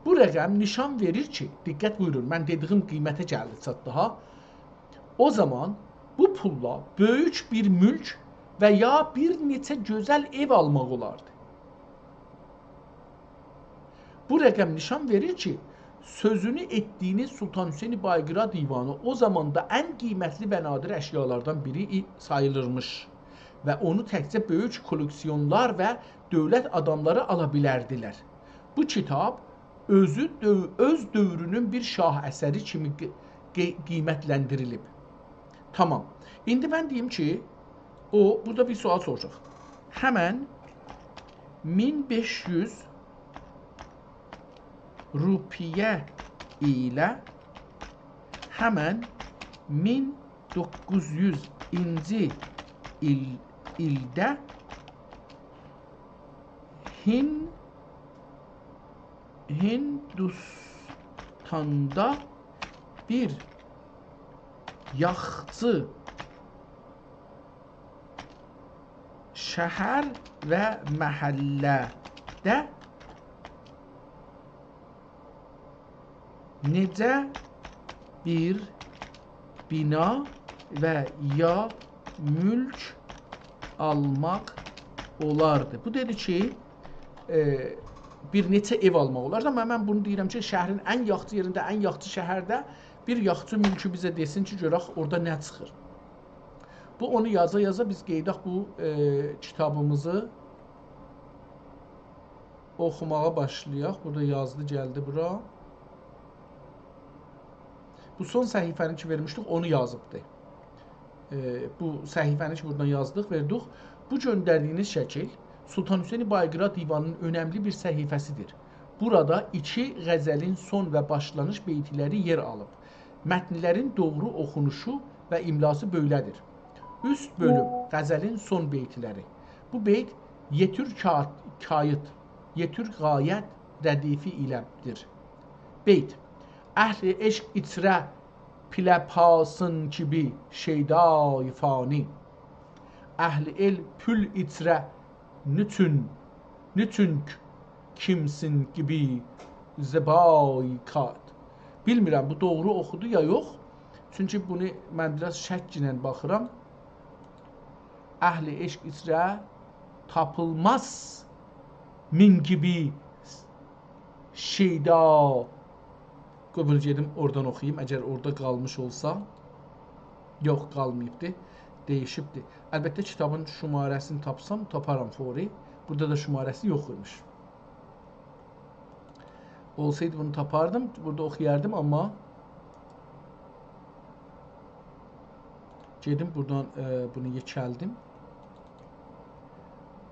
بو رقم نشان وئریر کی، دقت بویورون، من دئدیگیم قیمته گلدی چاتدی ها. او زامان بو پوللا بؤیوک بیر مولک و یا بیر نئچه گؤزل ائو آلماق اولاردی. بو رقم نشان وئریر کی، سؤزونو ائتدیگینیز سلطان حسین بایقیرا دیوانی او زاماندا ان قیمتلی و نادر اشیالاردان بیری ای-، ساییلیرمیش و اونو تکجه بؤیوک کولکسیونلار و دؤولت آداملاری آلا بیلردیلر. بو کیتاب اؤزو دؤو-، اؤز دؤورونون بیر شاه اثری کیمی قی-، قی-، قیمتلندیریلیب. تامام. ایندی من دئییم کی، او، بورادا بیر سؤال سوروشاق. همن مین بئش یوز روپیه ایله همن مین دوققوز یوزونجو ایل، ایلده هین، هندوستاندا بیر یاخچی شهر و محله‌ده نئجه بیر بنا و یا مولک آلماق اولاردی؟ بو دئدی کی، ائ، بیر نئچه ائو آلماق اولاردی، آمما من بونو دئییرم کی، شهرین ان یاخشی یئرینده، ان یاخشی شهرده بیر یاخچی مولکو بیزه دئسین کی، گؤرک اورادا نه چیخیر. بو اونو یازا-یازا بیز قئییدک بو، ائ، کیتابیمیزی اوخوماغا باشلایاق. بورادا یازدی، گلدی بورا. بو سون صفحه‌نی کی وئرمیشدیک، اونو یازیبدی. ائ، بو صفحه‌نی کی بورادان یازدیق، وئردیک. بو گؤندردیگینیز شکیل سلطان حسین بایقیرا دیوانی‌نین اؤنملی بیر صفحه‌سی‌دیر. بورادا ایکی غزلین سون و باشلانیش بیتلری یئر آلیب. متنلرین دوغرو اوخونوشو و املاسی بئله‌دیر. اوست بؤلوم، غزلین سون بیتلری. بو بیت یئتیر کا-، کاییت، یئتیر غایت ردیفی ایله‌دیر. بیت: اهل عشق ایچره پیله پاسین کیبی شیدای فانی. اهل ائل پول ایچره نیچون، نیچونک کیمسین کیبی زیبای کات. بیلمیرم، بو دوغرو اوخودو یا یوخ. چونکی بونو من بیر آز شک ایله باخیرام. اهل عشق ایچره تاپیلماز مین کیبی شیدا. قوی بونو گئدیم اورادان اوخویوم، اگر اورادا قالمیش اولسا. یوخ، قالماییبدی. دییشیبدی. البته، کیتابین شماره‌سینی تاپسام، تاپارام فوری. بورادا دا شماره‌سی یوخ ایمیش. اولسایدی بونو تاپاردیم، بورادا اوخویاردیم، آمما گئدیم بورادان، ائ، بونو یئکلدیم.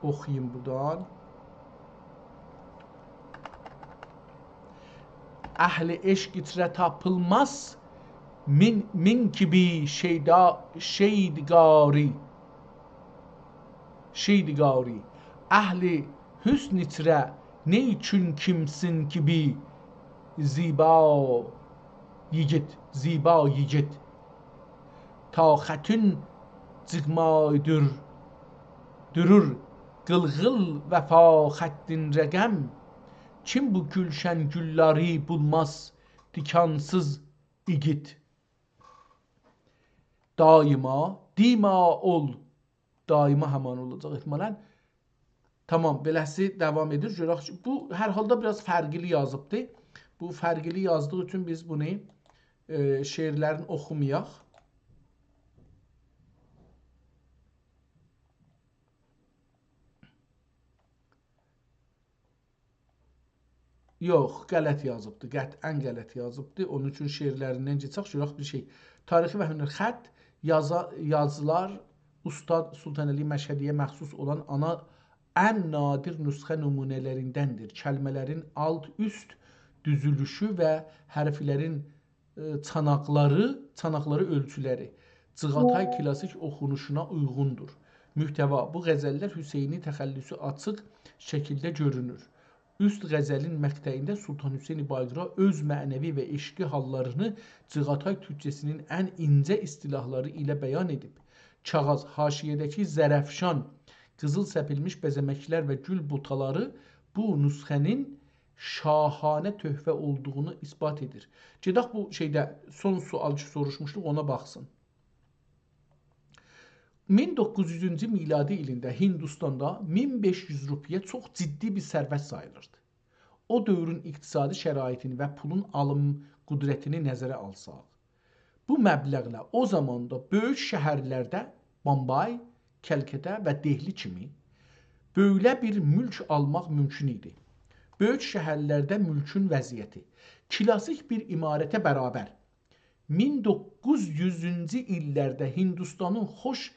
اوخویوم بورادان. اهل عشق ایچره تاپیلماز مین، مین کیبی شیدا، شیدگاری. شیدگاری. اهل حسن ایچره نیچون کیمسین کیبی زیبا ییگیت، زیبا ییگیت. تا خطون جیغمای دور، دورور قیلقیل وفا خطین رقم. کیم بو گولشن گوللری بولماز تیکانسیز ایگید؟ دایما، دیما اول. دایما همان اولاجاق احتمالاً. تامام، بئله‌سی داوام ائدیر. گؤرک کی، بو هر حالدا بیر آز فرقلی یازیبدی. بو فرقلی یازدیغی اوچون بیز بونو، ائ، شعرلرینی اوخومایاق. یوخ، غلط یازیبدی. قطعاً غلط یازیبدی. اونون اوچون شعرلریندن کئچک، گؤرک بیر شئی. تاریخی و هنر. خط، یازا-، یازیلار، اوستاد سلطانعلی مشهدی‌یه مخصوص اولان آنا، ان نادر نسخه نمونه‌لریندندیر. کلمه‌لرین آلت-اوست دوزولوشو و حرفلرین، ائ، چاناقلاری، چاناقلاری اؤلچولری جیغاتای کلاسیک اوخونوشونا اویغوندور. محتوا: بو غزللر حسینی تخلصو آچیق شکیلده گؤرونور. اوست غزلین مقطعینده سلطان حسین بایقارا اؤز معنوی و عشقی حاللارینی جیغاتای تورکجه‌سینین ان اینجه اصطلاحلاری ایله بیان ائدیب. کاغاذ، حاشیه‌ده‌کی زرافشان، قیزیل سپیلمیش بزه‌مکلر و گول بوتالاری بو نسخه‌نین شاهانه تحفه اولدوغونو اثبات ائدیر. گئدک بو شئیده سون سؤال کی سوروشموشدوق، اونا باخسین. مین دوققوز یوزونجو میلادی ایلینده هیندوستاندا مین بئش یوز روپیه چوخ جدی بیر ثروت ساییلیردی. او دؤورون اقتصادی شرایطینی و پولون آلیم قدرتینی نظره آلساق، بو مبلغله او زاماندا بؤیوک شهرلرده، بامبای، کلکته و دهلی کیمی، بؤیله بیر مولک آلماق مومکون ایدی. بؤیوک شهرلرده مولکون وضعیتی کلاسیک بیر عمارته برابر. مین دوققوز یوزونجو ایللرده هیندوستانین خوش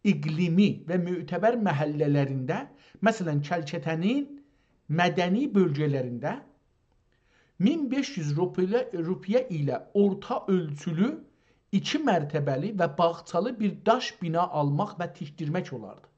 اقلیمی و معتبر محله‌لرینده، مثلا، کلکته‌نین مدنی بؤلگه‌لرینده مین بئش یوز روپیه، روپیه ایله اورتا اؤلچولو، ایکی مرتبه‌لی و باغچالی بیر داش بینا آلماق و تیکدیرمک اولاردی.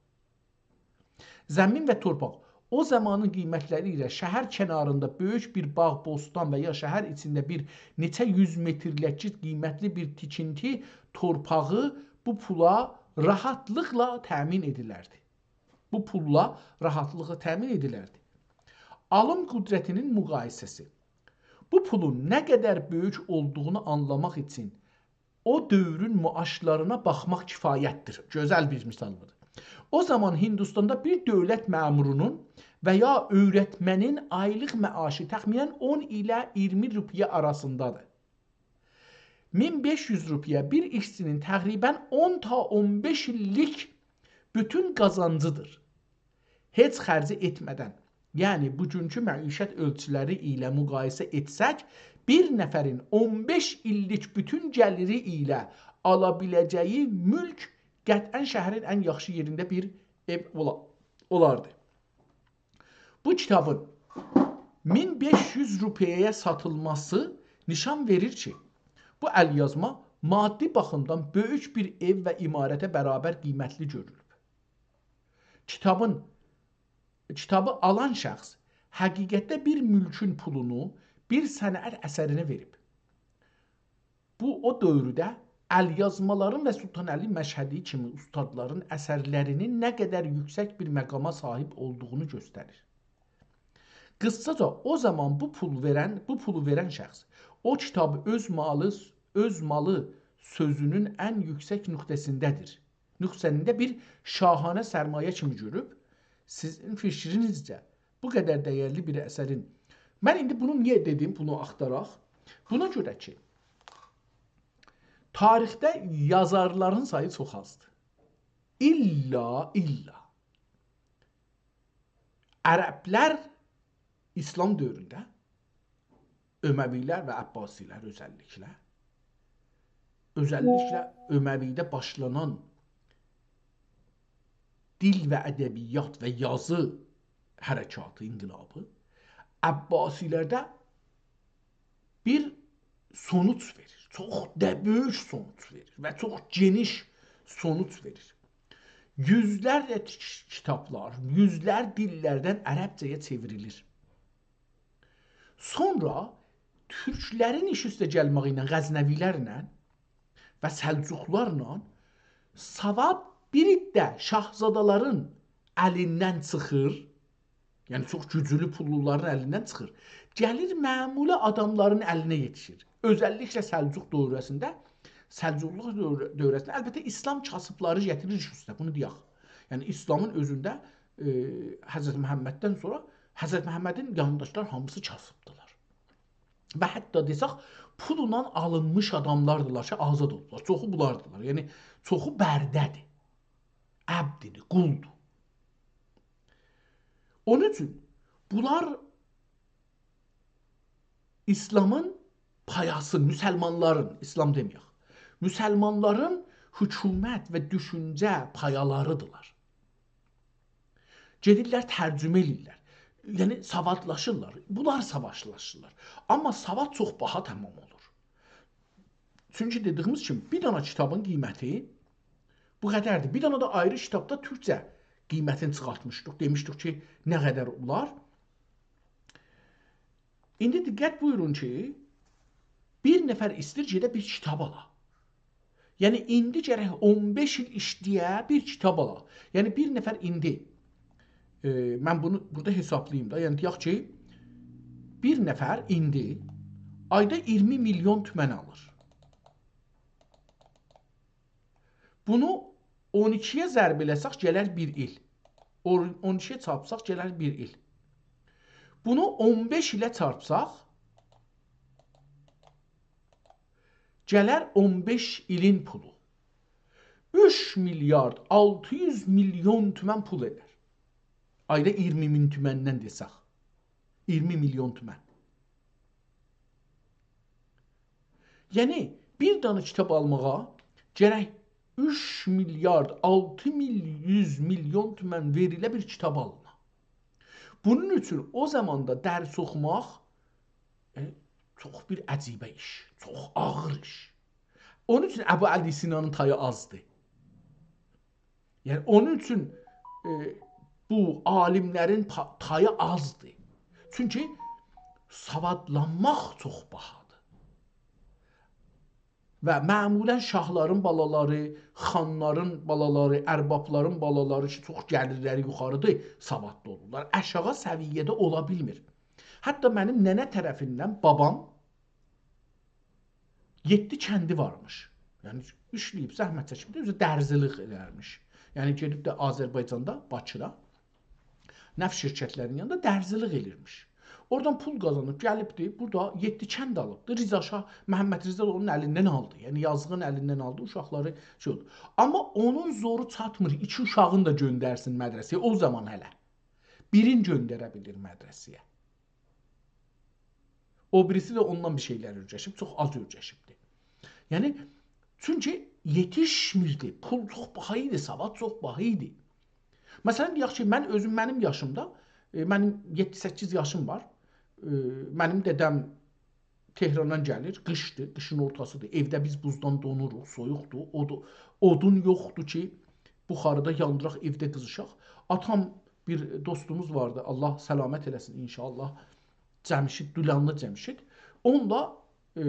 زمین و تورپاق. او زامانین قیمتلری ایله شهر کناریندا بؤیوک بیر باغ، بوستان و یا شهر ایچینده بیر نئچه یوز مترلک قیمتلی بیر تیکینتی تورپاغی بو پولا راحتلیقلا تأمین ائدیلردی. بو پوللا راحتلیقلا تأمین ائدیلردی. آلیم قدرتینین مقایسه‌سی. بو پولون نه قدر بؤیوک اولدوغونو آنلاماق اوچون او دؤورون معاشلارینا باخماق کفایتدیر. گؤزل بیر مثالدیر. او زامان هیندوستاندا بیر دؤولت مأمورونون و یا اؤیرتمنین آیلیق معاشی تخمیناً اون ایله اییرمی روپیه آراسیندادیر. مین بئش یوز روپیه بیر ایشچی‌نین تقریباً اون تا اون بئش ایللیک بوتون قازانجیدیر. هئچ خرجی ائتمه‌دن، یعنی بوگونکو معیشت اؤلچولری ایله مقایسه ائتسک، بیر نفرین اون بئش ایللیک بوتون گلیری ایله آلا بیله‌جه‌یی مولک قطعاً شهرین ان یاخشی یئرینده بیر ائو اولا-، اولاردی. بو کیتابین مین بئش یوز روپیه‌یه ساتیلماسی نیشان وئریر کی، بو ال‌یازما مادی باخیمدان بؤیوک بیر ائو و عمارته برابر قیمتلی گؤرولوب. کیتابین، کیتابی آلان شخص حقیقتده بیر مولکون پولونو بیر صنعت اثرینه وئریب. بو، او دؤورده ال‌یازمالارین و سلطانعلی مشهدی کیمی اوستادلارین اثرلرینین نه قدر یوکسک بیر مقاما صاحیب اولدوغونو گؤستریر. قیسساجا، او زامان بو پول وئرن، بو پولو وئرن شخص او کیتابی اؤز مالی، اؤز مالی سؤزونون ان یوکسک نقطه‌سینده‌دیر. نقطه‌سینده بیر شاهانه سرمایه کیمی گؤروب، سیزین فیکرینیزجه بو قدر دَیَرلی بیر اثرین. من ایندی بونو نییه دئدیم، بونو آختاراق؟ بونا گؤره کی، تاریخده یازارلارین سایی چوخ آزدیر. ایللا، ایللا عربلر ایسلام دؤورونده، اموی‌لر و عباسی‌لر اؤزللیکله، اؤزللیکله اموی‌ده باشلانان دیل و ادبیات و یازی حرکاتی، انقلابی عباسی‌لرده بیر سونوج وئریر. چوخ دا بؤیوک سونوج وئریر و چوخ گئنیش سونوج وئریر. یوزلرله کی-، کیتابلار، یوزلر دیللردن عربجه‌یه چئوریلیر. سونرا تورکلرین ایش اوسته گلمه‌یی ایله، غزنوی‌لرله و سلجوقلارلا سواد بیر عده شاهزاده‌لرین الیندن چیخیر، یعنی چوخ گوجلو پوللولارین الیندن چیخیر، گلیر معمولی آداملارین الینه یئتیشیر. اؤزللیکله سلجوق دوره‌سینده، سلجوقلو دور-، دوره‌سینده، البته، ایسلام کاسیبلاری گتیریر ایش اوسته، بونو دئیک. یعنی ایسلامین اؤزونده، ائ، حضرت محمددن سونرا حضرت محمدین یانینداکیلار هامیسی کاسیبدیلار. و حتی دئسک، پوللا آلینمیش آداملاردیلار کی، آزاد اولدولار. چوخو بولاردیلار. یعنی چوخو برده‌دیر. عبددیر، قولدور. اونون اوچون بونلار ایسلامین پایاسی، مسلمانلارین، ایسلام دئمه‌یک، مسلمانلارین حکومت و دوشونجه پایالاریدیرلار. گئدیرلر، ترجمه ائله‌ییرلر. یعنی سوادلاشیرلار. بونلار سوادلاشیرلار. آمما سواد چوخ باها تمام اولور. چونکی دئدیییمیز کیمی، بیر دانا کیتابین قیمتی بو قدردیر. بیر دانا دا آیری کیتابدا تورکجه قیمتینی چیخارتمیشدیق. دئمیشدیک کی، نه قدر اولار. ایندی دقت بویورون کی، بیر نفر ایسته‌ییر گئده بیر کیتاب آلا. یعنی ایندی گرک اون بئش ایل ایشله‌یه بیر کیتاب آلا. یعنی بیر نفر ایندی، ائ، من بونو بورادا حسابلاییم دا. یعنی دئیک کی، بیر نفر ایندی آیدا اییرمی میلیون تومن آلیر. بونو اون ایکی‌یه ضرب ائله‌سک، گلر بیر ایل. اون، اون ایکی‌یه چارپساق، گلر بیر ایل. بونو اون بئش ایله چارپساق، گلر اون بئش ایلین پولو. اوچ میلیارد آلتی یوز میلیون تومن پول ائدر. آیدا اییرمی مین تومندن دئسک. اییرمی میلیون تومن. یعنی، بیر دنه کیتاب آلماغا گرک اوچ میلیارد آلتی یوز میلیون تومن وئریله بیر کیتاب آلینیر. بونون اوچون او زاماندا درس اوخوماق، ائ، چوخ بیر عجیبه ایش، چوخ آغیر ایش. اونون اوچون ابوعلی سینانین تایی آزدیر. یعنی، اونون اوچون، ائ، بو عالیملرین پا-، تایی آزدیر. چونکی سوادلانماق چوخ باهادیر. و معمولاً شاهلارین بالالاری، خانلارین بالالاری، اربابلارین بالالاری کی، چوخ گلیرلری یوخاریدیر، سوادلی اولورلار. آشاغی سویه‌ده اولا بیلمیر. حتی منیم ننه طرفیندن بابام یئددی کندی وارمیش. یعنی، ایشله‌ییب، زحمت چکیب ده، اؤزو درزیلیک ائلرمیش. یعنی، گئدیب ده آذربایجاندا، باکیدا، نفت شرکتلرینین یانیندا درزیلیک ائلیرمیش. اورادان پول قازانیب، گلیبدی، بورادا یئددی کند آلیبدی. رضا شاه، محمد رضا دا اونون الیندن آلدی. یعنی، یازیغین الیندن آلدی، اوشاقلاری شئی اولدو. آمما اونون زورو چاتمیر، ایکی اوشاغینی دا گؤندرسین مدرسه‌یه، او زامان هله. بیرین گؤندره بیلیر مدرسه‌یه. او بیریسی ده اوندان بیر شئیلر اؤیرشیب، چوخ آز اؤیرشیبدی. یعنی، چونکی یئتیشمیردی، پول چوخ باها ایدی، سواد چوخ باها ایدی. مثلاً، دئیک کی، من اؤزوم، منیم یاشیمدا، ائ، منیم یئددی-سککیز یاشیم وار. ائ، منیم دده‌م تهراندان گلیر، قیشدیر، قیشین اورتاسیدیر. ائوده بیز بوزدان دونوروق، سویوقدور. اودو-، اودون یوخدور کی، بخاریدا یاندیراق، ائوده قیزیشاق. آتام، بیر دوستوموز واردی، الله سلامت ائله‌سین ان‌شاءالله. جمشید، دولانلی جمشید. اونونلا، ائ،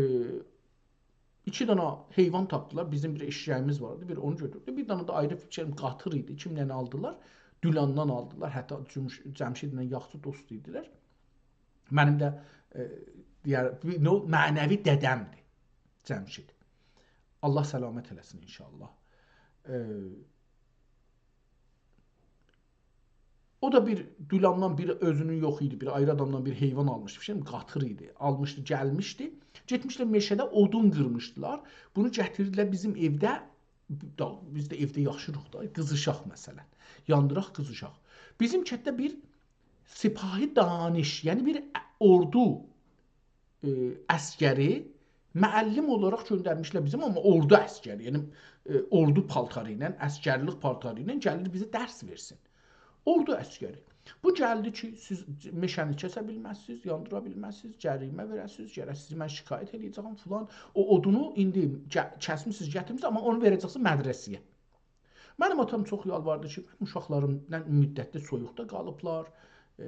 ایکی دنه حیوان تاپدیلار. بیزیم بیر ائششه‌ییمیز واردی، بیر اونو گؤتوردو. بیر دنه ده آیری فیکریم قاطیر ایدی. کیمله آلدیلار؟ دولانلادان آلدیلار. حتی جمش-، جمشیدله یاخشی دوست ایدیلر. منیم ده، ائ، دئیر، بیر نوع معنوی دده‌مدیر جمشید. الله سلامت ائله‌سین ان‌شاءالله. ائ، او دا بیر دولاندان، بیر اؤزونون یوخ ایدی، بیر آیری آدامدان بیر حیوان آلمیشدی، بیر شئی قاطیر ایدی. آلمیشدی، گلمیشدی. گئتمیشدیلر مئشه‌ده اودون قیرمیشدیلار. بونو گتیردیلر بیزیم ائوده، دا، بیز ده ائوده یاشیریق دا، قیزیشاق مثلاً. یاندیراق، قیزیشاق. بیزیم کتده بیر سپاهی دانش، یعنی بیر اوردو، ائ، عسگری معلم اولاراق گؤندرمیشلر بیزیم، آمما اوردو عسگری، یعنی، ائ، اوردو پالتاری ایله، عسگرلیک پالتاری ایله گلیر بیزه درس وئرسین. اوردو عسگری. بو گلدی کی، سیز مئشه‌نی کسه بیلمزسینیز، یاندیرا بیلمزسینیز، جریمه وئره‌سینیز، گرک سیزی من شکایت ائله‌یه‌جم فلان. او اودونو ایندی گ-، کسمیسینیز، گتیرمیسینیز، آمما اونو وئره‌جکسینیز مدرسه‌یه. منیم آتام چوخ یالواردی کی، منیم اوشاقلاریم نه مدتدیر سویوقدا قالیبلار، ائ،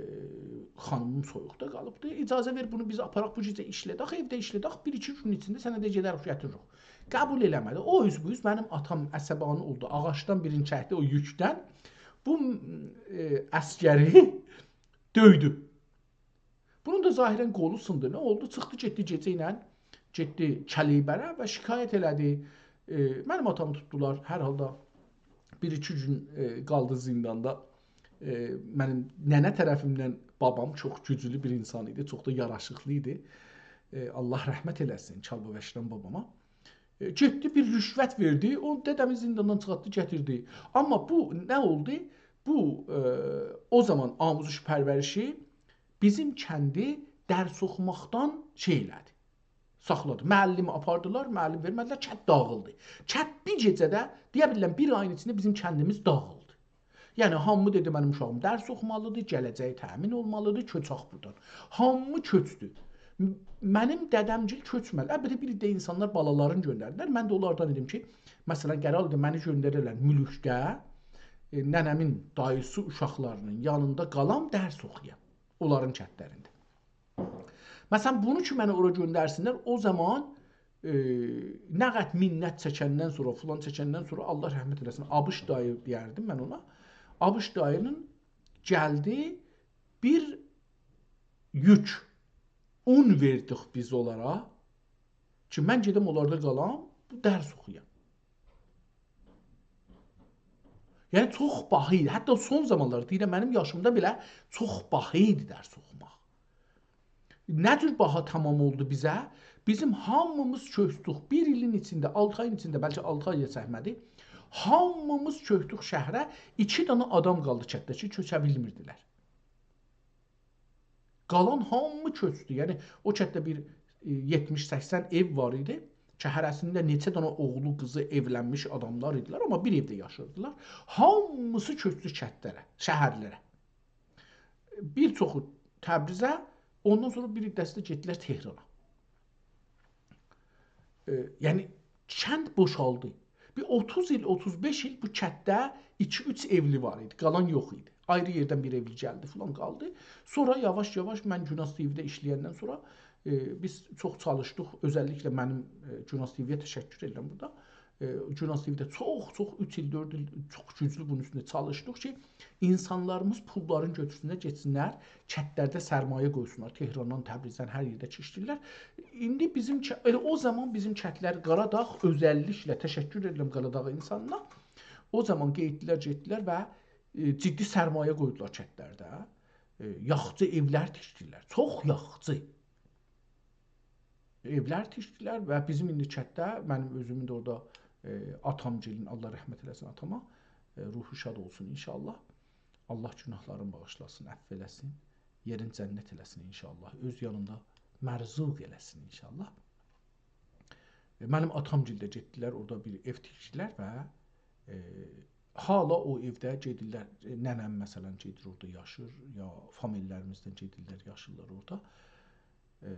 خانیمیم سویوقدا قالیبدی. اجازه وئر، بونو بیز آپاراق بو گئجه ایشله‌دک، ائوده ایشله‌دک، بیر-ایکی گون ایچینده سنه ده گئدریک، گتیریریک. قبول ائله‌مه‌دی. او اوز بو اوز منیم آتام عصبانی اولدو، آغاجدان بیرینی چکدی او یوکدن. بو، ائ، عسگری دؤیدو. بونون دا ظاهراً قولو سیندی. نه اولدو؟ چیخدی، گئتدی گئجه ایله، گئتدی کلیبره و شکایت ائله‌دی. ائ، منیم آتامی توتدولار. هر حالدا بیر-ایکی گون، ائ، قالدی زینداندا. ائ، منیم ننه طرفیمدن بابام چوخ گوجلو بیر اینسان ایدی، چوخ دا یاراشیقلی ایدی. ائ، الله رحمت ائله‌سین چالباوشدان باباما. ائ، گئتدی، بیر رشوت وئردی، او دده‌می زینداندان چیخارتدی، گتیردی. آمما بو نه اولدو؟ بو، ائ، او زامان آموزش پرورشی بیزیم کندی درس اوخوماقدان شئی ائله‌دی، ساخلادی. معلمی آپاردیلار، معلم وئرمه‌دیلر، کند داغیلدی. کند بیر گئجه‌ده، دئیه بیلرم، بیر آیین ایچینده بیزیم کندیمیز داغیلدی. یعنی، هامی دئدی، «منیم اوشاغیم درس اوخومالیدیر، گله‌جه‌یی تأمین اولمالیدیر، کؤچک بورادان.» هامی کؤچدو. م-، منیم دده‌مگیل کؤچمه‌دی. البته، بیر عده اینسانلار بالالارینی گؤندردیلر. من ده اونلاردان ایدیم کی، مثلاً، قرار ایدی منی گؤندره‌لر مولوکده، ائ، ننه‌مین داییسی اوشاقلارینین یانیندا قالام، درس اوخویام اونلارین کندلرینده. مثلاً، بونو کی، منی اورا گؤندرسینلر، او زامان، ائ، نه قدر منت چکندن سونرا، فلان چکندن سونرا، الله رحمت ائله‌سین، آبیش دایی دئیردیم من اونا. آبیش دایینین گلدی بیر یوک. اون وئردیک بیز اونلارا کی، من گئدیم اونلاردا قالام، بو درس اوخویام. یعنی، چوخ باهی ایدی. حتی سون زامانلار، دئییرم، منیم یاشیمدا بئله چوخ باهی ایدی درس اوخوماق. نه جور باها تمام اولدو بیزه؟ بیزیم هامیمیز کؤچدوک. بیر ایلین ایچینده، آلتی آیین ایچینده، بلکه آلتی آی دا چکمه‌دی. هامیمیز کؤچدوک شهره. ایکی دنه آدام قالدی کتده کی، کؤچه بیلمیردیلر. قالان هامی کؤچدو. یعنی، او کتده بیر، ائ، یئتمیش سکسن ائو وار ایدی کی، هره‌سینده نئچه دنه اوغلو، قیزی، ائولنمیش آداملار ایدیلر، آمما بیر ائوده یاشاییردیلار. هامیسی کؤچدو کتلره، شهرلره. بیر چوخو تبریزه، اوندان سونرا بیر عده‌سی ده گئتدیلر تهرانا. ائ، یعنی، کند بوشالدی. بیر اوتوز ایل، اوتوز بئش ایل بو کتده ایکی-اوچ ائولی وار ایدی، قالان یوخ ایدی. آیری یئردن بیر ائولی گلدی، فلان قالدی. سونرا یاواش-یاواش من گوناز تی‌وی‌ده ایشله‌یندن سونرا، ائ، بیز چوخ چالیشدیق. اؤزللیکله منیم، ائ، گوناز تی‌وی‌یه تشکر ائدیرم بورادا. ائ، گوناز تی‌وی‌ده چوخ، چوخ، اوچ ایل، دؤرد ایل چوخ گوجلو بونون اوستونده چالیشدیق کی، اینسانلاریمیز پوللارین گؤتورسونلر، گئتسینلر، کتلرده سرمایه قویسونلار. تهراندان، تبریزدن، هر یئرده کی ایشله‌ییرلر. ایندی بیزیم ک-، ائله او زامان بیزیم کتلر، قاراداغ، اؤزللیکله، تشکر ائدیرم قاراداغ اینسانینا، او زامان قئییتدیلر، گئتدیلر و، ائ، جدی سرمایه قویدولار کتلرده. ائ، یاخچی ائولر تیکدیلر. چوخ یاخچی ائولر تیکدیلر و بیزیم ایندی کتده، منیم اؤزومون ده اورادا، ائ، آتام‌گیلین، الله رحمت ائله‌سین آتاما، ائ، روحو شاد اولسون انشاءالله. الله گوناهلارینی باغیشلاسین، عفو ائله‌سین، یئرین جنت ائله‌سین انشاءالله. اؤز یانیندا مرزوق ائله‌سین انشاءالله. ائ، منیم آتام‌گیل ده گئتدیلر، اورادا بیر ائو تیکدیلر و، ائ، حالا او ائوده گئدیرلر، ائ، ننه‌م مثلا گئدیر اورادا یاشیر، یا فامیللریمیزدن گئدیرلر، یاشیرلار اورادا. ائ،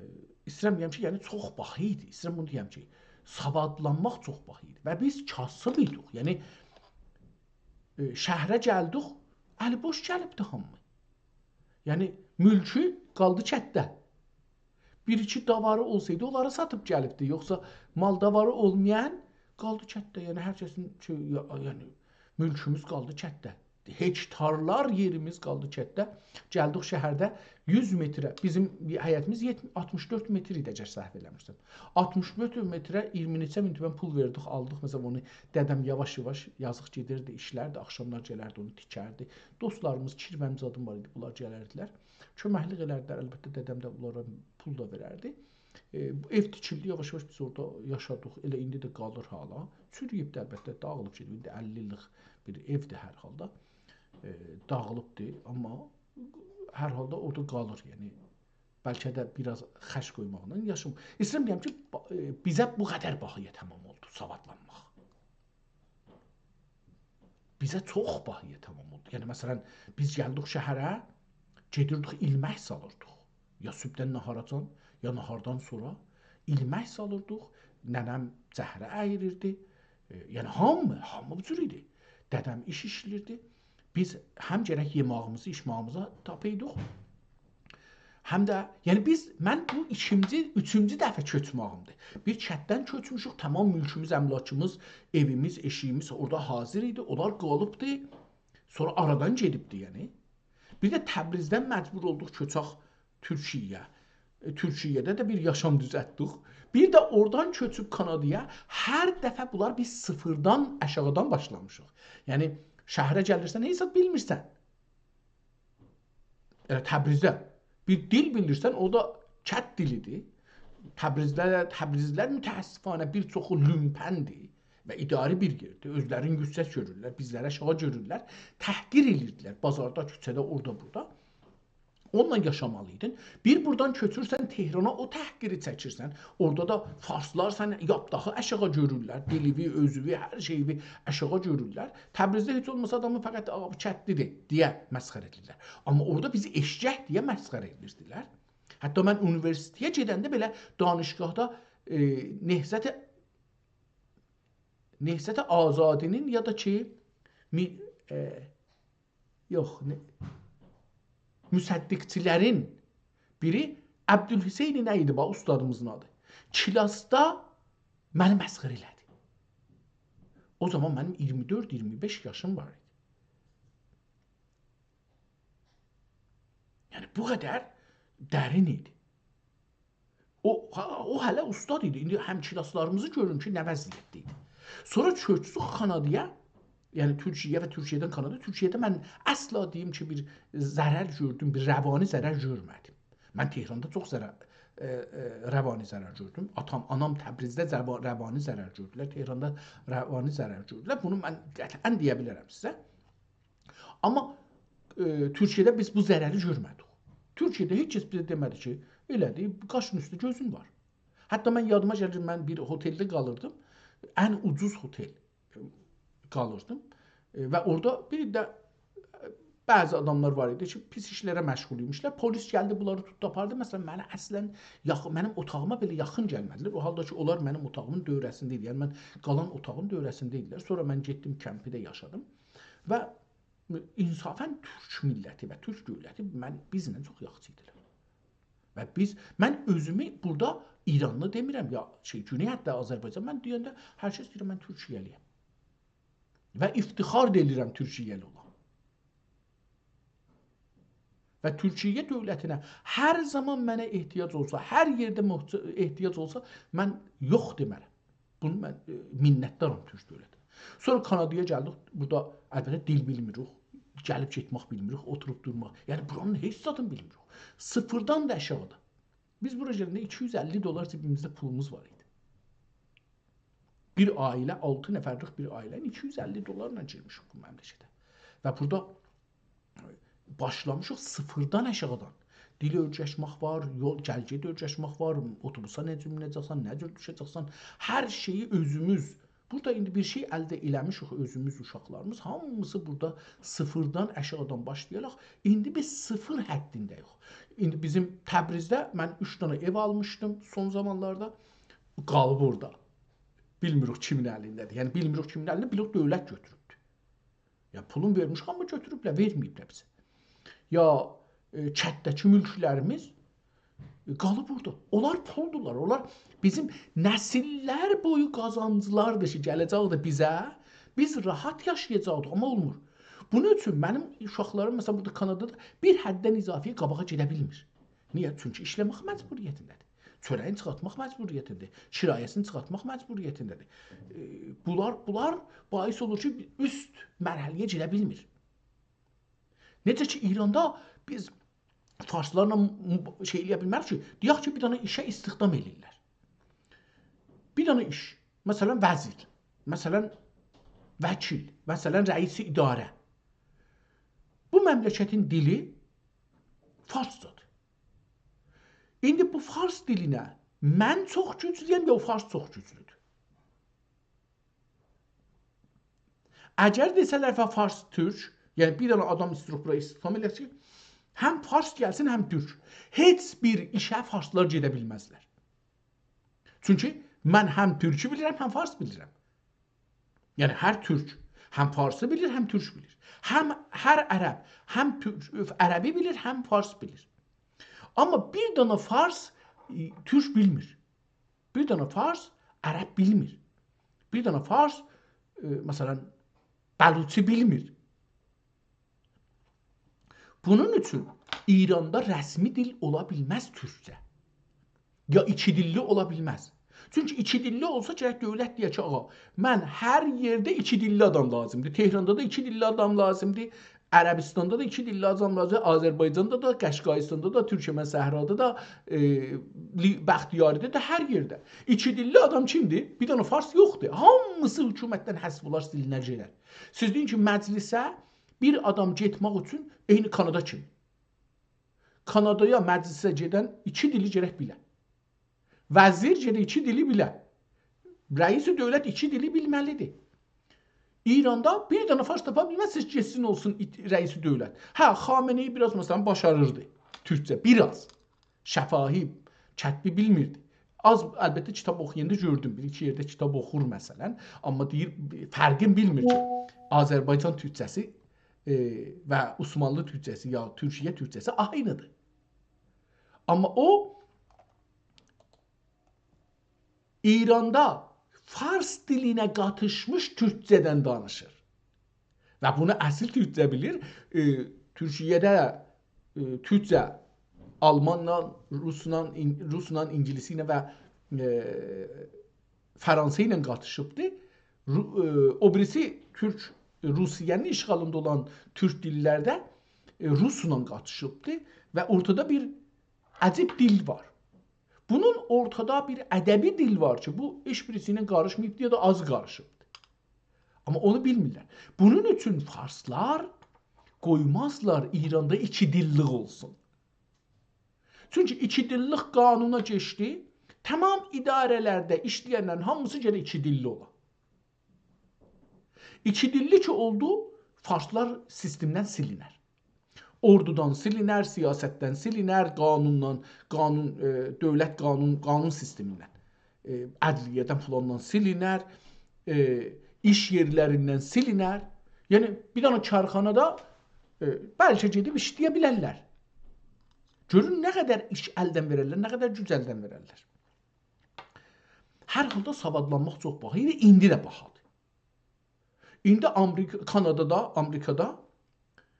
ایسته‌ییرم دئیم کی، یعنی چوخ باهی ایدی. ایسته‌ییرم بونو دئیم کی، سوادلانماق چوخ باهی ایدی. و بیز کاسیب ایدیک. یعنی، ائ، شهره گلدیک، الی بوش گلیبدی هامی. یعنی، مولکو قالدی کتده. بیر-ایکی داواری اولسایدی، اونلاری ساتیب گلیبدی. یوخسا مال داواری اولمایان قالدی کتده. یعنی، هر کسین شئی، یا-، یعنی، مولکوموز قالدی کتده. هکتارلار یئریمیز قالدی کتده. گلدیک شهرده یوز متره، بیزیم حیطیمیز یئتمیش، آلتمیش دؤرد متر ایدی، اگر سهو ائله‌میرسم. آلتمیش دؤرد متره اییرمی نئچه مین تومن پول وئردیک، آلدیق. مثلا، اونو دده‌م یاواش-یاواش، یازیق، گئدیردی، ایشلردی، آخشاملار گلردی، اونو تیکردی. دوستلاریمیز، کیروم زادیم وار ایدی، بونلار گلردیلر. کؤمکلیک ائلردیلر، البته، دده‌م ده بونلارا پول دا وئرردی. ائ، بو ائو تیکیلدی، یاواش-یاواش بیز اورادا یاشادیق. ائله ایندی ده قالیر حالا. چورویوبدور، البته، داغیلیب گئدیب. ایندی اللی ایللیک بیر ائودیر هر حالدا. ائ، داغیلیبدیر، آمما هر حالدا اورادا قالیر، یعنی. بلکه ده بیر آز خرج قویماقلا یاشیم. ایسته‌ییرم دئیم کی، با-، ائ، بیزه بو قدر باهایا تمام اولدو سوادلانماق. بیزه چوخ باهایا تمام اولدو. یعنی، مثلا، بیز گلدیک شهره، گئدیردیک ایلمک سالیردیق. یا صبحدن ناهاراجان، یا ناهاردان سونرا ایلمک سالیردیق. ننه‌م جهره اییریردی. ائ، یعنی، هامی، هامی بو جور ایدی. دده‌م ایش ایشله‌ییردی. بیز هم گرک یئماغیمیزی، ایچماغیمیزی تاپایدیق، هم ده، یعنی بیز، من بو ایکینجی، اوچونجو دفعه کؤچماغیمدیر. بیر کتدن کؤچموشوک، تمام مولکوموز، املاکیمیز، ائویمیز، ائشیگیمیز اورادا حاضر ایدی، اونلار قالیبدی، سونرا آرادان گئدیبدی، یعنی. بیر ده تبریزدن مجبور اولدوق کؤچک تورکیه‌یه. ائ، تورکیه‌ده ده بیر یاشام دوزلتدیک. بیر ده اورادان کؤچوب کانادایا، هر دفعه بونلار بیز صفردن، آشاغیدان باشلامیشیق. یعنی، شهره گلیرسن، هئچ زاد بیلمیرسن. ائله تبریزده بیر دیل بیلیرسن، او دا کت دیلیدیر. تبریزده، تبریزلی‌لر متأسفانه بیر چوخو لومپندیر و اداری بیر یئردیر. اؤزلرینی یوکسک گؤرورلر، بیزلری آشاغی گؤرورلر. تحقیر ائله‌ییردیلر بازاردا، کوچه‌ده، اورادا، بورادا. اونونلا یاشامالی‌یدین. بیر بورادان کؤچورسن تهرانا، او تحقیری چکیرسن. اورادا دا فارسلار سنی لاپ داها آشاغی گؤرورلر. دیلیوی، اؤزووو، هر شئییوی آشاغی گؤرورلر. تبریزده هئچ اولماسا آدامی فقط «آ، بو کتلی‌دیر» دئیه مسخره ائدیرلر. آمما اورادا بیزی ائششک دئیه مسخره ائدیردیلر. حتی من اونیوئرسیتئته گئدنده بئله دانشگاهدا، ائ، نهضت، نهضت آزادی‌نین یا دا کی، می-، ائ، یوخ، نه، مصدقچی‌لرین بیری عبدالحسین نه ایدی، باخ، اوستادیمیزین آدی. کلاسدا منی مسخره ائله‌دی. او زامان منیم اییرمی دؤرد، اییرمی بئش یاشیم وار ایدی. یعنی، بو قدر درین ایدی. او، ها، او هله اوستاد ایدی. ایندی هم‌کلاسلاریمیزی گؤرون کی، نه وضعیتده ایدی. سونرا کؤچدوک کانادایا، یعنی تورکیه و تورکیه‌دن کانادا. تورکیه‌ده من اصلا دئییم کی، بیر ضرر گؤردوم، بیر روانی ضرر گؤرمه‌دیم. من تهراندا چوخ ضرر، ائ، ائ، روانی ضرر گؤردوم. آتام، آنام تبریزده ضربا-، روانی ضرر گؤردولر. تهراندا روانی ضرر گؤردولر. بونو من قطعا دئیه بیلرم سیزه. آمما، ائ، تورکیه‌ده بیز بو ضرری گؤرمه‌دیک. تورکیه‌ده هئچ کس بیزه دئمه‌دی کی، ائله‌دی، قاشین اوستو گؤزون وار. حتی من یادیما گلیر، من بیر هتلده قالیردیم. ان اوجوز هتل، ائ، قالیردیم. ائ، و اورادا بیر ده، ائ، بعضی آداملار وار ایدی کی، پیس ایشلره مشغول ایمیشلر. پلیس گلدی، بونلاری توتدو، آپاردی. مثلا، منه اصلا یاخین، منیم اوتاغیما بئله یاخین گلمه‌دیلر. او حالدا کی، اونلار منیم اوتاغیمین دؤوره‌سینده ایدی. یعنی، من قالان اوتاغین دؤوره‌سینده ایدیلر. سونرا من گئتدیم، کمپیده یاشادیم. و انصافا تورک میللتی و تورک دؤولتی من، بیزله چوخ یاخشی ایدیلر. و بیز، من اؤزومو بورادا ایرانلی دئمیرم، یا شئی، گونئی حتی آذربایجان، من دئینده هر کس دئییر، من تورکیه‌لی‌یم. و افتخار دا ائدیرم تورکیه‌لی اولام. و تورکیه دؤولتینه هر زامان منه احتیاج اولسا، هر یئرده محت-، احتیاج اولسا، من یوخ دئمه‌رم. بونو من، ائ، منتدارام تورک دؤولتینه. سونرا کانادایا گلدیک، بورادا البته دیل بیلمیریک، گلیب گئتمک بیلمیریک، اوتوروب دورماق. یعنی بورانین هئچ زادینی بیلمیریک. صفردن ده آشاغیدا. بیز بورا گلنده ایکی یوز اللی دلار جیبیمیزده پولوموز وار ایدی. بیر عائله، آلتی نفرلیک بیر عائله ایکی یوز اللی دلارلا گیرمیشیک بو مملکته. و بورادا باشلامیشیق صفردن، آشاغیدان. دیلی اؤیرشمک وار، یول، گل‌گئدی اؤیرشمک وار، اوتوبوسا نئجه مینه‌جکسن، نه جور دوشه‌جکسن، هر شئیی اؤزوموز. بورادا ایندی بیر شئی الده ائله‌میشیک اؤزوموز، اوشاقلاریمیز، هامیسی بورادا صفردن، آشاغیدان باشلایاراق، ایندی بیز صفر حدینده‌ییک. ایندی بیزیم تبریزده من اوچ دنه ائو آلمیشدیم سون زامانلاردا، قالیب اورادا. بیلمیریک کیمین الینده‌دیر. یعنی بیلمیریک کیمین الینده، بیلیریک دؤولت گؤتوروبدور. یا پولون وئرمیشیک، آمما گؤتوروبلر، وئرمه‌ییبلر بیزه. یا، ائ، کتده‌کی مولکلریمیز، ائ، قالیب اورادا. اونلار پولدولار، اونلار بیزیم نسیللر بویو قازانجلاردیر کی، گله‌جکدیر بیزه. بیز راحت یاشایاجاقدیق، آمما اولمور. بونون اوچون منیم اوشاقلاریم، مثلا، بورادا کانادادا بیر حددن اضافه‌یه قاباغا گئده بیلمیر. نییه؟ چونکی ایشله‌مک مجبوریتینده‌دیر. چؤره‌یینی چیخارتماق مجبوریتینده‌دیر. کرایه‌سینی چیخارتماق مجبوریتینده‌دیر. ائ، بونلار، بونلار باعث اولور کی، اوست مرحله‌یه گئده بیلمیر. نئجه کی، ایراندا بیز فارسلارلا م-، شئی ائله‌یه بیلمریک کی، دئیک کی، بیر دنه ایشه استخدام ائله‌ییرلر. بیر دنه ایش، مثلا، وزیر، مثلا، وکیل، مثلا، رئیس اداره. بو مملکتین دیلی فارسجادیر. ایندی بو فارس دیلینه من چوخ گوجلویم، یا او فارس چوخ گوجلودور؟ اگر دئسه‌لر فا-، فارس تورک، یعنی بیر دنه آدام ایسته‌ییر بورا استخدام ائله‌سین، هم فارس گلسین، هم تورک. هئچ بیر ایشه فارسلار گئده بیلمزلر. چونکی من هم تورکو بیلیرم، هم فارس بیلیرم. یعنی هر تورک هم فارسی بیلیر، هم تورک بیلیر. هم هر عرب هم تورک، عربی بیلیر، هم فارس بیلیر. آمما بیر دنه فارس، ائ، تورک بیلمیر. بیر دنه فارس عرب بیلمیر. بیر دنه فارس، ائ، مثلا، بلوچی بیلمیر. بونون اوچون ایراندا رسمی دیل اولا بیلمز تورکجه. یا ایکی دیللی اولا بیلمز. چونکی ایکی دیللی اولسا، گرک دؤولت دئیه کی، آغا، من هر یئرده ایکی دیللی آدام لازیمدیر. تهراندا دا ایکی دیللی آدام لازیمدیر. عربستاندا دا ایکی دیللی آدام لازیمدیر. آذربایجاندا دا، قشقاییستاندا دا، تورکمن صحرادا دا، ائ، لی-، بختیاریده ده، هر یئرده. ایکی دیللی آدام کیمدیر؟ بیر دنه فارس یوخدور. هامیسی حکومتدن حذف اولار، سیلینر گئدر. سیز دئیین کی، مجلسه بیر آدام گئتمک اوچون عینی کانادا کیمی. کانادایا مجلسه گئدن ایکی دیلی گرک بیله. وزیر گرک ایکی دیلی بیله. رئیس دؤولت ایکی دیلی بیلمه‌لیدیر. ایراندا بیر دنه فارس تاپا بیلمزسینیز، گئتسین اولسون ایت-، رئیس دؤولت. هه، خامنه‌ای بیر آز، مثلا، باشاریردی تورکجه، بیر آز. شفاهی، کتبی بیلمیردی. آز، البته، کیتاب اوخویاندا گؤردوم، بیر ایکی یئرده کیتاب اوخور، مثلا. آمما دئییر، فرقین بیلمیر کی، آذربایجان تورکجه‌سی، ائ، و عثمانلی تورکجه‌سی، یا تورکیه تورکجه‌سی عینیدیر. آمما او ایراندا فارس دیلینه قاتیشمیش تورکجه‌دن دانیشیر. و بونو اصیل تورکجه بیلیر. ائ، تورکیه‌ده، ائ، تورکجه آلمانلا، روسلا، این-، روسلا، اینگیلیسی ایله و، ائ، فرانسه ایله قاتیشیبدی. رو-، ائ، او بیریسی تورک، روسیه‌نین اشغالیندا اولان تورک دیللرده، ائ، روسلا قاتیشیبدی و اورتادا بیر عجیب دیل وار. بونون اورتادا بیر ادبی دیل وار کی، بو هئچ بیریسی ایله قاریشماییبدی یا دا آز قاریشیبدی. آمما اونو بیلمیرلر. بونون اوچون فارسلار قویمازلار ایراندا ایکی دیللیک اولسون. چونکی ایکی دیللیک قانونا کئچدی. تمام اداره‌لرده ایشله‌ینلرین هامیسی گرک ایکی دیللی اولا. ایکی دیللی کی اولدو، فارسلار سیستمدن سیلینر. اوردودان سیلینر، سیاستدن سیلینر، قانوندان، قانون، ائ، دؤولت قانون، قانون سیستمیندن، ائ، عدلیه‌دن فلاندان سیلینر، ائ، ایش یئرلریندن سیلینر. یعنی، بیر دنه کارخانادا، ائ، بلکه گئدیب ایشله‌یه بیلرلر. گؤرون نه قدر ایش الدن وئررلر، نه قدر گوج الدن وئررلر. هر حالدا سوادلانماق چوخ باها ایدی، ایندی ده باهادیر. ایندی آمریکا، کانادادا، آمریکادا،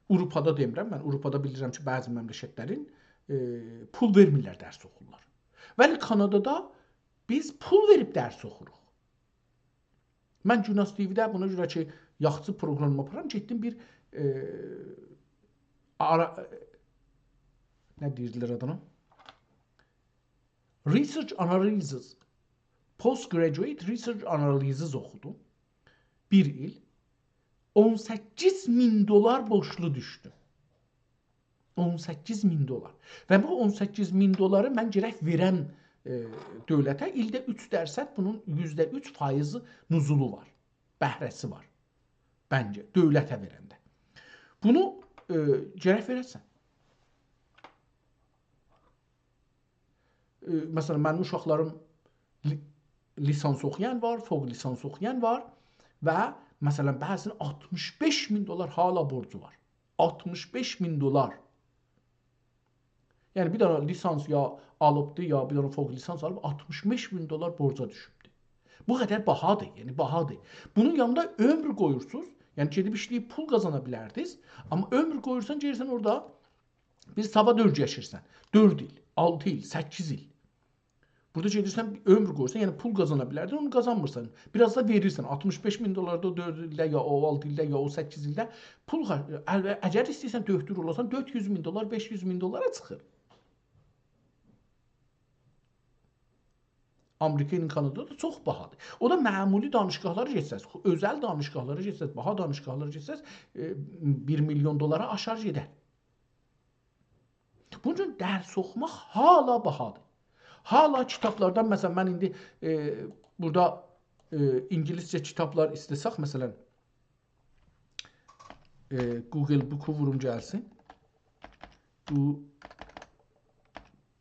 آوروپادا دئمیرم، من آوروپادا بیلیرم کی، بعضی مملکتلرین، ائ، پول وئرمیرلر درس اوخورلار. ولی کانادادا بیز پول وئریب درس اوخوروق. من گوناز تی‌وی‌ده بونا گؤره کی، یاخشی پروقرام آپارام، گئتدیم بیر، ائ، آرا-، ائ، نه دئییرلر آدینا؟ Research Analysis، Postgraduate Research Analysis اوخودوم. بیر ایل. اون سککیز مین دلار بورجلو دوشدوم. اون سککیز مین دلار. و بو اون سککیز مین دلاری من گرک وئرم، ائ، دؤولته. ایلده اوچ درصد، بونون یوزده اوچ فایضی نزولو وار. بهره‌سی وار. منجه، دؤولته وئرنده. بونو، ائ، گرک وئره‌سن. ائ، مثلا، منیم اوشاقلاریم لی-، لیسانس اوخویان وار، فوق لیسانس اوخویان وار و، مثلا، بعضی‌نین آلتمیش بئش مین دلار هله بورجو وار. آلتمیش بئش مین دلار. یعنی، بیر دنه لیسانس یا آلیبدی، یا بیر دنه فوق لیسانس آلیب، آلتمیش بئش مین دلار بورجا دوشوبدور. بو قدر باهادیر، یعنی باهادیر. بونون یانیندا عؤمور قویورسوز، یعنی گئدیب ایشله‌ییب پول قازانا بیلردینیز، آمما عؤمور قویورسان، گئدیرسن اورادا بیر سواد اؤیره‌شیرسن. دؤرد ایل، آلتی ایل، سککیز ایل. بورادا گئدیرسن، عؤمور قویورسان، یعنی پول قازانا بیلردین، اونو قازانمیرسان. بیر آز دا وئریرسن. آلتمیش بئش مین دلار دا او دؤرد ایلده، یا او آلتی ایلده، یا او سککیز ایلده پول خر-، ال-، اگر ایسته‌ییرسن دؤکتور اولاسان، دؤرد یوز مین دلار، بئش یوز مین دلارا چیخیر. آمریکا ایله کانادادا چوخ باهادیر. او دا معمولی دانشگاهلارا گئتسز، خو-، اؤزل دانشگاهلارا گئتسز، باها دانشگاهلارا گئتسز، ائ، بیر میلیون دلارا آشار گئدر. بونون اوچون درس اوخوماق هله باهادیر. هله کیتابلاردان، مثلا، من ایندی، ائ، بورادا، ائ، اینگیلیسجه کیتابلار ایسته‌سک، مثلا، ائ، Google Book-و ووروم گلسین. Goo-،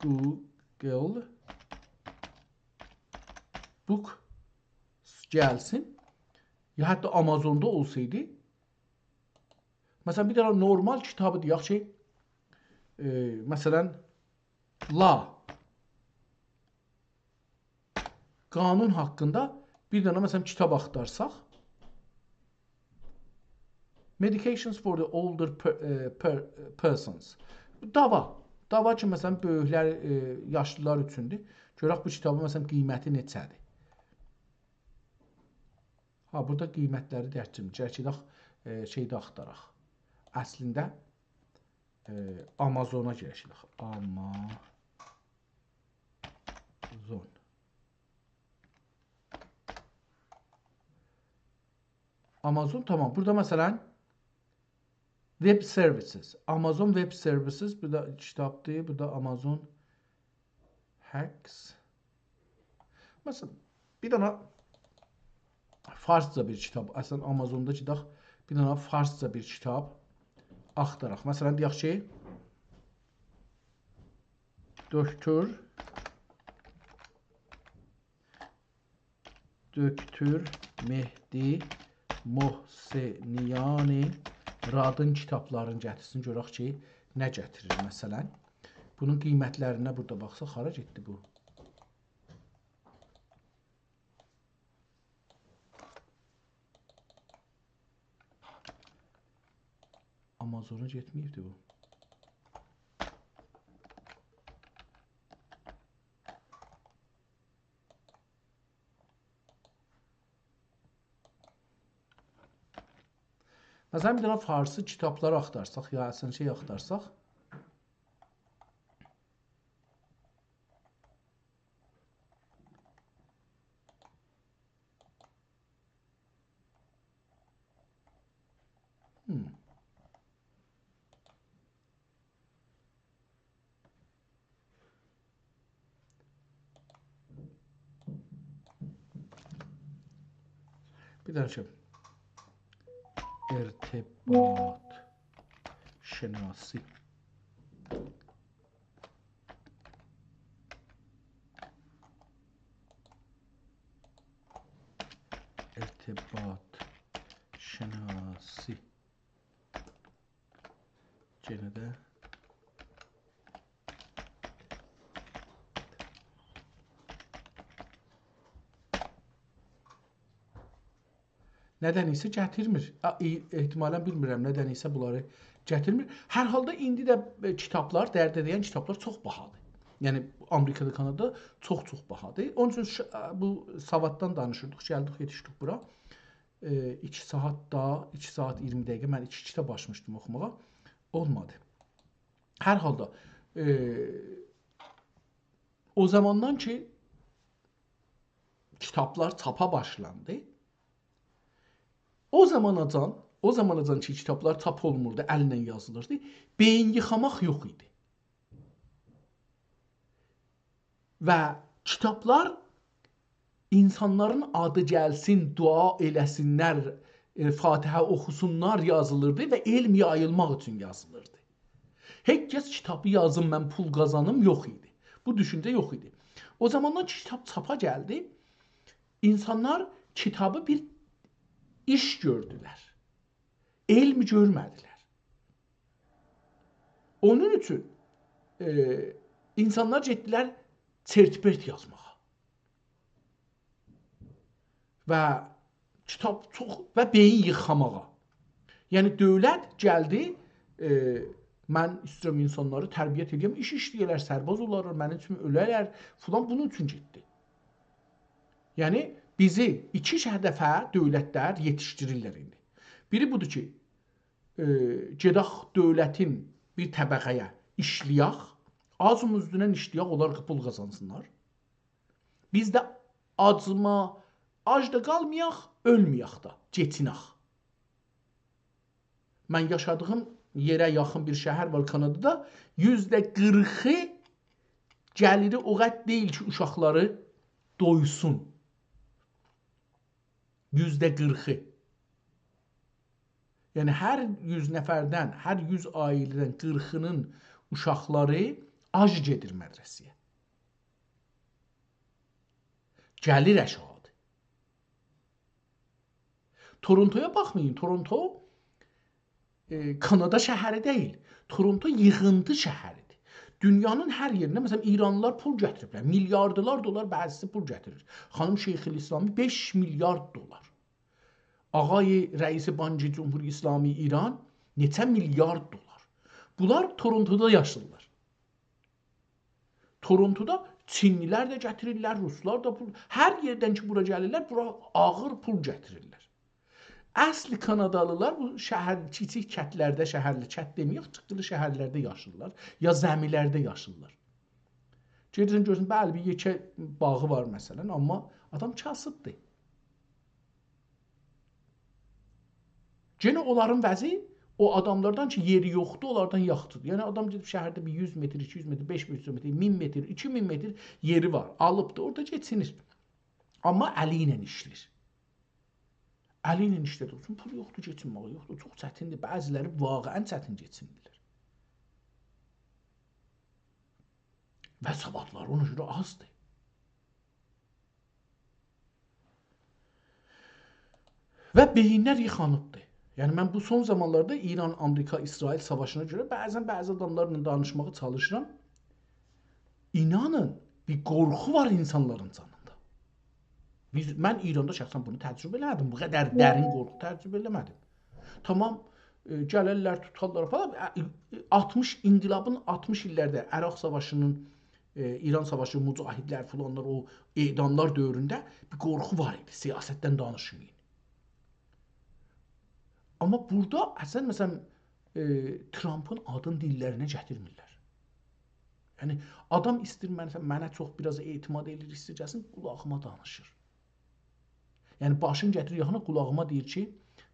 Google Book گلسین. یا حتی آمازوندا اولسایدی، مثلا، بیر دنه نورمال کیتابی دئیک کی، ائ، مثلا، law، قانون حاقیندا بیر دنه، مثلا، کیتاب آختارساق، Medications for the Older per-، ائ، per-، Persons. داوا. داوا کی، مثلا، بؤیوکلر، ائ، یاشلیلار اوچوندور. گؤرک بو کیتابین، مثلا، قیمتی نئچه‌دیر. ها، بورادا قیمتلری درک ائتمیریک. گرک گئدک، ائ، شئیده آختاراق. اصلینده، ائ، آمازونا گرک گئدک. آمازون. آمازون، تامام. بورادا، مثلا، Web Services. Amazon Web Services، بو دا کیتابدیر، بو دا Amazon Hacks. مثلا، بیر دنه فارسجا بیر کیتاب، اصلا آمازوندا گئدک، بیر دنه فارسجا بیر کیتاب آختاراق. مثلا، دئیک کی، دکتر دکتر مهدی محسنیانی رادین کیتابلارینی گتیرسین، گؤرک کی، نه گتیریر، مثلا. بونون قیمتلرینه بورادا باخساق، هارا گئتدی بو؟ آمازونا گئتمه‌ییبدی بو. مثلا، بیر دنه فارسی کیتابلار آختارساق، یا اصلا شئی آختارساق. هم. بیر دنه شئی. ارتباط شناسی. ارتباط شناسی. یئنه ده. ندنسه گتیرمیر. آ، ای-، احتمالاً بیلمیرم، ندنسه بونلاری گتیرمیر. هر حالدا ایندی ده، ائ، کیتابلار، درد ائدن کیتابلار چوخ باهادیر. یعنی، آمریکادا، کانادادا چوخ-چوخ باهادیر. اونون اوچون ش-، آ، بو سواددان دانیشیردیق، گلدیک، یئتیشدیک بورا. ائ، ایکی ساعات دا، ایکی ساعات اییرمی دقیقه من ایکی کیتاب آچمیشدیم اوخوماغا. اولمادی. هر حالدا، ائ، او زاماندان کی، کیتابلار چاپا باشلاندی، او زاماناجان، او زاماناجان کی، کیتابلار چاپ اولموردو، الله یازیلیردی، بئیین ییخاماق یوخ ایدی. و کیتابلار اینسانلارین آدی گلسین، دعا ائله‌سینلر، ائ، فاتحه اوخوسونلار یازیلیردی و علم یاییلماق اوچون یازیلیردی. هئچ کس کیتابی یازیم، من پول قازانیم یوخ ایدی. بو دوشونجه یوخ ایدی. او زاماندان کی، کیتاب چاپا گلدی، اینسانلار کیتابی بیر ایش گؤردولر. علم گؤرمه‌دیلر. اونون اوچون، ائ، اینسانلار گئتدیلر چرت-پرت یازماغا. و کیتاب چوخ و بئیین ییخاماغا. یعنی، دؤولت گلدی، ائ، من ایسته‌ییرم اینسانلاری تربیت ائدیم، ایش ایشله‌یه‌لر، سرباز اولارلار، منیم اوچون اؤلرلر، فلان، بونون اوچون گئتدی. یعنی، بیزی ایکی هدفه دؤولتلر یئتیشدیریرلر ایندی. بیری بودور کی، ائ، گئدک دؤولتین بیر طبقه‌یه ایشله‌یک، آزیمیزدان ایشله‌یک، اونلار پول قازانسینلار. بیز ده آجیما، آج دا قالمایاق، اؤلمه‌یک ده، گئچینک. من یاشادیغیم یئره یاخین بیر شهر وار کانادادا، یوزده قیرخی گلیری او قدر دئییل کی، اوشاقلاری دویسون. یوزده قیرخی. یعنی، هر یوز نفردن، هر یوز عائله‌دن قیرخینین اوشاقلاری آج گئدیر مدرسه‌یه. گلیر آشاغیدیر. تورونتویا باخمایین، تورونتو، ائ، کانادا شهری دئییل. تورونتو ییغینتی شهریدیر. دونیانین هر یئرینده، مثلا، ایرانلیلار پول گتیریبلر. میلیاردلار دلار بعضیسی پول گتیریر. خانیم شیخ‌الاسلامی بئش میلیارد دلار. آقای رئیس بانک جمهوری اسلامی ایران نئچه میلیارد دلار. بونلار تورونتودا یاشاییرلار. تورونتودا چینلیلر ده گتیریرلر، روسلار دا، بو، هر یئردن کی، بورا گلیرلر، بورا آغیر پول گتیریرلر. اصلی کانادالیلار بو شهر، کیچیک کتلرده، شهرلی کت دئمه‌یک، چیخیقلی شهرلرده یاشاییرلار، یا زمی‌لرده یاشاییرلار. گئدیرسن گؤرورسن، بلی، بیر یئکه باغی وار مثلا، آمما آدام کاسیبدیر. یئنه اونلارین وضعی او آداملاردان کی، یئری یوخدور، اونلاردان یاخشیدیر. یعنی، آدام گئدیب شهرده بیر یوز متر، ایکی یوز متر، بئش یوز متر، مین متر، ایکی مین متر یئری وار، آلیبدیر، اورادا کئچینیر. آمما الی ایله ایشله‌ییر. الی ایله ایشله‌دیگی اوچون پول یوخدور، کئچینمه‌یی یوخدور، چوخ چتیندیر. بعضیلری واقعا چتین کئچینیرلر. و سوادلاری اونا گؤره آزدیر. و بئیینلر ییخانیبدیر. یعنی، من بو سون زامانلاردا ایران، آمریکا، اسرائیل ساواشینا گؤره بعضا بعضی آداملارلا دانیشماغا چالیشیرام. اینانین، بیر قورخو وار اینسانلارین جانیندا. بیز، من ایراندا شخصا بونو تجربه ائله‌مه‌دیم. بو قدر درین قورخو تجربه ائله‌مه‌دیم. تامام، ائ، گلرلر، توتارلار فلان. ائ، ائ، آلتمیش، انقلابین آلتمیش ایللرده، عراق ساواشی‌نین، ائ، ایران ساواشی، مجاهدلر فلانلار، او اعداملار دؤورونده بیر قورخو وار ایدی، سیاستدن دانیشمایین. آمما بورادا اصلاً، مثلاً، ائ، ترامپین آدینی دیللرینه گتیرمیرلر. یعنی، آدام ایسته‌ییر، من، منه چوخ بیر آز اعتماد ائله‌ییر، ایسته‌ییر گلسین، قولاغیما دانیشیر. یعنی، باشینی گتیریر یاخینا، قولاغیما دئییر کی،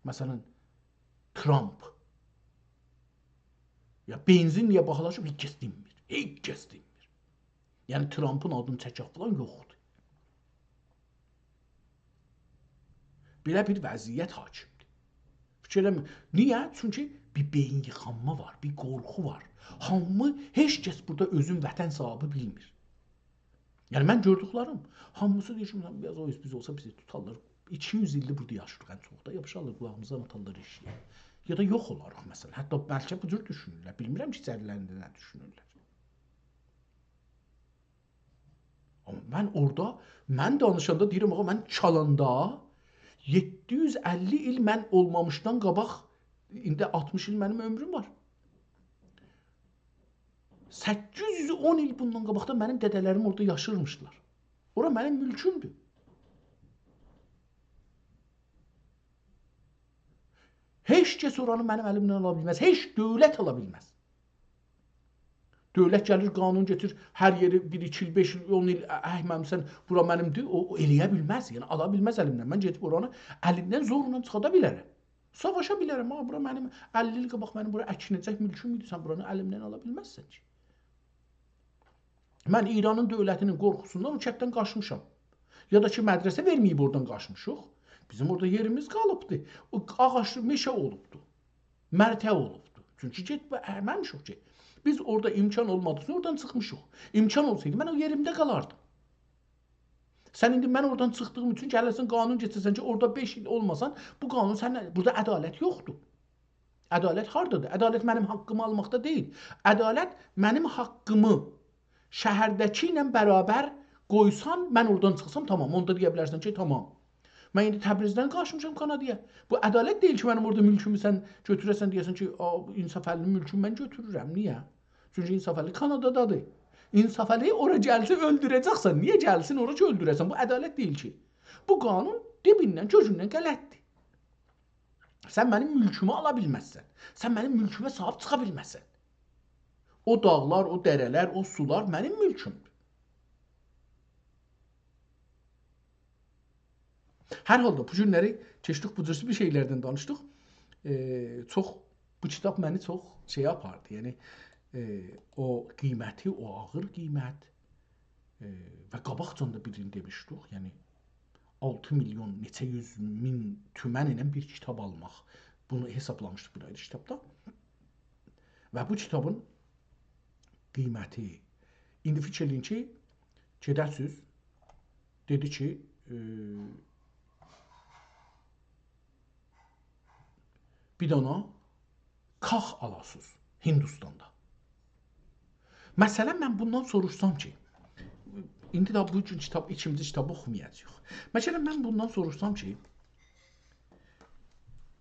مثلاً، ترامپ. یا بنزین نییه باهالاشیب، هئچ کس دینمیر. هئچ کس دینمیر. یعنی، ترامپین آدینی چکک فلان یوخدور. بئله بیر وضعیت حاکمدیر. فیکیر ائله‌میر. نییه؟ چونکی بیر بئیین ییخانما وار، بیر قورخو وار. هامی، هئچ کس بورادا اؤزون وطن صاحیبی بیلمیر. یعنی، من گؤردوکلریم، هامیسی دئییر کی، «بیر آز او اوز بیز اولسا بیزی توتارلار. ایکی یوز ایلدیر بورادا یاشاییریق ان چوخ دا، یاپیشارلار قولاغیمیزا، آتارلار ائشییه.» یا دا یوخ اولارق، مثلاً. حتی بلکه بو جور دوشونورلر. بیلمیرم کی، ایچریلرینده نه دوشونورلر. آمما من اورادا، من دانیشاندا دئییرم، آغا، من چالاندا یئددی یوز اللی ایل من اولمامیشدان قاباق، ایندی آلتمیش ایل منیم عؤمروم وار. سککیز یوز اون ایل بوندان قاباق دا منیم دده‌لریم اورادا یاشیرمیشلار. اورا منیم مولکومدور. هئچ کس اورانی منیم الیمدن آلا بیلمز. هئچ دؤولت آلا بیلمز. دؤولت گلیر، قانون گتیریر، هر یئری بیر، ایکی ایل، بئش ایل، اون ایل، ا-، اکمه‌میسن، بورا منیمدیر، او، او ائله‌یه بیلمز. یعنی، آلا بیلمز الیمدن. من گئدیب اورانی الیندن زورلا چیخادا بیلرم. ساواشا بیلرم، «آ، بورا منیم، اللی ایل قاباق منیم بورا اکینه‌جک مولکوم ایدی، سن بورانی الیمدن آلا بیلمزسن کی.» من ایرانین دؤولتینین قورخوسوندان او کتدن قاچمیشام. یا دا کی، مدرسه وئرمه‌ییب اورادان قاچمیشیق. بیزیم اورادا یئریمیز قالیبدی. او آغاج مئشه اولوبدو. مرتع اولوبدو. چونکی گئت-، ائمه‌میشیک کی. بیز اورادا امکان اولمادیغی اوچون اورادان چیخمیشیق. امکان اولسایدی، من او یئریمده قالاردیم. سن ایندی من اورادان چیخدیغیم اوچون گلیرسن، قانون گتیرسن کی، اورادا بئش ایل اولماسان، بو قانون سنه، بورادا عدالت یوخدور. عدالت هاردادیر؟ عدالت منیم حاققیمی آلماقدا دئییل. عدالت منیم حاققیمی شهرده‌کی ایله برابر قویسان، من اورادان چیخسام، تامام. اوندا دئیه بیلرسن کی، تامام. من ایندی تبریزدن قاچمیشام کانادایا. بو عدالت دئییل کی، منیم اورادا مولکومو سن گؤتوره‌سن، دئیه‌سن کی، «آ، انصافعلی‌نین مولکومو من گؤتورورم.» نییه؟ چونکی انصافعلی کانادادادیر. انصافعلی اورا گلسه اؤلدوره‌جکسن. نییه گلسین اورا کی، اؤلدوره‌سن؟ بو عدالت دئییل کی. بو قانون دیبیندن، کؤکوندن غلطدیر. سن منیم مولکومو آلا بیلمزسن. سن منیم مولکومه صاحیب چیخا بیلمزسن. او داغلار، او دره‌لر، او سولار منیم مولکومدور. هر حالدا بو گونلری کئچدیک، بو جور بیر شئیلردن دانیشدیق. ائ، چوخ، بو کیتاب منی چوخ شئیه آپاردی. یعنی، ائ، او قیمتی، او آغیر قیمت، ائ، و قاباقجان دا بیرینی دئمیشدیک، یعنی آلتی میلیون، نئچه یوز مین تومن ایله بیر کیتاب آلماق. بونو حسابلامیشدیق بیر آیری کیتابدا. و بو کیتابین قیمتی. ایندی فیکیر ائله‌یین کی، گئده‌سیز، دئدی کی، ائ، بیر دانا کاخ آلاسینیز هندوستاندا. مثلاً، من بوندان سوروشسام کی، ایندی ده بو گون کیتاب، ایکینجی کیتابی اوخومایاجاغیق. مثلاً، من بوندان سوروشسام کی،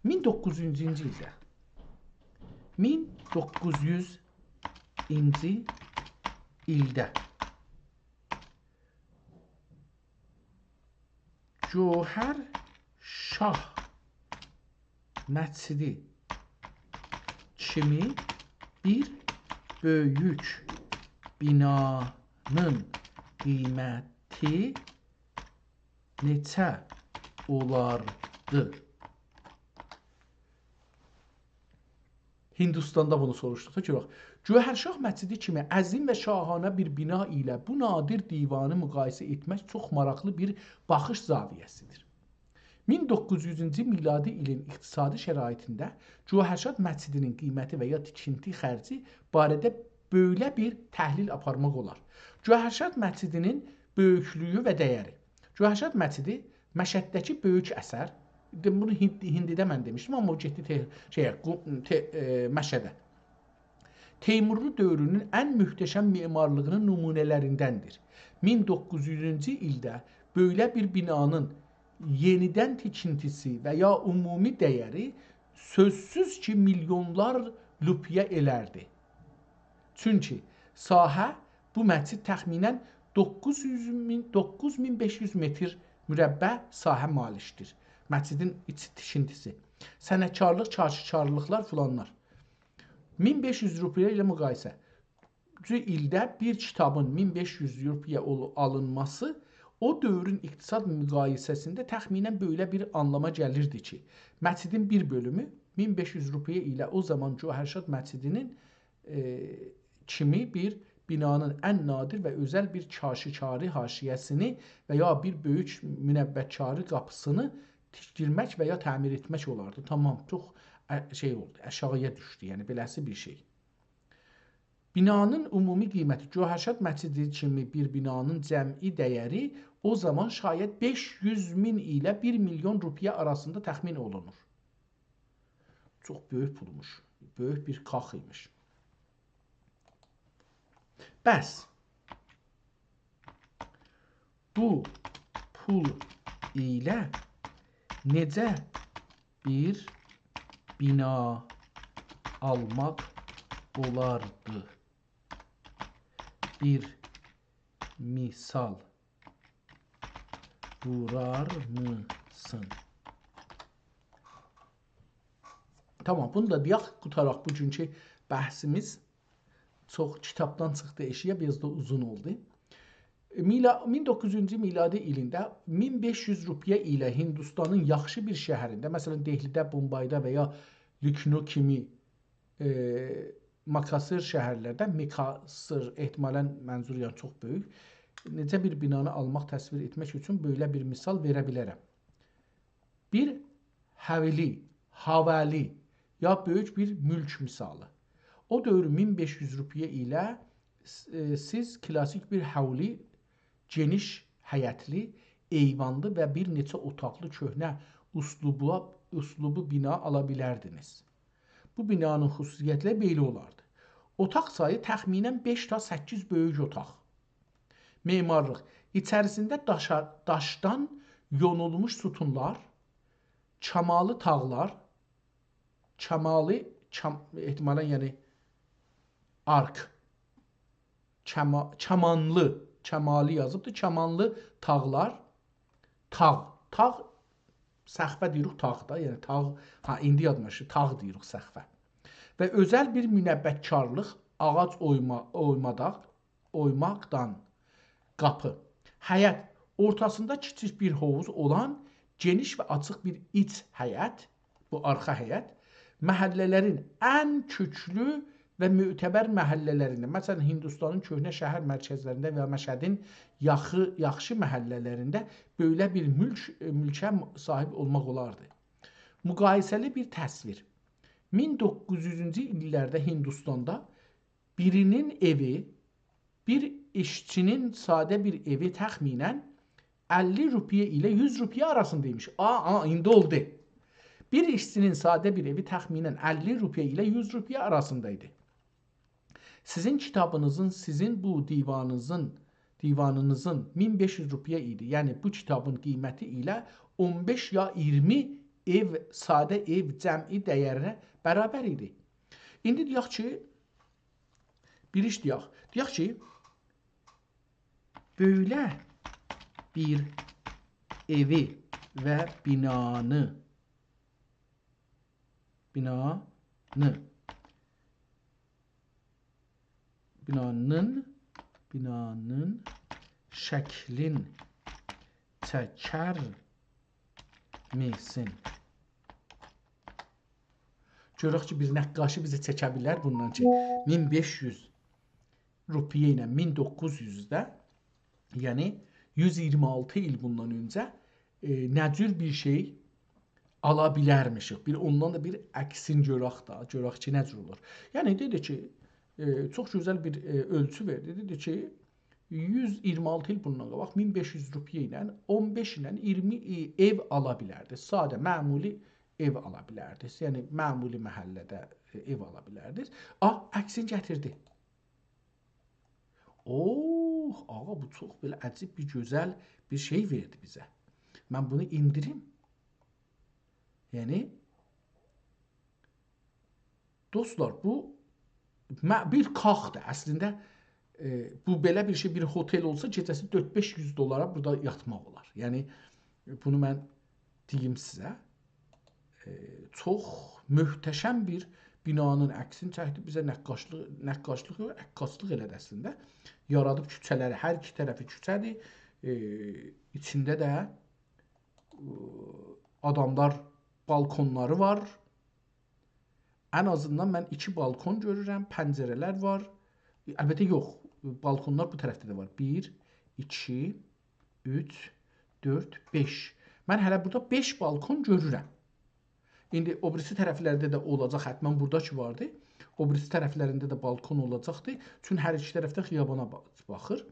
مین دوققوز یوزونجو ایلده، مین دوققوز یوزونجو ایلده گوهر شاه مسجدی کیمی بیر بؤیوک بینانین قیمتی نئچه اولاردی؟ هندوستاندا بونو سوروشدوق دا، گؤرک. گوهرشاه مسجدی کیمی عظیم و شاهانه بیر بینا ایله بو نادر دیوانی مقایسه ائتمک چوخ ماراقلی بیر باخیش زاویه‌سیدیر. مین دوققوز یوزونجو میلادی ایلین اقتصادی شرایطینده گوهرشاه مسجدی‌نین قیمتی و یا تیکینتی خرجی باره‌ده بئله بیر تحلیل آپارماق اولار. گوهرشاه مسجدی‌نین بؤیوکلویو و دَیَری. گوهرشاه مسجدی مشهدده‌کی بؤیوک اثر، دئ-، بونو هند-، هندیده من دئمیشدیم، آمما او گئتدی ته-، شئیه، قو-، ته-، ائ، مشهده. تیمورلو دؤورونون ان محتشم معمارلیغینین نمونه‌لریندندیر. مین دوققوز یوزونجو ایلده بئله بیر بینانین یئنیدن تیکینتیسی و یا عمومی دَیَری سؤزسوز کی، میلیونلار روپیه ائلردی. چونکی ساحه، بو مسجد تخمیناً دوققوز یوز مین، دوققوز مین بئش یوز متر مربع ساحه مالیکدیر. مسجدین ایچ تیکینتیسی. صنعتکارلیق، چاشیکارلیقلار فلانلار. مین بئش یوز روپیه ایله مقایسه. بو ایلده بیر کیتابین مین بئش یوز روپیه اولو-، آلینماسی او دؤورون اقتصاد مقایسه‌سینده تخمیناً بئله بیر آنلاما گلیردی کی، مسجدین بیر بؤلومو مین بئش یوز روپیه ایله او زامان گوهرشاد مسجدینین، ائ، کیمی بیر بینانین ان نادر و اؤزل بیر چاشیکاری حاشیه‌سینی و یا بیر بؤیوک منبتکاری قاپیسینی تیکدیرمک و یا تعمیر ائتمک اولاردی. تامام، چوخ، ا، شئی اولدو، آشاغییا دوشدو، یعنی بئله‌سی بیر شئی. بینانین عمومی قیمتی، گوهرشاد مسجدی کیمی بیر بینانین جمعی دَیَری او زامان شاید بئش یوز مین ایله بیر میلیون روپیه آراسیندا تخمین اولونور. چوخ بؤیوک پولموش، بؤیوک بیر کاخ ایمیش. بس بو پول ایله نئجه بیر بینا آلماق اولاردی؟ بیر مثال وورار میسین؟ تامام، بونو دا دئیک، قوتاراق بوگونکو بحثیمیز. چوخ کیتابدان چیخدی ائشییه، بیر آز دا اوزون اولدو. میلا-، مین دوققوز یوزونجو میلادی ایلینده مین بئش یوز روپیه ایله هندوستانین یاخشی بیر شهرینده، مثلا، دهلیده، بومبایدا و یا لکنو کیمی، ائ، مکاسر شهرلرده، مکاسر احتمالا منظور، یعنی، چوخ بؤیوک، نئجه بیر بینانی آلماق تصویر ائتمک اوچون بئله بیر مثال وئره بیلرم. بیر حویلی، حوالی یا بؤیوک بیر مولک مثالی. او دؤور مین بئش یوز روپیه ایله، ائ، سیز کلاسیک بیر حولی، گئنیش حیطلی، ایوانلی و بیر نئچه اوتاقلی کؤهنه اسلوبو، اسلوبو بینا آلا بیلردینیز. بو بینانین خصوصیتلری بئله اولاردی. اوتاق سایی تخمیناً بئش تا سککیز بؤیوک اوتاق. معمارلیق. ایچریسینده داشا-، داشدان یونولموش ستونلار، کمالی تاغلار، کمالی، کم-، احتمالاً، یعنی، آرک، کما-، کمانلی، کمالی یازیبدیر، کمانلی تاغلار، تاغ، تاغ، سقفه دئییریک تاغ دا، یعنی تاغ، ها، ایندی یادیما دوشدو، تاغ دئییریک سقفه. و اؤزل بیر منبتکارلیق، آغاج اویما-، اویماداق، اویماقدان قاپی. حیط، اورتاسیندا کیچیک بیر حوووز اولان گئنیش و آچیق بیر ایچ حیط، بو آرخا حیط، محله‌لرین ان کؤکلو و معتبر محله‌لرینده، مثلا، هندوستانین کؤهنه شهر مرکزلرینده و یا مشهدین یاخی-، یاخشی محله‌لرینده بئله بیر مولک، مولکه صاحیب اولماق اولاردی. مقایسه‌لی بیر تصویر. مین دوققوز یوزونجو ایللرده هندوستاندا بیرینین ائوی، بیر ایشچینین ساده بیر ائوی تخمیناً اللی روپیه ایله یوز روپیه آراسیندایمیش. آ، آ، ایندی اولدو. بیر ایشچینین ساده بیر ائوی تخمیناً اللی روپیه ایله یوز روپیه آراسیندایدی. سیزین کیتابینیزین، سیزین بو دیوانینیزین، دیوانینیزین مین بئش یوز روپیه ایدی. یعنی بو کیتابین قیمتی ایله اون بئش یا اییرمی ائو، ساده ائو جمعی دَیَرینه برابر ایدی. ایندی دئیک کی، بیر ایش دئیک. دئیک کی، بئله بیر ائوی و بینانی، بینانی، بینانین، بینانین شکلین چکر میسین؟ گؤرک کی، بیر نقاشی بیزی چکه بیلر بوندان کی، مین بئش یوز روپیه ایله مین دوققوز یوزده، یعنی یوز اییرمی آلتی ایل بوندان اؤنجه، ائ، نه جور بیر شئی آلا بیلرمیشیک؟ بیر اوندان دا بیر عکسین گؤرک دا، گؤرک کی، نه جور اولور. یعنی دئدی کی، ائ، چوخ گؤزل بیر، ائ، اؤلچو وئردی. دئدی کی، یوز اییرمی آلتی ایل بوندان قاباق مین بئش یوز روپیه ایله اون بئش ایله اییرمی، ائ، ائو آلا بیلردی. ساده، معمولی ائو آلا بیلردی. یعنی معمولی محله‌ده، ائ، ائو آلا بیلردی. آ، عکسین گتیردی. اوه، آغا، بو چوخ بئله عجیب بیر گؤزل بیر شئی وئردی بیزه. من بونو ایندیریم. یعنی، دوستلار، بو مه-، بیر کاخدیر. اصلینده، ائ، بو بئله بیر شئی، بیر هتل اولسا، گئجه‌سی دؤرد بئش یوز دلارا بورادا یاتماق اولار. یعنی، بونو من دئییم سیزه، ائ، چوخ محتشم بیر بینانین عکسینی چکدی. بیزه نقاشلیق، نقاشلیق یوخ، عکاسلیق ائله‌دی اصلینده. یارادیب کوچه‌لری، هر ایکی طرفی کوچه‌دیر. ائ، ایچینده ده، ائ، آداملار، بالکونلاری وار. ان آزیندان من ایکی بالکون گؤرورم، پنجره‌لر وار. البته یوخ، بالکونلار بو طرفده ده وار. بیر، ایکی، اوچ، دؤرد، بئش. من هله بورادا بئش بالکون گؤرورم. ایندی او بیریسی طرفلرده ده اولاجاق، حتماً بورادا کی واردی. او بیریسی طرفلرینده ده بالکون اولاجاقدی. چون هر ایکی طرفدن خیابانا با-، باخیر.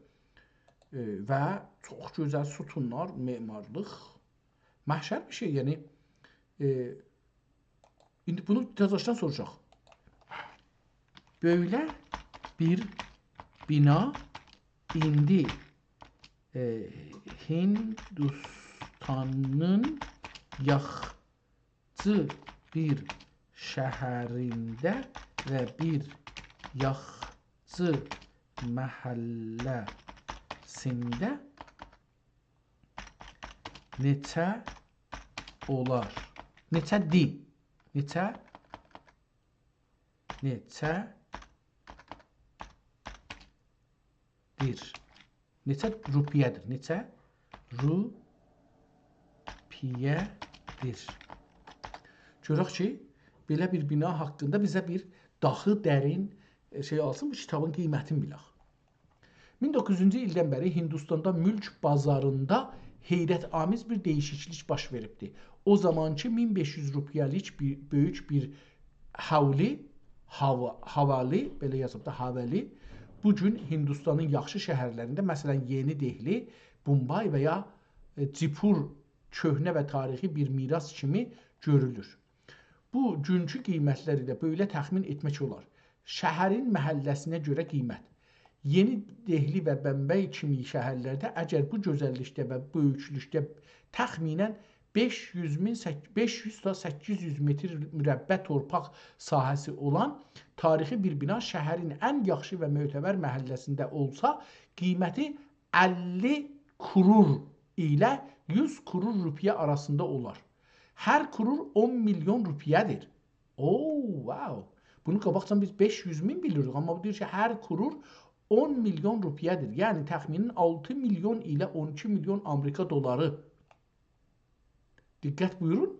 ائ، و چوخ گؤزل ستونلار، معمارلیق. محشر بیر شئی، یعنی، ائ، ایندی بونو تزاشدان سوراجاق. بؤیله بیر بینا ایندی، ائ، هیندوستانین یاخچی بیر شهرینده و بیر یاخچی محله‌سینده نئچه اولار؟ نئچه‌دی؟ نئچه؟ نئچه‌دیر؟ نئچه روپیه‌دیر؟ نئچه روپیه‌دیر؟ گؤرک کی، بئله بیر بینا حاقیندا بیزه بیر داخی درین، ائ، شئی آلسین، بو کیتابین قیمتینی بیلک. مین دوققوز یوزونجو ایلدن بری هیندوستاندا مولک بازاریندا حیرت‌آمیز بیر دییشیکلیک باش وئریبدی. او زامانکی مین بئش یوز روپیه‌لیک بیر، بؤیوک بیر حولی، هاوا-، حوالی، بئله یازیب دا، حاولی، بو گون هیندوستانین یاخشی شهرلرینده، مثلاً، یئنی دهلی، بومبای و یا، ائ، جیپور کؤهنه و تاریخی بیر میراث کیمی گؤرولور. بوگونکو قیمتلری ده بئله تخمین ائتمک اولار. شهرین محله‌سینه گؤره قیمت. یئنی دهلی و بمبئی کیمی شهرلرده اگر بو گؤزللیکده و بؤیوکلوکده تخمیناً بئش یوز مین، سک-، بئش یوز تا سککیز یوز متر مربع تورپاق ساحه‌سی اولان تاریخی بیر بینا شهرین ان یاخشی و معتبر محله‌سینده اولسا، قیمتی اللی کرور ایله یوز کرور روپیه آراسیندا اولار. هر کرور اون میلیون روپیه‌دیر. اوو، واو. بونو قاباقجان بیز بئش یوز مین بیلیردیک، آمما بو دئییر کی، هر کرور اون میلیون روپیه‌دیر. یعنی تخمیناً آلتی میلیون ایله اون ایکی میلیون آمریکا دلاری. دقت بویورون.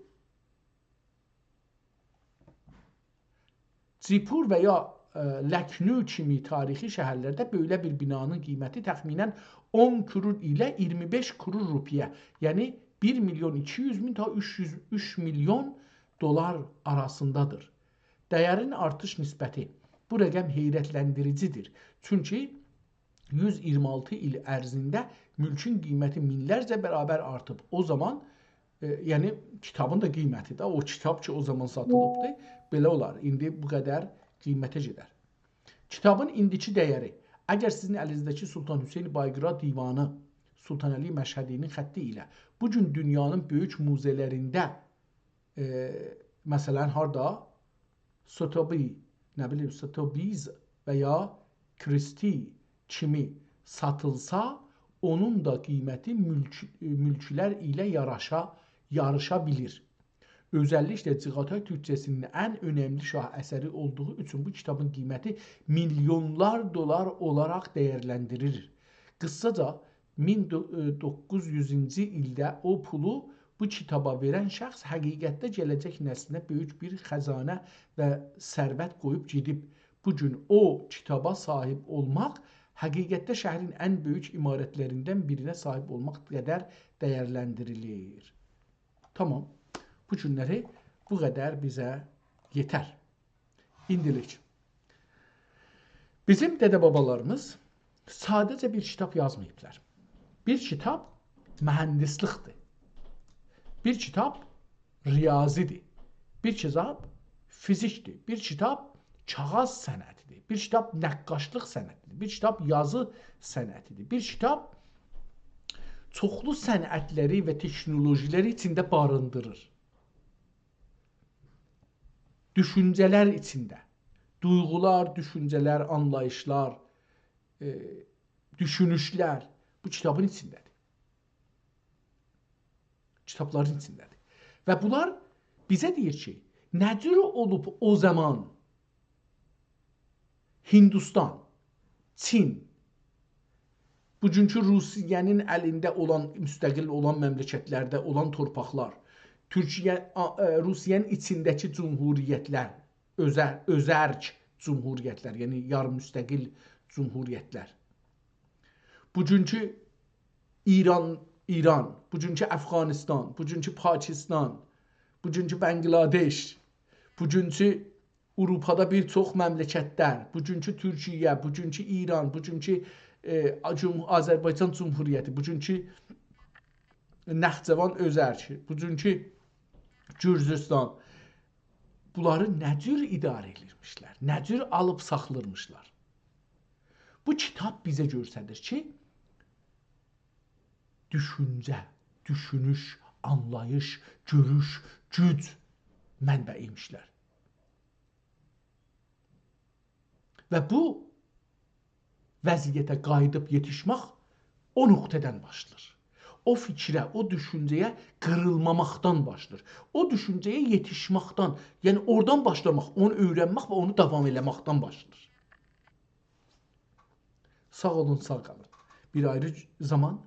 جیپور و یا، ائ، لکنو کیمی تاریخی شهرلرده بئله بیر بینانین قیمتی تخمیناً اون کرور ایله اییرمی بئش کرور روپیه، یعنی بیر میلیون ایکی یوز مین تا اوچ یوز، اوچ میلیون دلار آراسیندادیر. دیرین آرتیش نسبتی. بو رقم حیرتلندیریجی‌دیر. چونکی یوز اییرمی آلتی ایل عرضینده مولکون قیمتی مینلرجه برابر آرتیب. او زامان، ائ، یعنی کیتابین دا قیمتی ده، او کیتاب کی، او زامان ساتیلیبدی، بئله اولار. ایندی بو قدر قیمته گئدر. کیتابین ایندیکی دیری. اگر سیزین الینیزده‌کی سلطان حسین بایقارا دیوانی، سلطانعلی مشهدی‌نین خطی ایله بو گون دونیانین بؤیوک موزه‌لرینده، ائ، مثلاً، هاردا، سوتوبی، نه بیلیم، سوتوبیز و یا کریستی کیمی ساتیلسا، اونون دا قیمتی مولک-، مولکلر ایله یاراشا، یاریشا بیلیر. اؤزللیکله چاغاتای تورکجه‌سی‌نین ان اؤنملی شاه اثری اولدوغو اوچون بو کیتابین قیمتی میلیونلار دلار اولاراق دیرلندیریلیر. قیساجا، مین دوققوز یوزونجو ایلده او پولو بو کیتابا وئرن شخص حقیقتده گله‌جک نسلینه بؤیوک بیر خزانه و ثروت قویوب گئدیب. بو گون او کیتابا صاحیب اولماق حقیقتده شهرین ان بؤیوک عمارتلریندن بیرینه صاحیب اولماق قدر دیرلندیریلیر. تامام. بو گونلری بو قدر بیزه یئتر. ایندیلیک. بیزیم دده-بابالاریمیز ساده‌جه بیر کیتاب یازماییبلار. بیر کیتاب مهندسلیکدیر. بیر کیتاب ریاضی‌دیر. بیر کیتاب فیزیکدیر. بیر کیتاب کاغیذ صنعتی‌دیر. بیر کیتاب نقاشلیق صنعتی‌دیر. بیر کیتاب یازی صنعتی‌دیر. بیر کیتاب چوخلو صنعتلری و تکنولوژی‌لری ایچینده باریندیریر. دوشونجه‌لر ایچینده. دویغولار، دوشونجه‌لر، آنلاییشلار، ائ، دوشونوشلر بو کیتابین ایچینده‌دیر. کیتابلارین ایچینده‌دیر. و بونلار بیزه دئییر کی، نه جور اولوب او زامان هیندوستان، چین، بوگونکو روسیه‌نین الینده اولان، مستقل اولان مملکتلرده اولان تورپاقلار، تورکیه، آ، ائ، روسیه‌نین ایچینده‌کی جمهوریتلر، اؤزه-، اؤزرک جمهوریتلر، یعنی یاریم مستقل جمهوریتلر. بوگونکو ایران، ایران، بوگونکو افغانستان، بوگونکو پاکستان، بوگونکو بنگلادش، بوگونکو آوروپادا بیر چوخ مملکتلر، بوگونکو تورکیه، بوگونکو ایران، بوگونکو، ائ، جم-، آذربایجان جمهوریتی، بوگونکو نخجوان اؤزرکی، بوگونکو گورجوستان، بونلاری نه جور اداره ائدیرمیشلر، نه جور آلیب ساخلیرمیشلار. بو کیتاب بیزه گؤستریر کی، دوشونجه، دوشونوش، آنلاییش، گؤروش، گوج منبعی‌یمیشلر. و بو وضعیته قاییدیب یئتیشمک او نقطه‌دن باشلاییر. او فیکره، او دوشونجه‌یه قیریلماماقدان باشلاییر. او دوشونجه‌یه یئتیشمکدن، یعنی اورادان باشلاماق، اونو اؤیرنمک و اونو داوام ائله‌مکدن باشلاییر. ساغ اولون، ساغ قالین. بیر آیری زامان